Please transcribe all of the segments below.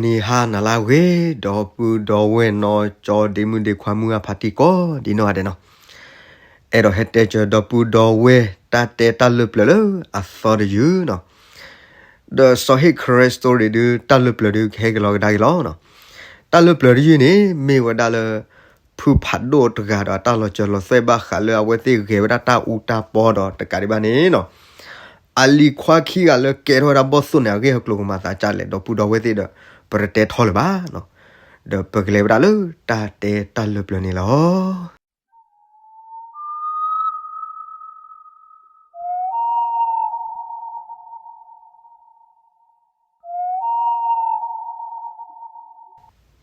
နံၤဟါနၤလၢအဂ့ၤ, ဒီပုၢ်ဒီဝဲၢ်နီၢ်ကၠီဒ့မုၣ်ဒ့ခွါမုၢ်အဖါတံၢ်ကိးဒ်နီၢ်ဂၤဒဲးနီၤ, အဲၣ်ဒိးဟဲတဲစၢၤဒီပုၢ်ဒီဝဲၢ်တၢ်တဲတၢ်လၢပျၢၤလၢအသီတယုၢ်နီၤ, ဒီးစီၤဟ့ၣ်ခရၢ story ဒုး တၢ်လၢပျၢၤဒုးကဟဲက့ၤလီၤကဒါက့ၤလီၤနီၤ, တၢ်လၢပျၢၤတယုၢ်န့ၣ် မ့ၢ်ဝဲဒၣ်လၢ ဖုဖးဒိၣ်တဂၤဒီးအတၢ်လီၤစၢၤလီၤသွဲၣ်ဘၣ်ဃးလၢအဝဲသ့ၣ်ဂဲၤဝဲဒၣ်တၢ်အူတၢ်ပီဒီးတကးဒံးဘၣ်န့ၣ်နီၤ, အလံၤခွါခံဂၤလၢကဲထီၣ်ဝဲဒၣ်ဘီၣ်သိၣ်န့ၣ် အဂ့ၢ်အကျိၤကမၤသးဒ်လဲၣ် ဒီပုၢ်ဒီဝဲၢ်သ့ၣ်ဒီး ပတတဲထီၣ်လၢၤဘၣ်နီၤ, ဒီးပကလဲၤဝဲဒၣ်လၢတၢ်တဲတၢ်လၢပျၢၤန့ၣ်လီၤ.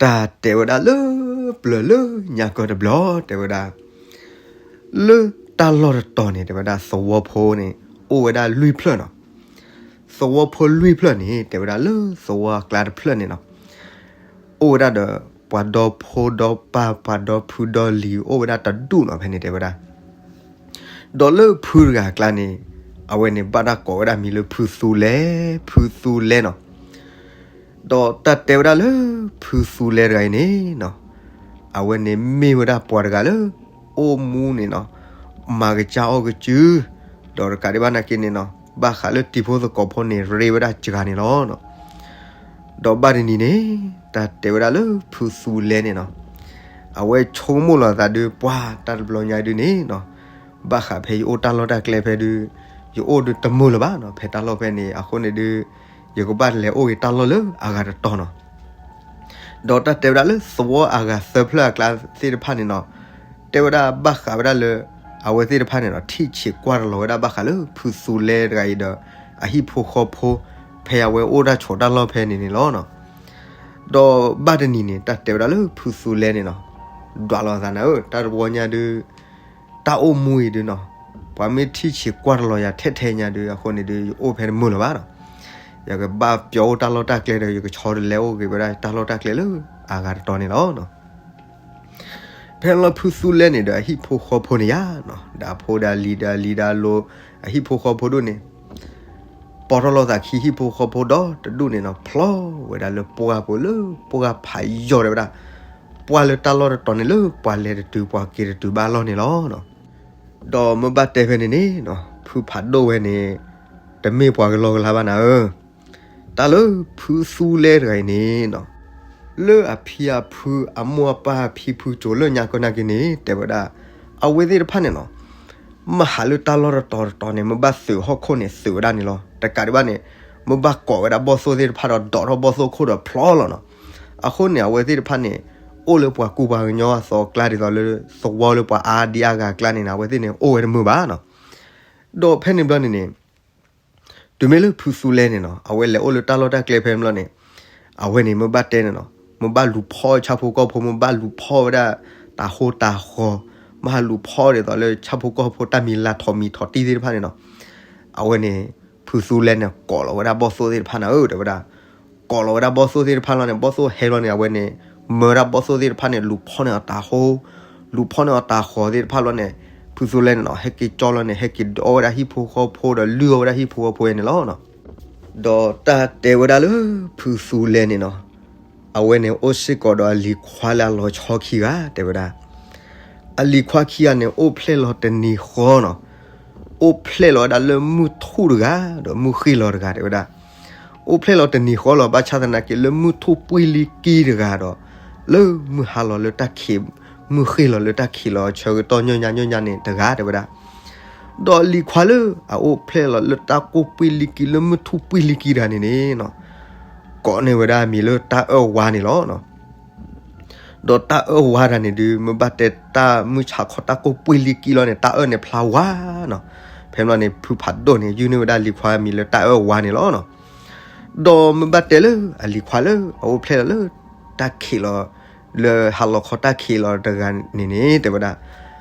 တၢ်တဲဝဲဒၣ်လၢပျၢၤလၢညါကၢတဘျီ တဲဝဲဒၣ် လၢတၢ်လီၢ်တတီၤန့ၣ် တဲဝဲဒၣ်သဝီဖိန့ၣ် အိၣ်ဝဲဒၣ်လွံၢ်ဖျၢၣ်နီၤ, သဝီဖိလွံၢ်ဖျၢၣ်န့ၣ် တဲဝဲဒၣ်လၢသဝီအကျါတဖျၢၣ်န့ၣ်နီၤ, အိၣ်ဝဲဒၣ်ဒီး ပှၤဒီဖိဒီပၢ် ပှၤဒီဖုဒီလံၤ အိၣ်ဝဲဒၣ်တဒူၣ်နီၤ ဖဲန့ၣ်တဲဝဲဒၣ် ဒီးလၢဖုတဂၤအကျါန့ၣ် အဝဲန့ၣ်ဘၣ်တၢ်ကိးဝဲဒၣ်မံၤလၢဖုသူလဲ, ဖုသူလဲနီၤ, ဒီးတၢ်တဲဝဲဒၣ်လၢဖုသူလဲတဂၤအံၤန့ၣ်နီၤ, အဝဲန့ၣ်မ့ၢ်ဝဲဒၣ်ပှၤတဂၤလၢ အိၣ်မူန့ၣ်နီၤ, မၤကစၢ်အီၣ်ကစၢ်, ဒီးတကးဒံးဘၣ်နာ်က့န့ၣ်နီၤ ဘၣ်ဃးလၢတံၤဖိသကိးဖိန့ၣ် ရ့ဝဲဒၣ်စှၤန့ၣ်လီၤ. ဒီးဘၣ်တနံၤန့ၣ် တၢ်တဲဝဲဒၣ်လၢဖုသူလဲန့ၣ်နီၤ, အဝဲဆိကမိၣ်လီၤသးဒုး ပှၤတၢ်တဘျီညါဒုးန့ၣ်နီၤ, ဘၣ်ဃးဖဲယအိၣ်တၢ်လီၢ်တၢ်ကျဲဖဲဒုး ယအိၣ်ဒုးတမုာ်လၢၤဘၣ်နီၤ ဖဲတၢ်လီၢ်ဖဲန့ၣ် အဃိန့ၣ်ဒုး ယကဘၣ်လဲၤအိၣ်ဂ့ၤတၢ်လီၢ်လၢအဂၤတတီၤနီၤ ဒီးတၢ်တဲဝဲဒၣ်လၢသဝီအဂၤသၢဖျၢၣ်အကျါသ့ၣ်တဖၣ်န့ၣ်နီၤ, တဲဝဲဒၣ်ဘၣ်ဃးဝဲဒၣ်လၢ အဝဲသ့ၣ်တဖၣ်န့ၣ်နီၤ ထံၣ်ဆံးကွၢ်တလီၤဝဲဒၣ်ဘၣ်ဃးလၢဖုသူလဲတဂၤအံၤဒီး အဟံၣ်ဖိဃီဖိ ဖဲအဝဲအိၣ်တၢ်ဆိးတၢ်လီၢ်ဖဲန့ၣ်န့ၣ်လီၤ. ဒီးဘၣ်တနံၤန့ၣ် တၢ်တဲဝဲဒၣ်လၢဖုသူလဲန့ၣ်နီၤ, ဒွးလီၤသးနၤဧၢ, တၢ်တဘျီညါဒုး တၢ်အိၣ်မူအံၤဒုးနီၤ, ပှၤမ့ၢ်ထံၣ်ဆံးကွၢ်တလီၤယၤထဲထဲညါဒုး အဃိန့ၣ်ဒုး ယအိၣ်ဖဲတမုာ်လၢၤဘၣ်နီၤ, ယကဘၣ်ပျီအိၣ်တၢ်လီၢ်တၢ်ကျဲဒီး ယကဆီတလဲအိၣ်ဂ့ၤဝဲဒၣ်တၢ်လီၢ်တၢ်ကျဲလၢအဂၤတတီၤန့ၣ်လီၤ. ဖဲလၢဖုသူလဲန့ၣ်ဒီး အဟံၣ်ဖိဃီဖိန့ၣ်ယါနီၤ, ဒီးဖိဒီးလံၤဒီးလံၤဒီးလိၤ အဟံၣ်ဖိဃီဖိဒိၣ်န့ၣ် ပီၢ်ထီၣ်လိာ်သးခံဟံၣ်ဖိဃီဖိဒီတဒူၣ်န့ၣ်နီၤ, ဖျီဝဲဒၣ်လၢပှၢ်ပူၤလၢပှၢ်ဖးယိာ်တဲဝဲဒၣ်, ပှၢ်လၢတၢ်လီၢ်တတီၤန့ၣ်လၢပှၤလဲၤတတုၤပှၤက့ၤတတုၤဘၣ်လီၢ်န့ၣ်လီၤ. ဒီးမ့ၢ်ဘၣ်တဲဖဲန့ၣ်န့ၣ်နီၤ, ဖုဖးဒိၣ်ဝဲန့ၣ် တမ့ၢ်ပှၤကလီကလီဘၣ်နၤဧၢ, တၢ်လၢဖုသူလဲတဂၤအံၤန့ၣ်နီၤ, လၢအဖံအဖုအမိၢ်အပၢ်အဖံဖုစိၤလၢညါကီၢ်နာ်က့န့ၣ် တဲဝဲဒၣ်, အဝဲသ့ၣ်တဖၣ်န့ၣ်နီၤ, မ့ၢ်ဟးလၢတၢ်လီၢ်တတီၤတတီၤန့ၣ် မ့ၢ်ဘၣ်သုးဟီၣ်ခိၣ်န့ၣ်သုးဝဲဒၣ်န့ၣ်လီၤ. တကးဒံးဘၣ်န့ၣ် မ့ၢ်ဘၣ်ကိးဝဲဒၣ်ဘီၣ်သိၣ်သ့ၣ်တဖၣ်ဒီး ဒိးထီၣ်ဘီၣ်သိၣ်ခိၣ်ဒီးဖျီလီၤနီၤ. အဃိန့ၣ် အဝဲသ့ၣ်တဖၣ်န့ၣ် အိၣ်လၢပှၤကူပှၤကညီအသီအကျါဒ်သိးလၢ သဝီလၢပှၤအါဒံအါဂၤအကျါန့ၣ်နီၤ, အဝဲသ့ၣ်န့ၣ် အိၣ်ဝဲတမုာ်ဘၣ်နီၤ. ဒီးဖဲန့ၣ်ဘျီန့ၣ်န့ၣ် တုၤမ့ၢ်လၢဖုသူလဲန့ၣ်နီၤ, အဝဲလဲၤအိၣ်လၢတၢ်လီၢ်တၢ်ကျဲဖဲန့ၣ်ဘျီန့ၣ် အဝဲန့ၣ်မ့ၢ်ဘၣ်တဲန့ၣ်နီၤ, မ့ၢ်ဘၣ်လူၤဖီၣ်ဆၣ်ဖိကီၢ်ဖိ, မ့ၢ်ဘၣ်လူၤဖီၣ်ဝဲဒၣ် တၤဟိတၤဃီၤ, မ့ၢ်ဟးလူၤဖီၣ်ဒ်သိးလၢဆၣ်ဖိကီၢ်ဖိတၢ်မံၤလၤထီၣ်မံၤထီၣ်တံၢ်သ့ၣ်တဖၣ်န့ၣ်နီၤ, အဝဲန့ၣ် ဖုသူလဲန့ၣ် ကိးလီၤဝဲဒၣ်ဘီၣ်သိၣ်သ့ၣ်တဖၣ်နၤဧၢ တဲဝဲဒၣ်. ကိးလီၤဝဲဒၣ်ဘီၣ်သိၣ်သ့ၣ်တဖၣ်လီၤန့ၣ် ဘီၣ်သိၣ်ဟဲလီၤန့ၣ် အဝဲန့ၣ် မၢဝဲဒၣ်ဘီၣ်သိၣ်သ့ၣ်တဖၣ်န့ၣ် လူၤဖီၣ်န့ၢ်အီၤတၤဟိ, လူၤဖီၣ်န့ၢ်အီၤတၤဃီၤသ့ၣ်တဖၣ်လီၤန့ၣ် ဖုသူလဲန့ၣ်နီၤ ဟဲက့ၤကၠီလီၤန့ၣ် ဟဲက့ၤဒိးဝဲဒၣ်ဟံၣ်ဖိဃီဖိဒီးလုၢ်အီၣ်ဝဲဒၣ်ဟံၣ်ဖိဃီဖိန့ၣ်လီၤ. ဒီးတၢ်တဲဝဲဒၣ်လၢဖုသူလဲန့ၣ်နီၤ, အဝဲန့ၣ်အိၣ်စ့ၢ်ကီးဒီးအလံၤခွါလၢအလီၤဆီခံဂၤ တဲဝဲဒၣ်. အလံၤခွါခံဂၤန့ၣ် အိၣ်ဖျဲၣ်လီၤတနံၤဃီနီၤ, အိၣ်ဖျဲၣ်လီၤဝဲဒၣ်လၢမုၢ်ထူၣ်တဂၤ ဒီးမုၢ်ဃ့ၢ်လီၤတဂၤ တဲဝဲဒၣ်. အိၣ်ဖျဲၣ်လီၤတနံၤဃီလီၤ ဘၣ်ဆၣ်သနာ်က့ လၢမုၢ်ထူၣ်ပှ့ၤလံကံတဂၤဒီး လၢမုၢ်ဟါလီၤလၢတၢ်ခံး, မုၢ်ဃ့ၢ်လီၤလၢတၢ်ခံးလီၤဆၢကတီၢ်ညီညီညီညီန့ၣ်တဂၤ တဲဝဲဒၣ်. ဒီးအလံၤခွါလၢအအိၣ်ဖျဲၣ်လီၤလၢတၢ်ကိၢ်ပှ့ၤလံကံ လၢမုၢ်ထူၣ်ပှ့ၤလံကံတဂၤန့ၣ်န့ၣ်နီၤ, ကိးန့ၢ်ဝဲဒၣ်မံၤလၢတၢ်အၢၣ်ဝါန့ၣ်လီၤ. ဒီးတၢ်အၢၣ်ဝါတဂၤန့ၣ်ဒုး မ့ၢ်ဘၣ်တဲတၢ်မုၢ်ဆါခီတၢ်ကိၢ်ပှ့ၤလံကံလီၤန့ၣ် တၢ်အၢၣ်န့ၣ်ဖျါဝါနီၤ. ဖဲန့ၣ်ဘျီန့ၣ် ဖုဖးဒိၣ်န့ၣ် ယုၢ်န့ၢ်ဝဲဒၣ်လံၤခွါမံၤလၢတၢ်အၢၣ်ဝါန့ၣ်လီၤ. ဒီးမ့ၢ်ဘၣ်တဲလၢအလံၤခွါလၢအအိၣ်ဖျဲၣ်လီၤလၢ တၢ်ခံးလီၤ လၢဟါလီၤခီတၢ်ခံးလီၤတဂၤန့ၣ်န့ၣ် တဲဝဲဒၣ်,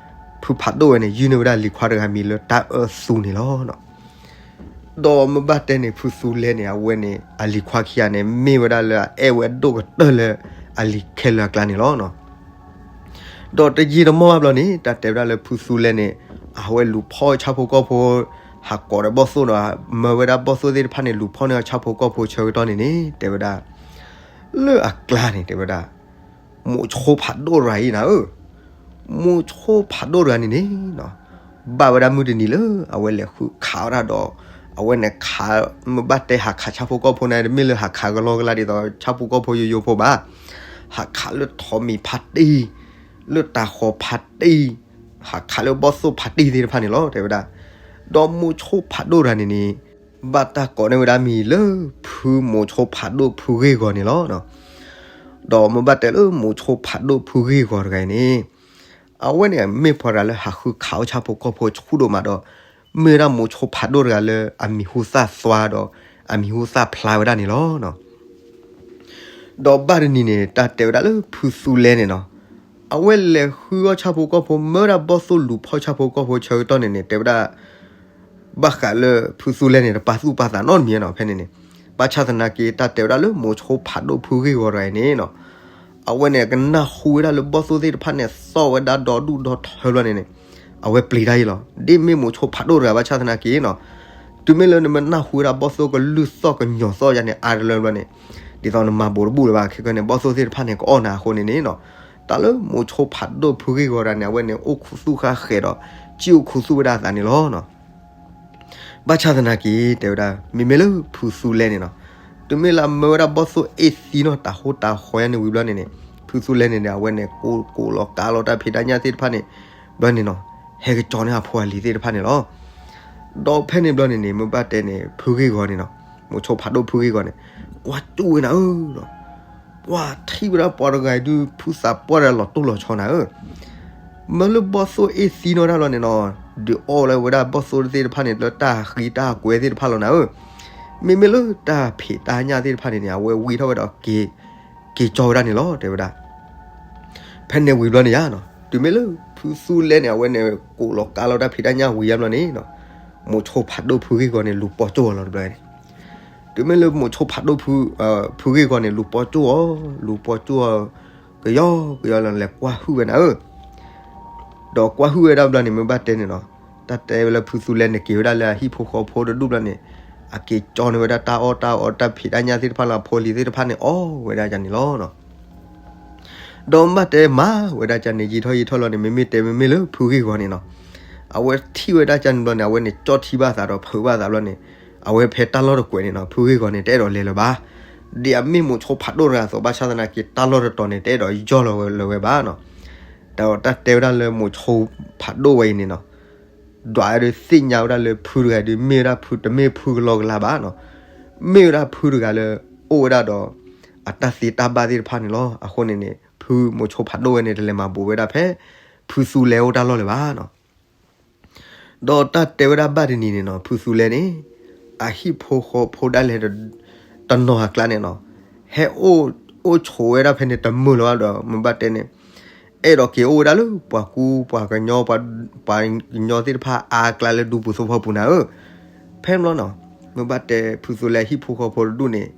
ဖုဖးဒိၣ်ဝဲန့ၣ် ယုၢ်န့ၢ်ဝဲဒၣ်လံၤခွါတဂၤမံၤလၢတၢ်အၢၣ်သူန့ၣ်လီၤ. ဒီးမ့ၢ်ဘၣ်တဲန့ၣ် ဖုသူလဲန့ၣ် အဝဲန့ၣ် အလံၤခွါခံဂၤန့ၣ် မ့ၢ်ဝဲဒၣ်လၢအအဲၣ်ဝဲဒိၣ်ကတၢၢ်လၢအလံၤခဲလၢာ်အကျါန့ၣ်လီၤ. ဒီးတယံာ်တမီၢ်ဘၣ်ဘျီန့ၣ် တၢ်တဲဝဲဒၣ်လၢဖုသူလဲန့ၣ် အဝဲလူၤဖီၣ်ဆၣ်ဖိကီၢ်ဖိ ဟးကိးဒီးဘီၣ်သိၣ်ဒီး မၢဝဲဒၣ်ဘီၣ်သိၣ်သ့ၣ်တဖၣ်န့ၣ် လူၤဖီၣ်န့ၢ်အီၤဆၣ်ဖိကီၢ်ဖိဆၢကတီၢ်န့ၣ်န့ၣ် တဲဝဲဒၣ် လၢအကျါန့ၣ် တဲဝဲဒၣ် မိၤဆိဖးဒိၣ်တဂၤအံၤနၤဧၢ, မိၤဆိဖးဒိၣ်တဂၤန့ၣ်န့ၣ် ဘၣ်ဝဲဒၣ်မုၢ်တနံၤလၢ အဝဲလဲၤဃုခးဝဲဒၣ်ဒီး အဝဲန့ၣ်ခး မ့ၢ်ဘၣ်တဲဟးခးဆၣ်ဖိကီၢ်ဖိန့ၣ် တမ့ၢ်လၢဟးခးကလီကလါဒ်သိးဆၣ်ဖိကီၢ်ဖိယိယိဖိဘၣ်, ဟးခးလၢထိးမံၤဖါတံၢ်, လၢတၤဃီၤဖါတံၢ်, ဟးခးလၢဘီၣ်သိၣ်ဖါတံၢ်သ့ၣ်တဖၣ်န့ၣ်လီၤ တဲဝဲဒၣ်. ဒီးမိၤဆိဖးဒိၣ်တဂၤန့ၣ်န့ၣ် ဘၣ်တၢ်ကိးန့ၢ်ဝဲဒၣ်မံၤလၢ ဖုမိၤဆိဖးဒိၣ်ဖုဂ့ၢ်ဂီၤန့ၣ်လီၤ. ဒီးမ့ၢ်ဘၣ်တဲလၢမိၤဆိဖးဒိၣ်ဖုဂ့ၢ်ဂီၤတဂၤအံၤန့ၣ် အဝဲန့ၣ်မ့ၢ်ပှၤတဂၤလၢဟးဃုခးအီၣ်ဆၣ်ဖိကီၢ်ဖိဆူၣ်ဒိၣ်မးဒီး မ့ၢ်ဝဲဒၣ်မိၤဆိဖးဒိၣ်တဂၤလၢအမံၤဟူသၣ်သွါဒီး အမံၤဟူသၣ်ဖျါဝဲဒၣ်န့ၣ်လီၤ. ဒီးဘၣ်တနံၤန့ၣ် တၢ်တဲဝဲဒၣ်လၢဖုသူလဲန့ၣ်နီၤ, အဝဲလဲၤဃုအီၣ်ဆၣ်ဖိကီၢ်ဖိ မၢဝဲဒၣ်ဘီၣ်သိၣ်လူၤဖီၣ်ဆၣ်ဖိကီၢ်ဖိဆၢကတီၢ်န့ၣ်န့ၣ် တဲဝဲဒၣ် ဘၣ်ဃးလၢဖုသူလဲန့ၣ် တပာ်သူၣ်ပာ်သးနီတမံၤနီၤ ဖဲန့ၣ်န့ၣ်, ဘၣ်ဆၣ်သနာ်က့ တၢ်တဲဝဲဒၣ်လၢမိၤဆိဖးဒိၣ်ဖုဂ့ၢ်ဂီၤတဂၤအံၤန့ၣ်နီၤ, အဝဲန့ၣ်ကနၢ်ဟူဝဲဒၣ်လၢဘီၣ်သိၣ်သ့ၣ်တဖၣ်န့ၣ် သီၣ်ဝဲဒၣ်ဒီဒူၣ်ဒီထၢဘျီန့ၣ်န့ၣ် အဝဲပျံၤတၢ်အံၤလီၤ. ဒ်မ့ၢ်မိၤဆိဖးဒိၣ်တဂၤဘၣ်ဆၣ်သနာ်က့နီၤ, တုၤမ့ၢ်လၢနမ့ၢ်နၢ်ဟူဝဲဒၣ်ဘီၣ်သိၣ်ကလုၢ်သီၣ်ကညီၤသီၣ်ယါန့ၣ် အါတလၢဘျီန့ၣ် ဒ်သိးနမၤဘူးတဘူးလၢၤဘၣ် ခဲကနံၣ်န့ၣ် ဘီၣ်သိၣ်သ့ၣ်တဖၣ်န့ၣ် ကအီၣ်နၤအဃိန့ၣ်န့ၣ်နီၤ, တၢ်လၢမိၤဆိဖးဒိၣ်ဖုဂ့ၢ်ဂီၤတဂၤန့ၣ် အဝဲန့ၣ်အိၣ်ခူသူၣ်ဃါဃဲးဒီး စံၣ်အိၣ်ခူသူၣ်ဝဲဒၣ်အသးန့ၣ်လီၤ. ဘၣ်ဆၣ်သနာ်က့ တဲဝဲဒၣ် မ့မ့ၢ်လၢဖုသူလဲန့ၣ်နီၤ, တုၤမ့ၢ်လၢအမၢဝဲဒၣ်ဘီၣ်သိၣ်အ့ၣ်သံနီၤ တၤဟူတၤဃီၤယါန့ၣ်ဝံၤဘျီန့ၣ်န့ၣ် ဖုသူလဲန့ၣ်န့ၣ် အဝဲန့ၣ်ကိးကိးလီၤကါလီၤတၢ်ဖံးတၢ်ညၣ်သ့ၣ်တဖၣ်န့ၣ် ဘျီန့ၣ်နီၤ, ဟဲက့ၤကၠီန့ၢ်အဖိအလံၤသ့ၣ်တဖၣ်န့ၣ်လီၤ. ဒီးဖဲန့ၣ်ဘျီန့ၣ်န့ၣ် မ့ၢ်ဘၣ်တဲန့ၣ် ဖုဂ့ၢ်ဂီၤန့ၣ်နီၤ, မိၤဆိဖးဒိၣ်ဖုဂ့ၢ်ဂီၤန့ၣ် ကွၢ်ကၠူၣ်ဝဲနၤဧၢနီၤ, ပှၤထံၣ်ဝဲဒၣ်ပှၤတဂၤအံၤဒုး ဖုသးပှၢ်တဂၤလီၤတိၢ်လီၤဆီနၤဧၢ, မ့ၢ်လၢဘီၣ်သိၣ်အ့ၣ်သံနီၤတၢ်လီၤန့ၣ်နီၤ, ဒုးအီၣ်လၢဝဲဒၣ်ဘီၣ်သိၣ်သ့ၣ်တဖၣ်န့ၣ် လၢတၢ်ဃံတၢ်ကွဲၤသ့ၣ်တဖၣ်လီၤနၤဧၢ, မ့မ့ၢ်လၢတၢ်ဖံးတၢ်ညၣ်သ့ၣ်တဖၣ်န့ၣ်န့ၣ် အဝဲဝံထီၣ်ဝဲဒီးက့ၤ က့ၤကၠီဝဲဒၣ်န့ၣ်လီၤ တဲဝဲဒၣ်. ဖဲန့ၣ်ဝံၤဘျီန့ၣ်ယါနီၤ, တုၤမ့ၢ်လၢဖုသူလဲန့ၣ် အဝဲန့ၣ်ကိးလီၤကါလီၤတၢ်ဖံးတၢ်ညၣ်ဝံၤယါဘျီန့ၣ်နီၤ, မိၤဆိဖးဒိၣ်ဖုဂ့ၢ်ဂီၤန့ၣ် လူၤပိာ်ကၠိၣ်အီၤလီၤတဘျီန့ၣ်, တုၤမ့ၢ်လၢမိၤဆိဖးဒိၣ်ဖု ဖုဂ့ၢ်ဂီၤန့ၣ် လူၤပိာ်ကၠိၣ်အီၤ လူၤပိာ်ကၠိၣ်အီၤ ကယီကယီလီၤ လဲၤကွၢ်ဟုၣ်ဝဲနၤဧၢ, ဒီးကွၢ်ဟုၣ်ဝဲဒၣ်ဘျီန့ၣ် မ့ၢ်ဘၣ်တဲန့ၣ်နီၤ, တၢ်တဲဝဲလၢဖုသူလဲန့ၣ် က့ၤဝဲဒၣ်လၢအဟံၣ်ဖိဃီဖိတဒူၣ်ဘျီန့ၣ်, အက့ၤကၠီန့ၢ်ဝဲဒၣ်တၢ်အီၣ်တၢ်အီတၢ်ဖံးတၢ်ညၣ်သ့ၣ်တဖၣ်လၢအဖိအလံၤသ့ၣ်တဖၣ်န့ၣ် အီၣ်ဝဲဒၣ်န့ၣ်လီၤ. ဒီးမ့ၢ်ဘၣ်တဲမၤဝဲဒၣ်ကန့ၣ် ယံာ်ထီၣ်ယံာ်ထီၣ်လီၤန့ၣ် မ့မ့ၢ်တဲမ့မ့ၢ်လၢဖုဂ့ၢ်ဂီၤန့ၣ်နီၤ, အဝဲထံၣ်ဝဲဒၣ်ကန့ၣ်ဘျီန့ၣ် အဝဲန့ၣ်ကၠီထံဘၣ်သးဒီးဖုးဘၣ်သးဘျီန့ၣ်, အဝဲဖဲတၢ်လီၢ်တကွဲးန့ၣ်နီၤ ဖုဂ့ၢ်ဂီၤန့ၣ် တအဲၣ်ဒိးလဲၤလၢၤဘၣ်, ဒ်အမ့ၢ်မိၤဆိဖးဒိၣ်တဂၤအသိး ဘၣ်ဆၣ်သနာ်က့ တၢ်လီၢ်တတီၤန့ၣ် တအဲၣ်ဒိးယီၢ်လီၤဝဲလၢၤဝဲဘၣ်နီၤ. ဒီးတၢ်တဲဝဲဒၣ်လၢမိၤဆိဖးဒိၣ်ဝဲအံၤန့ၣ်နီၤ, ဒွးဒုးသ့ၣ်ညါဝဲဒၣ်လၢဖုတဂၤဒုး မ့ၢ်ဝဲဒၣ်ဖုတမ့ၢ်ဖုကလီကလါဘၣ်နီၤ, မ့ၢ်ဝဲဒၣ်ဖုတဂၤလၢ အိၣ်ဝဲဒၣ်ဒီး အတၢ်သ့တၢ်ဘၣ်သ့ၣ်တဖၣ်န့ၣ်လီၤ. အဃိန့ၣ်န့ၣ် ဖုမိၤဆိဖးဒိၣ်ဝဲန့ၣ် တလဲၤမၤဘူးဝဲဒၣ်ဖဲ ဖုသူလဲအိၣ်တၢ်လီၢ်လၢၤဘၣ်နီၤ. ဒီးတၢ်တဲဝဲဒၣ်ဘၣ်တနံၤန့ၣ်နီၤ ဖုသူလဲန့ၣ် အဟံၣ်ဖိဃီဖိဒၣ်လဲာ် တနီၤအကျါန့ၣ်နီၤ, ဟဲအိၣ် အိၣ်ဆိးဝဲဒၣ်ဖဲန့ၣ်တမုာ်လၢၤဘၣ်ဒီး မ့ၢ်ဘၣ်တဲန့ၣ် အဲၣ်ဒိးက့ၤအိၣ်ဝဲဒၣ်လၢပှၤကူပှၤကညီ ပှၤ ပှၤကညီသ့ၣ်တဖၣ်အါကျါလၢဒူပူၤသဝီပူၤနၤဧၢ. ဖဲန့ၣ်ဘျီနီၤ မ့ၢ်ဘၣ်တဲဖုသူလဲဟံၣ်ဖိဃီဖိတဒူၣ်န့ၣ်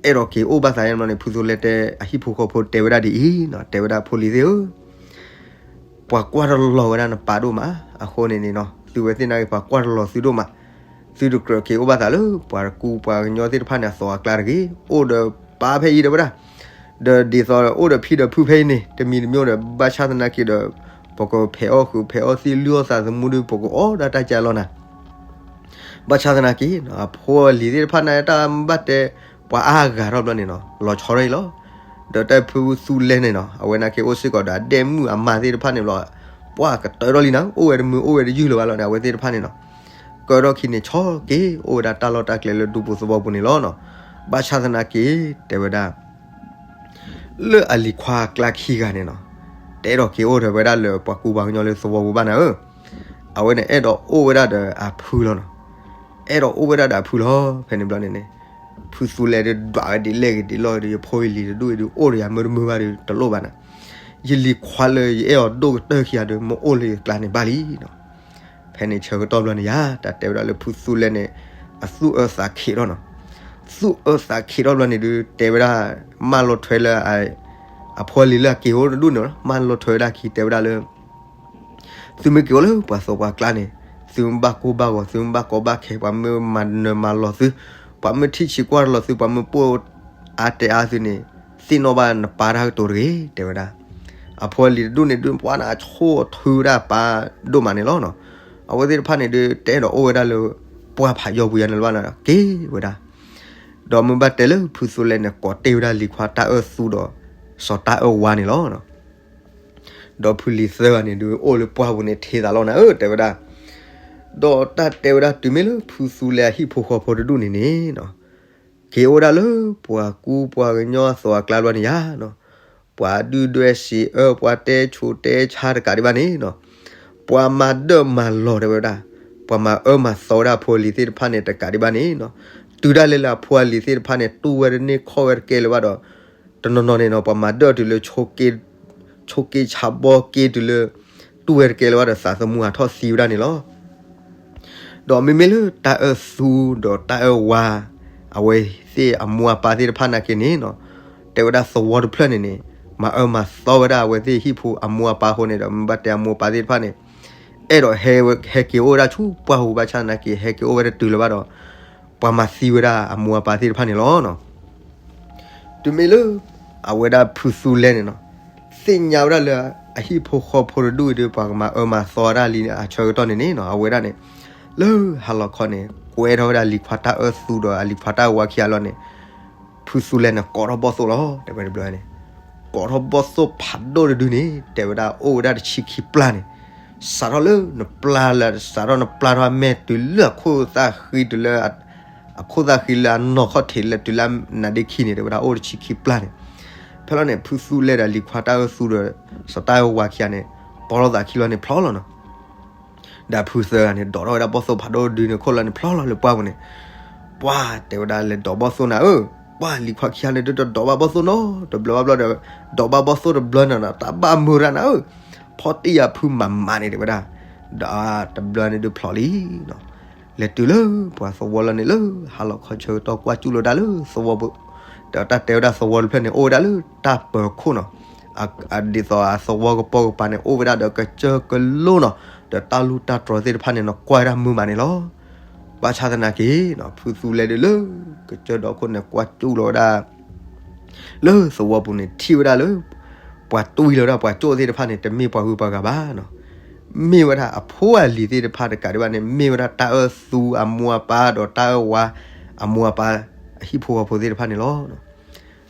အဲၣ်ဒိးက့ၤအိၣ်ဘၣ်သးန့ၣ်ဘျီန့ၣ် ဖုသူလဲတဲအဟံၣ်ဖိဃီဖိတဲဝဲဒၣ်ဒ်အံၤနီၤ, တဲဝဲဒၣ်ဖိလံၤသ့ၣ်ဧၢ ပှၤကွၢ်တလီၤဝဲဒၣ်နပၢ်ဒိၣ်မး, အဃိန့ၣ်န့ၣ်နီၤ သုဝဲသ့ၣ်နာ်က့ၤ ပှၤကွၢ်တလီၤသုဒိၣ်မး, သုတကြၢးက့ၤအိၣ်ဘၣ်သးလၢ ပှၤကူပှၤကညီသ့ၣ်တဖၣ်န့ၣ် အသီအကျါတဂ့ၤ, အိၣ်ဒီးပၢ်ဖဲအံၤတဲဝဲဒၣ်, ဒီးဒ်သိးအိၣ်ဒီးဖံဒီးဖုဖဲအံၤန့ၣ် တမံၤတမံၤဒီး ဘၣ်ဆၣ်သနာ်က့ဒီး ပကဖဲးအီၣ်ဃုာ်ဖဲးအီၣ်သံ လုၢ်အီၣ်သးသမူဒီး ပကအီၣ်ဒၣ်တၢ်ကၢလီၤနၤ ဘၣ်ဆၣ်သနာ်က့ အဖိအလံၤသ့ၣ်တဖၣ်န့ၣ် တၢ်ဘၣ်တဲ ပှၤအါဂၤထီၣ်ဘျီန့ၣ်နီၤ လီၤဆီထီၣ်အံၤလီၤ. ဒီးတၢ်ဖုသူလဲန့ၣ်နီၤ အဝဲနာ်က့အိၣ်စ့ၢ်ကီးဒီးအဒဲၣ်မုၣ်အမါသ့ၣ်တဖၣ်န့ၣ်ဘျီ, ပှၤကတၢၢ်ထီၣ်လံနၤ အိၣ်ဝဲတမုာ်အိၣ်ဝဲတယုၢ်လၢၤဘၣ်လီၤန့ၣ် အဝဲသ့ၣ်တဖၣ်န့ၣ်နီၤ, ကၢထီၣ်ခံန့ၣ် ဆီက့ၤအိၣ်ဝဲဒၣ်တၢ်လီၢ်တၢ်ကျဲလၢဒူပူၤသဝီပူၤန့ၣ်လီၤနီၤ. ဘၣ်ဆၣ်သနာ်က့ တဲဝဲဒၣ် လၢအလံၤခွါအကျါခံဂၤန့ၣ်နီၤ, တအဲၣ်ဒိးက့ၤအိၣ်ဒီးဝဲဒၣ်လၢပှၤကူပှၤကညီလၢသဝီပူၤဘၣ်နၤဧၢ, အဝဲန့ၣ်အဲၣ်ဒိးအိၣ်ဝဲဒၣ်ဒီးအဖုလီၤနီၤ, အဲၣ်ဒိးအိၣ်ဝဲဒၣ်ဒီးအဖုလီၤ. ဖဲန့ၣ်ဘျီန့ၣ်န့ၣ် ဖုသူလဲဒုးဒွးဝဲဒ်လဲၣ်ဂ့ၤဒ်လဲၣ်ဂ့ၤဒီး ယဖိယလံၤတဒူၣ်အံၤဒုး အိၣ်ဒီးယၤမုာ်တမုာ်ဘၣ်ဒီးတလိၣ်ဘၣ်နၤ, ယလံၤခွါလၢယအဲၣ်အီၤဒိၣ်ကတၢၢ်ခံဂၤဒီး မ့ၢ်အိၣ်လၢယကျါန့ၣ်ဘၣ်လံနီၤ. ဖဲန့ၣ်ဆၢကတီၢ်ဘျီန့ၣ်ယါ တၢ်တဲဝဲဒၣ်လၢဖုသူလဲန့ၣ် အသူၣ်အၢသးခံးထီၣ်နီၤ, သူၣ်အၢသးခံးထီၣ်ဘျီန့ၣ်ဒုး တဲဝဲဒၣ် မၢလီၤထွဲလၢ အဖိအလံၤလၢအက့ၤအိၣ်တဒူၣ်န့ၣ် မၢလီၤထွဲဝဲဒၣ်ခံ တဲဝဲဒၣ်လၢ သုမ့ၢ်က့ၤအိၣ်လၢပှၤသဝီပှၤကျါန့ၣ် သုမ့ၢ်ဘၣ်ကိၢ်ဘၣ်ဂီၤ သုမ့ၢ်ဘၣ်ကီဘၣ်ခဲ ပှၤမ့ၢ်မၤနၢၤမၤလီၤသု, ပှၤမ့ၢ်ထံၣ်ဆံးကွၢ်တလီၤသု ပှၤမ့ၢ်ပိၢ်အါတဲအါသုန့ၣ် သ့ၣ်နီၣ်ဘၣ်နပၢ်တၢ်ကတိၤတဂ့ၤ တဲဝဲဒၣ်. အဖိအလံၤတဒူၣ်န့ၣ်ဒုး ပှၤန့ၣ်အဆိၣ်အထုဝဲဒၣ်ပၢ်ဒိၣ်မးန့ၣ်လီၤနီၤ. အဝဲသ့ၣ်တဖၣ်န့ၣ်ဒုး တအဲၣ်ဒိးအိၣ်ဝဲဒၣ်လၢ ပှၢ်ဖးယီၢ်ပူၤယါန့ၣ်လၢၤဘၣ်န့ၣ်ဒီး က့ၤဝဲဒၣ်. ဒီးမ့ၢ်ဘၣ်တဲလၢဖုသူလဲန့ၣ် ကိးတ့ၢ်ဝဲဒၣ်လံၤခွါတၢ်အၢသူဒီး စီၤတၢ်အၢဝါန့ၣ်လီၤ. ဒီးဖုလံၤသၢဂၤန့ၣ်ဒုး အိၣ်လၢပှၢ်ပူၤန့ၣ် ထံၣ်သးလီၤနၤဧၢ တဲဝဲဒၣ်. ဒီးတၢ်တဲဝဲဒၣ် တုၤမ့ၢ်လၢဖုသူလဲအဟံၣ်ဖိဃီဖိတဒူၣ်န့ၣ်န့ၣ်နီၤ, က့ၤအိၣ်ဝဲဒၣ်လၢပှၤကူပှၤကညီအသိးအကျါဘျီန့ၣ်ယါနီၤ, ပှၤဒုၣ်ဒွဲၣ်စံးအၢ ပှၤတဲဆူးတဲဆါတကးဒံးဘၣ်န့ၣ်နီၤ, ပှၤမၤဒၢၣ်မၤလီၤ တဲဝဲဒၣ်, ပှၤမၤအၢမၤသီဝဲဒၣ်အဖိအလံၤသ့ၣ်တဖၣ်န့ၣ် တကးဒံးဘၣ်န့ၣ်နီၤ, တုၤဒၣ်လဲာ်လၢအဖိအလံၤသ့ၣ်တဖၣ်န့ၣ် တူၢ်ဝဲတန့ၢ်ခီၣ်ဝဲတကဲလၢၤဘၣ်ဒီး တနီၤနီၤန့ၣ်နီၤ ပှၤမၤဒၢၣ်တုၤလၢ ဆိးက့ဆါဘီက့တုၤလၢ တူၢ်ဝဲတကဲလၢၤဘၣ်ဒီး သးသမူဟးထီၣ်သံဝဲဒၣ်န့ၣ်လီၤ. ဒီးမ့မ့ၢ်လၢတၢ်အၢသူဒီးတၢ်အၢဝါ အဝဲသ့ၣ်အမိၢ်အပၢ်သ့ၣ်တဖၣ်နာ်က့န့ၣ်နီၤ, တဲဝဲဒၣ်သဝီတဖျၢၣ်န့ၣ်န့ၣ် မၤအၢမၤသီဝဲဒၣ်အဝဲသ့ၣ်ဟံၣ်ဖိအမိၢ်အပၢ်အဃိန့ၣ်ဒီး မ့ၢ်ဘၣ်တဲအမိၢ်အပၢ်သ့ၣ်တဖၣ်န့ၣ် အဲၣ်ဒိးဟဲ ဟဲက့ၤအိၣ်ဝဲဒၣ်ဆူပှၢ်ပူၤဘၣ်ဆၣ်နာ်က့ ဟဲက့ၤအိၣ်ဝဲတတုၤလၢၤဘၣ်ဒီး ပှၤမၤသံဝဲဒၣ်အမိၢ်အပၢ်သ့ၣ်တဖၣ်န့ၣ်လီၤ. တုၤမ့ၢ်လၢ အဝဲဒၣ်ဖုသူလဲန့ၣ်နီၤ, သ့ၣ်ညါဝဲဒၣ်လၢ အဟံၣ်ဖိဃီဖိတဒူၣ်အံၤဒီး ပှၤကမၤအၢမၤသီဝဲဒၣ်လံအဆၢကတီၢ်န့ၣ်န့ၣ်နီၤ, အဝဲဒၣ်န့ၣ် လၢဟါလီၤခီန့ၣ် ကွဲထီၣ်ဝဲဒၣ်လံၤခွါတၢ်အၢသူဒီးအလံၤခွါတၢ်အၢဝါခံဂၤလီၤန့ၣ် ဖုသူလဲန့ၣ် ကိးထီၣ်ဘီၣ်သိၣ်လီၤ တဲဝဲတဘျီန့ၣ်, ကိးထီၣ်ဘီၣ်သိၣ်ဖးဒိၣ်တဒုန့ၣ် တဲဝဲဒၣ်အိၣ်ဝဲဒၣ်တဆံခံပျၢ်န့ၣ်, စးထီၣ်လၢနပျၢ်လၢ စးထီၣ်နပျၢ်ထီၣ်အမဲာ်တုၤလၢအခိၣ်သၣ်ဃံတုၤလၢ အခိၣ်သၣ်ဃံလၢအနီၢ်ခီၣ်ထံးလၢတုၤလၢနါဒ့ခံန့ၣ် တဲဝဲဒၣ်အိၣ်တဆံခံပျၢ်န့ၣ်, ဖဲလီၤန့ၣ် ဖုသူလဲဒီးလံၤခွါတၢ်အၢသူဒီး စီၤတၢ်အၢဝါခံဂၤန့ၣ် ပိာ်လိာ်သးခံလီၤန့ၣ်ဖျီလီၤနီၤ ဒီးဖုသၢဂၤန့ၣ် ဒိးထီၣ်ဝဲဒၣ်ဘီၣ်သိၣ်ဖးဒိၣ်တဒုန့ၣ် ခိၣ်လီၤန့ၣ်ဖျီလီၤလၢပှၢ်ပူၤန့ၣ်, ပှၤတဲဝဲဒၣ်လဲၤဒိးဘီၣ်သိၣ်နၤဧၢ, ပှၤလံၤခွါခံဂၤန့ၣ် တဒိးဘၣ်ဘီၣ်သိၣ်နီတဘျီဘၣ်ဘျီဒီး ဒိးဘၣ်ဘီၣ်သိၣ်တဘျီန့ၣ်နီၤ တၢ်ဘၣ်မုာ်တၢ်နၤဧၢ, ဖီၣ်တံၢ်ယၤဖုမးမးန့ၣ် တဲဝဲဒၣ်, ဒီးတဘျီန့ၣ်ဒုးဖျီလံနီၤ, လဲၤတုၤလၢပှၤသဝီလီၤန့ၣ်လၢ ဟါလီၤခီဆၢကတီၢ်ကွၢ်ကၠူၣ်လီၤဒၣ်လၢသဝီပူၤ, ဒီးတၢ်တဲဝဲဒၣ်သဝီတဖျၢၣ်န့ၣ် အိၣ်ဝဲဒၣ်လၢတၢ်ပၢၤခိၣ်နီၤ ဒ်သိးအသဝီကပိာ်ကပၤန့ၣ် အိၣ်ဝဲဒၣ်ဒီးကစၢၢ်ကလိနီၤ, ဒီးတၢ်လူၢ်တၢ်တြီၤသ့ၣ်တဖၣ်န့ၣ်နီၤ ကွၢ်ဝဲဒၣ်မုာ်မးန့ၣ်လီၤ. ဘၣ်ဆၣ်သနာ်က့နီၤ ဖုသူလဲဒုးလၢ ကစၢၢ်ဒီခိၣ်န့ၣ် ကွၢ်ကၠူၣ်လီၤဝဲဒၣ် လၢသဝီပူၤန့ၣ် ထံၣ်ဝဲဒၣ်လၢ ပှၤတွံၢ်လီၤဝဲဒၣ်ပှၤကၠိၣ်သ့ၣ်တဖၣ်န့ၣ် တမ့ၢ်ပှၤဂုၤပှၤဂၤဘၣ်နီၤ, မ့ၢ်ဝဲဒၣ်အဖိအလံၤသ့ၣ်တဖၣ်တကးဒံးဘၣ်န့ၣ် မ့ၢ်ဝဲဒၣ်တၢ်အၢသူအမိၢ်အပၢ်ဒီးတၢ်အၢဝါအမိၢ်အပၢ် အဟံၣ်ဖိဃီဖိသ့ၣ်တဖၣ်န့ၣ်လီၤ.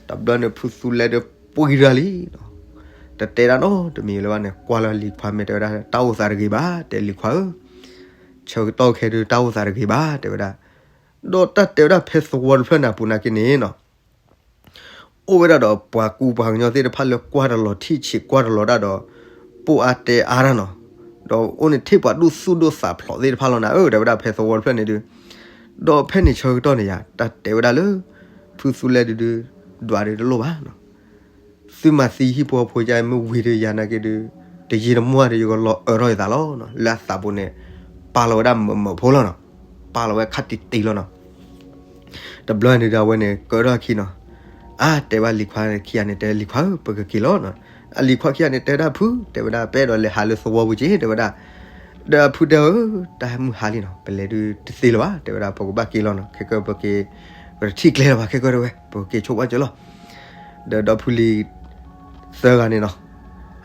တဘျီန့ၣ် ဖုသူလဲဒုးပှံၤတၢ်လံနီၤ, တတဲဒၣ်နီတမံၤလၢၤဘၣ်န့ၣ် ကွၢ်လၢလံၤခွါမဲာ်တဲဝဲဒၣ် တၢ်အိၣ်သးတဂ့ၤဘၣ် တဲလံၤခွါဧၢ, ဆၢကတီၢ်ခဲဒုးတၢ်အိၣ်သးတဂ့ၤဘၣ် တဲဝဲဒၣ်, ဒီးတၢ်တဲဝဲဒၣ်ဖဲသဝီတဖျၢၣ်န့ၣ်အပူၤနာ်က့န့ၣ်နီၤ အိၣ်ဝဲဒၣ်ဒီးပှၤကူပှၤကညီသ့ၣ်တဖၣ်လၢကွၢ်တလီၤထံၣ်ဆံးကွၢ်တလီၤတၢ်ဒီး ပိၢ်အါတဲအါတၢ်နီၤ, ဒီးအိၣ်န့ၣ်ထံၣ်ပှၤဒူၣ်သူၣ်ဒိၣ်သးဖျိးသ့ၣ်တဖၣ်လီၤနၤဧၢ တဲဝဲဒၣ်ဖဲသဝီတဖျၢၣ်န့ၣ်ဒုး, ဒီးဖဲန့ၣ်ဆၢကတီၢ်န့ၣ်ယါ တၢ်တဲဝဲဒၣ်လၢ ဖုသူလဲဒုးဒုး ဒွးဒုးတလိၣ်ဘၣ်နီၤ သုမၤသံဟံၣ်ဖိဃီဖိယါမ့ၢ်ဝံၤဒီးယၤနာ်က့ဒုး တယံာ်တမီၢ်ဒီး ယကလီၤအၢထီၣ်ယသးလီၤနီၤ, လၢအသးပူၤန့ၣ် ပာ်လီၤဝဲဒၣ်မုာ်မုာ်ဖိလီၤနီၤ, ပာ်လီၤဝဲခါတံၢ်တံၢ်လီၤနီၤ. တဘျီန့ၣ်ဒီးအဝဲန့ၣ် ကၢထီၣ်အခံနီၤ, အါတဲဘၣ်လံၤခွါခံဂၤန့ၣ် တဲလံၤခွါဧၢ ပကက့ၤလီၤနီၤ, အလံၤခွါခံဂၤန့ၣ် တဲဒၣ်ဖု တဲဝဲဒၣ် ပအဲၣ်ဒိးလဲၤဟးလၢသဝီပူၤက့ၤ တဲဝဲဒၣ်, ဒီးဖုတဲအီၤ တၢ်မုၢ်ဟါလံနီၤ ပလဲၤဒုးတသ့လၢၤဘၣ် တဲဝဲဒၣ် ပကဘၣ်က့ၤလီၤနီၤ ခဲကၢပက့ၤ ပတထံၣ်ကျဲလၢၤဘၣ် ခဲကၢတဲဝဲ ပကက့ၤဆိပာ်စၢၤလီၤ. ဒီးဒီဖုလံၤသၢဂၤန့ၣ်နီၤ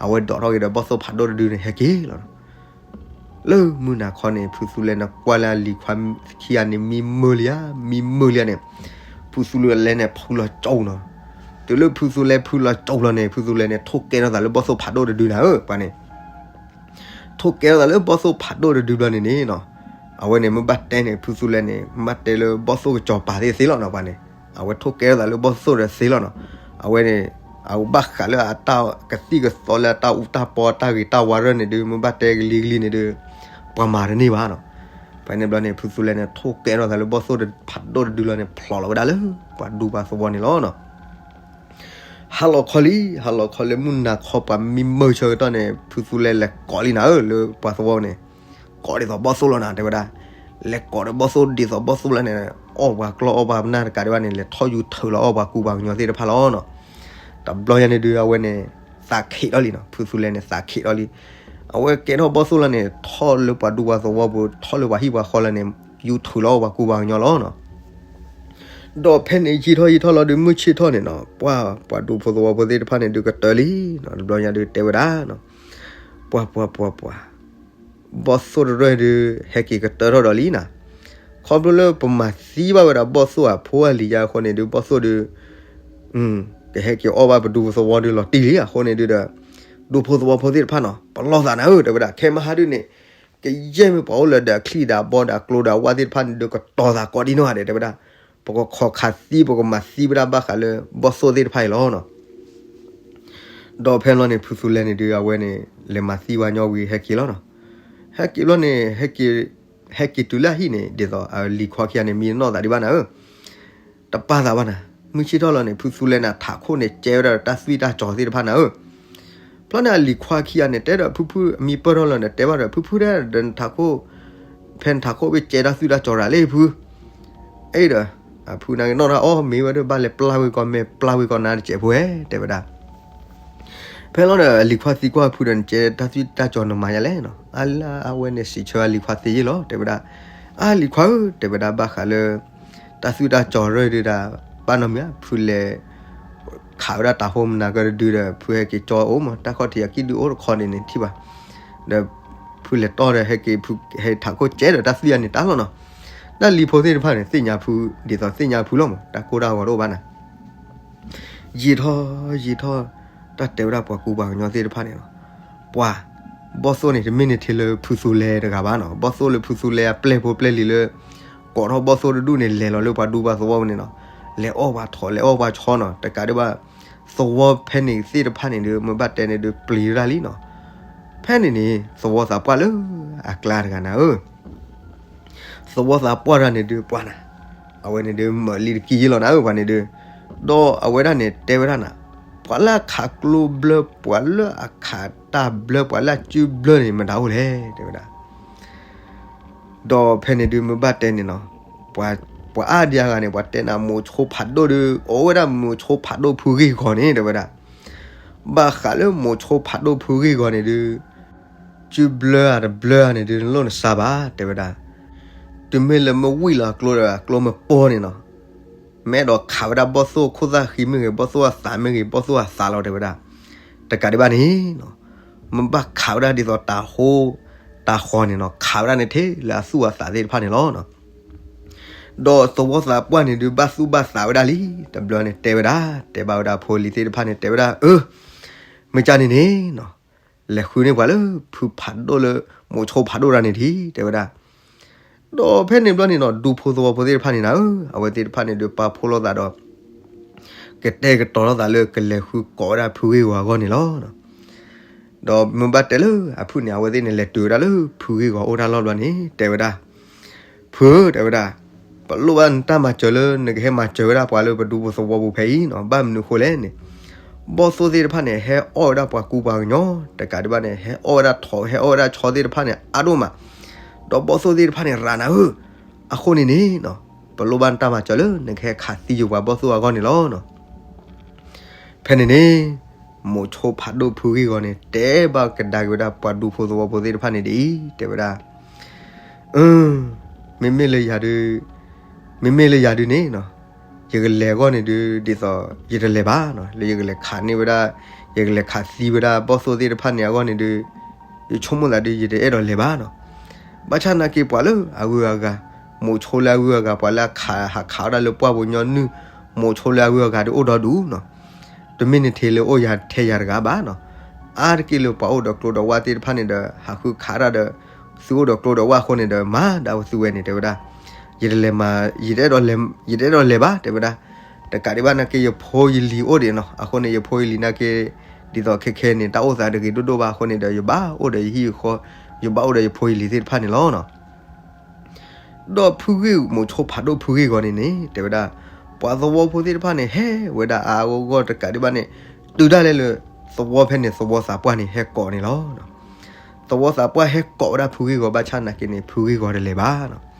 အဝဲဒိးထီၣ်က့ၤဒီးဘီၣ်သိၣ်ဖးဒိၣ်တဒုန့ၣ် ဟဲက့ၤလီၤနီၤ. လၢမုၢ်နၤခီန့ၣ် ဖုသူလဲန့ၣ် ကွၢ်လၢအလံၤခွါခံဂၤန့ၣ် မံမုာ်လံဧါ မံမုာ်လံဧါန့ၣ်, ဖုသူလဲန့ၣ် ဖုလီၤကၠိနီၤ. တုၤလၢဖုသူလဲဖုလီၤကၠိလီၤန့ၣ် ဖုသူလဲန့ၣ် ထိၣ်ကဲထီၣ်သးလၢဘီၣ်သိၣ်ဖးဒိၣ်တဒုနၤဧၢ ပှၤန့ၣ် ထိၣ်ကဲထီၣ်သးလၢဘီၣ်သိၣ်ဖးဒိၣ်တဒုဘျီန့ၣ်န့ၣ်နီၤ, အဝဲန့ၣ် မ့ၢ်ဘၣ်တဲန့ၣ် ဖုသူလဲန့ၣ် မ့ၢ်ဘၣ်တဲလၢဘီၣ်သိၣ်ကစီၤပၤသ့ၣ်သ့လီၤနီၤ ပှၤန့ၣ်, အဝဲထိၣ်ကဲထီၣ်သးလၢဘီၣ်သိၣ်ဒီးသ့လီၤနီၤ. အဝဲန့ၣ် အဘၣ်ဃးလၢအတၢ်ကသံၣ်ကသီလၢအတၢ်အူတၢ်ပီ တၢ်ဂ့ၤတၢ်ဝါရၢၢ်န့ၣ်ဒုး မ့ၢ်ဘၣ်တဲကလံၤကလံၤန့ၣ်ဒုး ပှၤမၤတန့ၢ်ဘၣ်နီၤ. ဖဲန့ၣ်ဘျီန့ၣ် ဖုသူလဲန့ၣ် ထိၣ်ကဲထီၣ်သးလၢဘီၣ်သိၣ်ဖးဒိၣ်တဒုလီၤန့ၣ် ဖျိးလီၤဝဲဒၣ်လၢ ပှၤဒူပှၤသဝီန့ၣ်လီၤနီၤ. ဟါလီၤခီလံ ဟါလီၤခီလၢမုၢ်နၤခီ ပှၤမံမုာ်ဆၢကတီၢ်န့ၣ် ဖုသူလဲလဲၤကိးလံနၤဧၢ လၢပှၤသဝီန့ၣ်, ကိးဒ်သိးဘီၣ်သိၣ်လီၤနၤ တဲဝဲဒၣ်, လဲၤကိးဒီးဘီၣ်သိၣ်ဒ်သိးဘီၣ်သိၣ်လီၤန့ၣ် အီၣ်ပှၤကျီၢ်အီၣ်ပှၤပနၢ်တကးဒံးဘၣ်န့ၣ် လဲၤထီၣ်ယူၤထုးလီၤအီၣ်ပှၤကူပှၤကညီသ့ၣ်တဖၣ်လီၤနီၤ. တဘျီယါန့ၣ်ဒုး အဝဲန့ၣ် သးခံးထီၣ်လံနီၤ, ဖုသူလဲန့ၣ် သးခံးထီၣ်လံ. အဝဲကဲထီၣ်ဘီၣ်သိၣ်လီၤန့ၣ် ထီၣ်လၢပှၤဒူပှၤသဝီပူၤ ထီၣ်လၢပှၤဟံၣ်ပှၤဃီလီၤန့ၣ် ယူၤထုးလီၤအီၣ်ပှၤကူပှၤကညီလီၤနီၤ. ဒီးဖဲန့ၣ်ယံာ်ထီၣ်ယံာ်ထီၣ်လီၤဒုး မုၢ်ဆ့ၣ်ထီၣ်န့ၣ်နီၤ, ပှၤ ပှၤဒူဖိသဝီဖိသ့ၣ်တဖၣ်န့ၣ်ဒုးကတၢၢ်လံနီၤ, တဘျီညါဒုးတဲဝဲဒၣ်နီၤ, ပှၤ ပှၤ ပှၤ ပှၤ ဘီၣ်သိၣ်တရၢၢ်ဒုး ဟဲက့ၤကတၢၢ်ထီၣ်ဒီးလံနီၤ, ခီဖျိလၢပမၤသံဘၣ်ဝဲဒၣ်ဘီၣ်သိၣ်အဖိအလံၤယါအဃိန့ၣ်ဒုး ဘီၣ်သိၣ်ဒုး ကဟဲက့ၤအီၣ်ဘၣ်ပဒူဖိသဝီဒုးလီၤတံၢ်လံအဃိန့ၣ်ဒုးဒီး ဒူဖိသဝီဖိသ့ၣ်တဖၣ်နီၤ ပလီၢ်သးနၤဧၢ တဲဝဲဒၣ်, ခဲမဟါဒုးန့ၣ် ကယဲၢ်မ့ၢ်ပှၤအိၣ်လၢဒီးအချံၣ်ဒီးအဘီဒီးအကျိဒီးအဝၣ်သ့ၣ်တဖၣ်န့ၣ်ဒုး ကတီၤသးကိးဒံနီၢ်ဂၤဒဲး တဲဝဲဒၣ်, ပကခီၣ်ခးသံ ပကမၤသံဝဲဒၣ်ဘၣ်ဃးလၢဘီၣ်သိၣ်သ့ၣ်တဖၣ်အံၤလီၤနီၤ. ဒီးဖဲလီၤန့ၣ် ဖုသူလဲန့ၣ်ဒုး အဝဲန့ၣ် လဲၤမၤသံဝဲညီဝံၤဟဲက့ၤလီၤနီၤ. ဟဲက့ၤဘျီန့ၣ် ဟဲက့ၤတုၤလၢအဟံၣ်န့ၣ် ဒ်သိးအလံၤခွါခံဂၤန့ၣ် မံနီၢ်သးဒံးဘၣ်နၤဧၢ တပာ်သးဘၣ်နၤ, မုၢ်ဆ့ၣ်ထီၣ်လီၤန့ၣ် ဖုသူလဲန့ၣ် ထးခိၣ်န့ၣ် ကဲဝဲဒၣ်တၢ်သွံၣ်တၢ်ကၠီၤသ့ၣ်တဖၣ်နၤဧၢ. ဖဲလီၤန့ၣ် အလံၤခွါခံဂၤန့ၣ် တဲဒီးဖုဖု အမံပၢၢ်ထီၣ်လီၤန့ၣ် တဲဘၣ်ဒီး ဖုဖုတဲဒီးနထးခိၣ် ဖဲနထးခိၣ်ဘၣ်ကဲတၢ်သွံၣ်တၢ်ကၠီၤရၤလံဖု အဲၣ်ဒီး အဖုန့ၣ်ကနီၣ်တၢ်အီၣ်မ့ၢ်ဝဲဒၣ် ဘၣ်လဲၤပျၢ်ဝံၤကီး မ့ၢ်ပျၢ်ဝံၤကီးနၤတစဲးဖိဧဲ တဲဝဲဒၣ်. ဖဲလီၤဒီး အလံၤခွါသံကွၢ်ဖုဒီး နကဲတၢ်သွံၣ်တၢ်ကၠီၤနမၤယါလဲၣ်နီၤ. အလါအဝဲန့ၣ် စံးဆၢအလံၤခွါသ့ယ့ၢ်လီၤ တဲဝဲဒၣ်. အလံၤခွါဧၢ တဲဝဲဒၣ် ဘၣ်ဃးလၢ တၢ်သွံၣ်တၢ်ကၠီၤရၢၢ်ဒုးဒၣ် ဘၣ်နီတမံၤ ဖုလဲၤ ခးဝဲဒၣ်တၤဟိမနၤကဒီးဒုးဒီး ဖုဟဲက့ၤကၠီအိၣ်မး တၢ်ခီၣ်ထံးအကံၢ်ဒုးအိၣ်တခီန့ၣ်န့ၣ်ထံၣ်ဘၣ်. ဒီးဖုလဲၤတီၢ်ဒီးဟဲက့ၤ ဖုဟဲထးခိၣ်ကဲဒီးတၢ်သွံၣ်အန့ၣ်တၢ်လီၤနီၤ. တၢ်လံၤဖိသ့ၣ်တဖၣ်န့ၣ် သ့ၣ်ညါဖု ဒ်သိးသ့ၣ်ညါဖုလီၤမး တၢ်ကိၢ်တၢ်ဂီၤတအိၣ်ဘၣ်နၤ ယံာ်ထီၣ်ယံာ်ထီၣ် တၢ်တဲဝဲဒၣ်ပှၤကူပှၤကညီသ့ၣ်တဖၣ်န့ၣ်လီၤ. ပှၤ ဘီၣ်သိၣ်န့ၣ် တမ့ၢ်န့ၣ်ထဲလၢဖုသူလဲတဂၤဘၣ်နီၤ. ဘီၣ်သိၣ်လၢဖုသူလဲအပျဲၢ်ဖိပျဲၢ်လံၤလၢ ကိးထီၣ်ဘီၣ်သိၣ်တဒူၣ်န့ၣ် လဲၤလီၤလၢပှၤဒူပှၤသဝီပူၤန့ၣ်နီၤ. လဲၤအီၣ်ပှၤထိး လဲၤအီၣ်ပှၤဆီနီၤ. တကးဒံးဘၣ် သဝီဖဲန့ၣ်သ့ၣ်တဖၣ်န့ၣ်ဒုး မ့ၢ်ဘၣ်တဲန့ၣ်ဒုး ပျံၤဝဲဒၣ်လံနီၤ. ဖဲန့ၣ်န့ၣ် သဝီသးပှၢ်လၢအကျါတဂၤနၤဧၢ သဝီသးပှၢ်တဂၤန့ၣ်ဒုးပှၤနၤ, အဝဲန့ၣ်ဒုး မၢလံတကံၢ်ယ့ၢ်လီၤနၤဧၢ ပှၤန့ၣ်ဒုး, ဒီးအဝဲဒၣ်န့ၣ် တဲဝဲဒၣ်နၤ, ပှၤလၢအခးကျိဘျၢ ပှၤလၢအခးတၢ်ဘျၢ ပှၤလၢအစုဘျၢန့ၣ် မတၤအိၣ်လဲၣ် တဲဝဲဒၣ်. ဒီးဖဲန့ၣ်ဒုး မ့ၢ်ဘၣ်တဲန့ၣ်နီၤ, ပှၤအါဒံအါဂၤန့ၣ် ပှၤတဲနၤ မိၤဆိဖးဒိၣ်ဒုး အိၣ်ဝဲဒၣ်မိၤဆိဖးဒိၣ်ဖုဂ့ၢ်ဂီၤန့ၣ် တဲဝဲဒၣ်. ဘၣ်ဃးလၢမိၤဆိဖးဒိၣ်ဖုဂ့ၢ်ဂီၤန့ၣ်ဒုး စုဘျၢဧါတဘျၢဧါန့ၣ်ဒုး နလိၣ်နစါဘၣ် တဲဝဲဒၣ်. တုၤမ့ၢ်လၢမ့ၢ်ဝံၣ်လီၤအကျိဒီး အကျိမ့ၢ်ပီန့ၣ်နီၤ, မ့ၢ်အဲၣ်ဒိးခးဝဲဒၣ်ဘီၣ်သိၣ်ခိၣ်သၣ်ဃံမ့ၢ်ဂ့ၤ ဘီၣ်သိၣ်အသးမ့ၢ်ဂ့ၤ ဘီၣ်သိၣ်အသးလီၤ တဲဝဲဒၣ်. တကးဒံးဘၣ်န့ၣ်နီၤ, မ့ၢ်ဘၣ်ခးဝဲဒၣ်ဒ်သိးတၤဟိ တၤဃီၤန့ၣ်နီၤ, ခးဝဲဒၣ်န့ၣ်ထဲလၢအသူၣ်အသးသ့ၣ်တဖၣ်န့ၣ်လီၤ. ဒီးသဝီသးပှၢ်န့ၣ်ဒုး ဘၣ်သူၣ်ဘၣ်သးဝဲဒၣ်လံ တဘျီန့ၣ် တဲဝဲဒၣ်, တဲဘၣ်ဝဲဒၣ်ဖိလံၤသ့ၣ်တဖၣ်န့ၣ် တဲဝဲဒၣ်, အၢ မ့ၢ်ကၢ်န့ၣ်န့ၣ်နီၤ, လဲၤဃုန့ၢ်ပှၤလၢဖုဖးဒိၣ်လၢ မိၤဆိဖးဒိၣ်တဂၤန့ၣ်ထံၣ် တဲဝဲဒၣ်. ဒီးဖဲန့ၣ်ဘျီန့ၣ်နီၤ ဒူဖိသဝီဖိသ့ၣ်တဖၣ်န့ၣ်နၤဧၢ, အဝဲသ့ၣ်တဖၣ်န့ၣ်ဒုးပာ်ဖှိၣ်လိာ်သးဒီး ကတဲာ်ကတီၤလိာ်သးလၢကလဲၤဃုကိးဝဲဒၣ်ဖုဂ့ၢ်ဂီၤအဂီၢ်န့ၣ်လီၤ. ဒီးမ့ၢ်ဘၣ်တဲလၢအဖုၣ်န့ၣ် အဝဲသ့ၣ်န့ၣ်လဲၤတုၤဝဲဒၣ်လၢဖုဂ့ၢ်ဂီၤအိၣ်တၢ်လီၢ်ဘျီန့ၣ် တဲဝဲဒၣ်, ဖုဧၢ တဲဝဲဒၣ်, ပလိၣ်ဘၣ်နတၢ်မၤစၢၤလၢနကဟဲမၤစၢၤဝဲဒၣ်ပှၤလၢပဒူပသဝီပူၤဖဲအံၤနီၤ, ဘၣ်မနုၤအဃိလဲၣ်န့ၣ်, ဘီၣ်သိၣ်သ့ၣ်တဖၣ်န့ၣ် ဟဲအီၣ်ဝဲဒၣ်ပှၤကူပှၤကညီ, တကးဒံးဘၣ်န့ၣ် ဟဲအီၣ်ဝဲဒၣ်ထိး ဟဲအီၣ်ဝဲဒၣ်ဆီသ့ၣ်တဖၣ်န့ၣ် အါဒိၣ်မး, ဒီးဘီၣ်သိၣ်သ့ၣ်တဖၣ်န့ၣ် ရၤနၤဧၢ, အဃိန့ၣ်န့ၣ်နီၤ, ပလိၣ်ဘၣ်နတၢ်မၤစၢၤလၢနကဟဲခးသံယိၤပှၤဘီၣ်သိၣ်အဂီၢ်န့ၣ်လီၤ. ဖဲန့ၣ်န့ၣ် မိၤဆိဖးဒိၣ်ဖုဂ့ၢ်ဂီၤန့ၣ် တဲဘၣ်ကဒါက့ၤဝဲဒၣ်ပှၤဒူဖိသဝီဖိသ့ၣ်တဖၣ်န့ၣ်ဒ်အံၤ, တဲဝဲဒၣ်, မ့မ့ၢ်လၢယၤဒုး, မ့မ့ၢ်လၢယၤဒုးန့ၣ်နီၤ, ယကလဲၤအဂီၢ်န့ၣ်ဒုး ဒ်သိးယတလဲၤဘၣ်နီၤ, လၢယကလဲၤခးန့ၢ်ဝဲဒၣ်, ယကလဲၤခးသံဝဲဒၣ်ဘီၣ်သိၣ်သ့ၣ်တဖၣ်န့ၣ်အဂီၢ်န့ၣ်ဒုး, ယဆိကမိၣ်သးဒုး ယတအဲၣ်ဒိးလဲၤဘၣ်နီၤ. ဘၣ်ဆၣ်နာ်က့ပှၤလၢအဂုၤအဂၤ, မိၤဆိလၢအဂုၤအဂၤ ပှၤလၢအခးဟးခးဝဲဒၣ်လၢပှၢ်ပူၤညီနုၢ်, မိၤဆိလၢအဂုၤအဂၤဒုးအိၣ်ဒီဒူၣ်နီၤ. တမ့ၢ်န့ၣ်ထဲလၢအိၣ်ယၤထဲယၤတဂၤဘၣ်နီၤ. အါတက့ၢ်လၢပှၤအိၣ်ဒီးကျိဒီးဝၣ်သ့ၣ်တဖၣ်န့ၣ်ဒီး ဟးဃုခးတၢ်ဒီး သုအိၣ်ဒီးကျိဒီးဝၣ်အဃိန့ၣ်ဒီး မၤဒၣ်ဝဲသုဝဲန့ၣ် တဲဝဲဒၣ်, ယတလဲၤမၤ, ယတအဲၣ်ဒိးလဲၤ, ယတအဲၣ်ဒိးလဲၤဘၣ် တဲဝဲဒၣ်. တကးဒံးဘၣ်နာ်က့ ယဖိယလံၤအိၣ်ဒံးနီၤ, အဃိန့ၣ် ယဖိယလံၤနာ်က့ ဒ်သိးခဲခဲန့ၣ် တၢ်အိၣ်သးတဂ့ၤဒိၣ်ဒိၣ်ဘၣ်အဃိန့ၣ်ဒီး ယဘၣ်အိၣ်ဒီးယဟံၣ်ယဃီ, ယဘၣ်အိၣ်ဒီးယဖိယလံၤသ့ၣ်တဖၣ်န့ၣ်လီၤနီၤ. ဒီးဖုဂ့ၢ် မိၤဆိဖးဒိၣ်ဖုဂ့ၢ်ဂီၤန့ၣ်န့ၣ် တဲဝဲဒၣ်, ပှၤသဝီဖိသ့ၣ်တဖၣ်န့ၣ် ဟဲဝဲဒၣ်အါအါဂီၢ်ဂီၢ်တကးဒံးဘၣ်န့ၣ်, တုၤဒၣ်လဲာ်လၢ သဝီဖဲန့ၣ် သဝီသးပှၢ်န့ၣ် ဟဲကိးန့ၣ်လီၤ. သဝီသးပှၢ်ဟဲကိးဝဲဒၣ်ဖုဂ့ၢ်ဂီၤ ဘၣ်ဆၣ်နာ်က့န့ၣ် ဖုဂ့ၢ်ဂီၤတလဲၤဘၣ်နီၤ.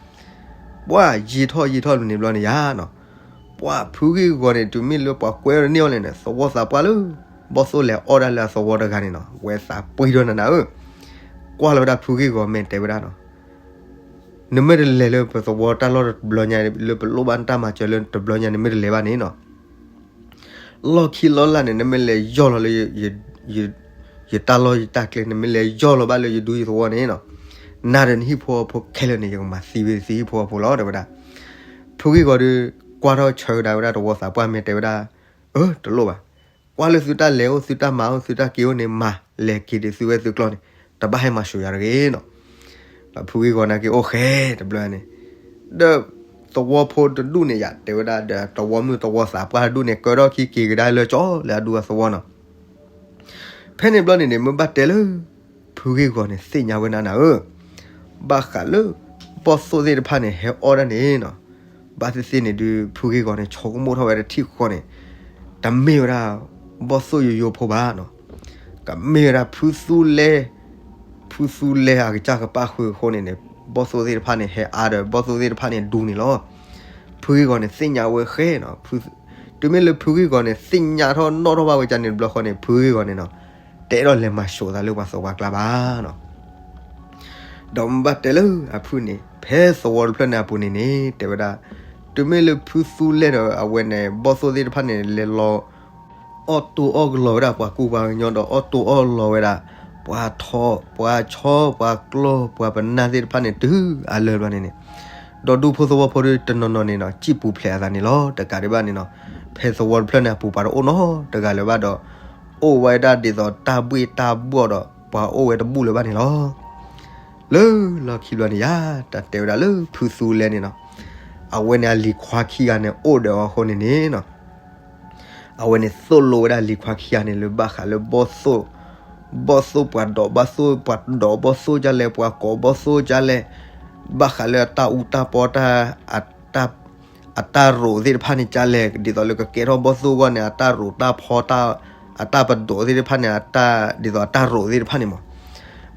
ပှၤယံာ်ထီၣ်ယံာ်ထီၣ်လၢန့ၣ်ဘျီန့ၣ်ယါနီၤ, ပှၤဖုဂ့ၢ်ဂီၤန့ၣ် တုၤမ့ၢ်လၢပှၤကွဲဝဲဒၣ်န့ၢ်အီၤလဲၣ်န့ၣ် သဝီသးပှၢ်လၢ ဘီၣ်သိၣ်လဲၤအီၣ်ဒၣ်လၢအသဝီတဂၤန့ၣ်နီၤ, ဝဲသးပှံၢ်ထီၣ်နၤနၤဧၢ, ကွၢ်လီၤဝဲဒၣ်ဖုဂ့ၢ်ဂီၤ မ့ၢ်တဲဝဲဒၣ်နီၤ, နမ့ၢ်တလဲၤလၢပသဝီတၢ်လီၢ်တဘျီညါ လၢပလိၣ်ဘၣ်နတၢ်မၤစၢၤလၢတဘျီညါ နမ့ၢ်တလဲၤဘၣ်န့ၣ်နီၤ လီၢ်ခံလီၢ်လၢ်န့ၣ် နမ့ၢ်လဲၤယီၢ်လီၤလၢ ယတၢ်လီၢ်ယတၢ်ကျဲ နမ့ၢ်လဲၤယီၢ်လီၤဘၣ်လၢယဒူယသဝီန့ၣ်နီၤ နၤဒီးနဟံၣ်ဖိဃီဖိခဲလၢာ်န့ၣ် ယကမၤသံဝဲသ့ဟံၣ်ဖိဃီဖိလီၤ တဲဝဲဒၣ်. ဖုဂ့ၢ်ဂီၤဒီး ကွၢ်ထီၣ်ဆၢကဒါဝဲဒၣ်တဝီသးပှၢ်မ့ၢ်တဲဝဲဒၣ်, အၢ တလိၣ်ဘၣ်, ကွၢ်လၢသုတၢ်လဲၤအိၣ် သုတၢ်မၤအိၣ် သုတၢ်က့ၤအိၣ်န့ၣ် မၤလဲၤက့ၤဒံးသုဝဲသုကျီၢ်န့ၣ် တဘၣ်ဟဲမၤစိာ်ယၤတဂ့ၤနီၤ. ဒီးဖုဂ့ၢ်ဂီၤန့ၣ်က့ၤအိၣ်ဃဲတဘျီန့ၣ်, ဒီးသဝီဖိတဒူၣ်န့ၣ်ယတဲဝဲဒၣ်ဒီး သဝီမုၣ်သဝီသးပှၢ်တဒူၣ်န့ၣ် ကၢထီၣ်ခံက့ၤကဒါလၢကၠီလၢအဒူအသဝီနီၤ. ဖဲန့ၣ်ဘျီန့ၣ်န့ၣ် မ့ၢ်ဘၣ်တဲလၢ ဖုဂ့ၢ်ဂီၤန့ၣ် သ့ၣ်ညါဝဲဒၣ်နၤဧၢ, ဘၣ်ဃးလၢ ဘီၣ်သိၣ်သ့ၣ်တဖၣ်န့ၣ် ဟဲအီၣ်ဒၣ်န့ၣ်နီၤ, ဘၣ်သ့ၣ်သ့ၣ်န့ၣ်ဒုး ဖုဂ့ၢ်ဂီၤန့ၣ် ဆိကမိၣ်ထီၣ်ဝဲတထံၣ်ဃီန့ၣ်, တမ့ၢ်ဝဲဒၣ် ဘီၣ်သိၣ်ယိယိဖိဘၣ်နီၤ, ကမ့ၢ်ဝဲဒၣ်ဖုသူလဲ, ဖုသူလဲအကစၢ်ကပၣ်ဃုာ်အဃိန့ၣ်န့ၣ် ဘီၣ်သိၣ်သ့ၣ်တဖၣ်န့ၣ် ဟဲအါဒီးဘီၣ်သိၣ်သ့ၣ်တဖၣ်န့ၣ်ဒူန့ၣ်လီၤ. ဖုဂ့ၢ်ဂီၤန့ၣ် သ့ၣ်ညါဝဲဃဲနီၤ, တုၤမ့ၢ်လၢဖုဂ့ၢ်ဂီၤန့ၣ် သ့ၣ်ညါထီၣ်နီၣ်ထီၣ်ဘၣ်ဝဲဒ်န့ၣ်တဘျီဃီန့ၣ် ဖုဂ့ၢ်ဂီၤန့ၣ်နီၤ, တအဲၣ်ဒိးလဲၤမၤစိာ်သးလၢပှၤသဝီကျါဘၣ်နီၤ. ဒီးမ့ၢ်ဘၣ်တဲလၢအဖုန့ၣ် ဖဲသဝီတဖျၢၣ်န့ၣ်အပူၤန့ၣ်န့ၣ် တဲဝဲဒၣ်, တုၤမ့ၢ်လၢဖုသူလဲဒီးအဝဲန့ၣ် ဘီၣ်သိၣ်သ့ၣ်တဖၣ်န့ၣ် လဲၤလီၤ အီၣ်တိၢ်အီၣ်ကလီၤဝဲဒၣ်ပှၤကူပှၤကညီဒီး အီၣ်တိၢ်အီၣ်လီၤဝဲဒၣ် ပှၤထိး ပှၤဆီ ပှၤကျီ ပှၤပနၢ်သ့ၣ်တဖၣ်န့ၣ် တုၤအလၢာ်ဘျီန့ၣ်န့ၣ်, ဒီးဒူဖိသဝီဖိဒီးတနီၤနီၤန့ၣ်နီၤ စံၣ်ပူၤဖျဲးအသးန့ၣ်လီၤ. တကးဒံးဘၣ်န့ၣ်နီၤ, ဖဲသဝီတဖျၢၣ်န့ၣ်အပူၤ ပှၤတအိၣ်နီတဂၤလၢၤဘၣ်ဒီး အိၣ်ဝဲဒၣ်ဒ်သိးတၢ်ဘှ့ၣ်တၢ်ဘှီၣ်ဒီး ပှၤအိၣ်ဝဲတဘူၣ်လၢၤဘၣ်န့ၣ်လီၤ. လၢလီၢ်ခံဘျီန့ၣ်ယါ, တၢ်တဲဝဲဒၣ်လၢဖုသူလဲန့ၣ်နီၤ, အဝဲန့ၣ်အလံၤခွါခံဂၤန့ၣ် အိၣ်ဒီးအီၤအဃိန့ၣ်န့ၣ်နီၤ, အဝဲန့ၣ်သိၣ်လိဝဲဒၣ်လံၤခွါခံဂၤန့ၣ် လၢဘၣ်ဃးလၢဘီၣ်သိၣ်, ဘီၣ်သိၣ်ပှၤဒိးဘီၣ်သိၣ် ပှၤဒိးဘီၣ်သိၣ်ဒ်လဲၣ် ပှၤကိးဘီၣ်သိၣ်ဒ်လဲၣ်, ဘၣ်ဃးလၢအတၢ်အူတၢ်ပီတၢ် အတၢ်ရိးသ့ၣ်တဖၣ်န့ၣ်ဒ်လဲၣ်, ဒ်သိးလၢကကဲထီၣ်ဘီၣ်သိၣ်အဂီၢ်န့ၣ် အတၢ်ရိးတၢ်ဖီတၢ်, အတၢ်ပဒိးသ့ၣ်တဖၣ်န့ၣ် ဒ်သိးအတၢ်ရိးသ့ၣ်တဖၣ်န့ၣ်မး,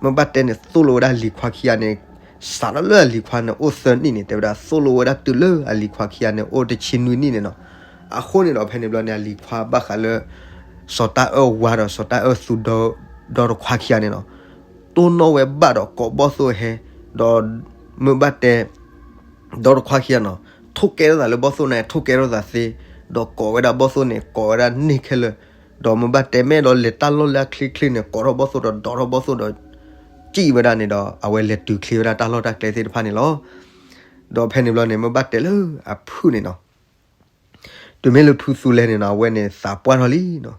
မ့ၢ်ဘၣ်တဲန့ၣ် သိၣ်လိဝဲဒၣ်လံၤခွါခံဂၤန့ၣ်, စးထီၣ်လၢအလံၤခွါန့ၣ်အိၣ်သၢနံၣ်န့ၣ် တဲဝဲဒၣ် သိၣ်လိဝဲဒၣ်တုၤလၢအလံၤခွါခံဂၤန့ၣ် အိၣ်တဆံနွံနံၣ်န့ၣ်နီၤ. အဃိန့ၣ်ဒီး ဖဲန့ၣ်ဘျီန့ၣ် အလံၤခွါဘၣ်ဃးလၢ စီၤတၢ်အၢၣ်ဝါဒီးစီၤတၢ်အၢၣ်သူဒီ ဒီတခွါခံဂၤန့ၣ်နီၤ, တိၢ်နီၣ်ဝဲဘၣ်ဒီးကိးဘီၣ်သိၣ်ဟဲ, ဒီးမ့ၢ်ဘၣ်တဲ ဒီတခွါခံဂၤနီၤ, ထိၣ်ကဲထီၣ်သးလၢဘီၣ်သိၣ်န့ၣ် ထိၣ်ကဲထီၣ်သးသ့, ဒီးကိးဝဲဒၣ်ဘီၣ်သိၣ်န့ၣ် ကိးဝဲဒၣ်န့ၢ်ခဲလၢာ်, ဒီးမ့ၢ်ဘၣ်တဲမ့ၢ်ဒီးလဲၤတၢ်လီၢ်လၢအချ့ချ့န့ၣ် ကိးထီၣ်ဘီၣ်သိၣ်ဒီးဒိးထီၣ်ဘီၣ်သိၣ်ဒီး စံၣ်ဝဲဒၣ်န့ၣ်ဒီး အဝဲလဲၤတုၤချ့ဝဲဒၣ်တၢ်လီၢ်တၢ်ကျဲသ့ၣ်တဖၣ်န့ၣ်လီၤ. ဒီးဖဲန့ၣ်ဘျီန့ၣ် မ့ၢ်ဘၣ်တဲလၢအဖုၣ်န့ၣ်နီၤ တုၤမ့ၢ်လၢဖုသူလဲန့ၣ်နီၤ အဝဲန့ၣ်သးပှၢ်ထီၣ်လံနီၤ,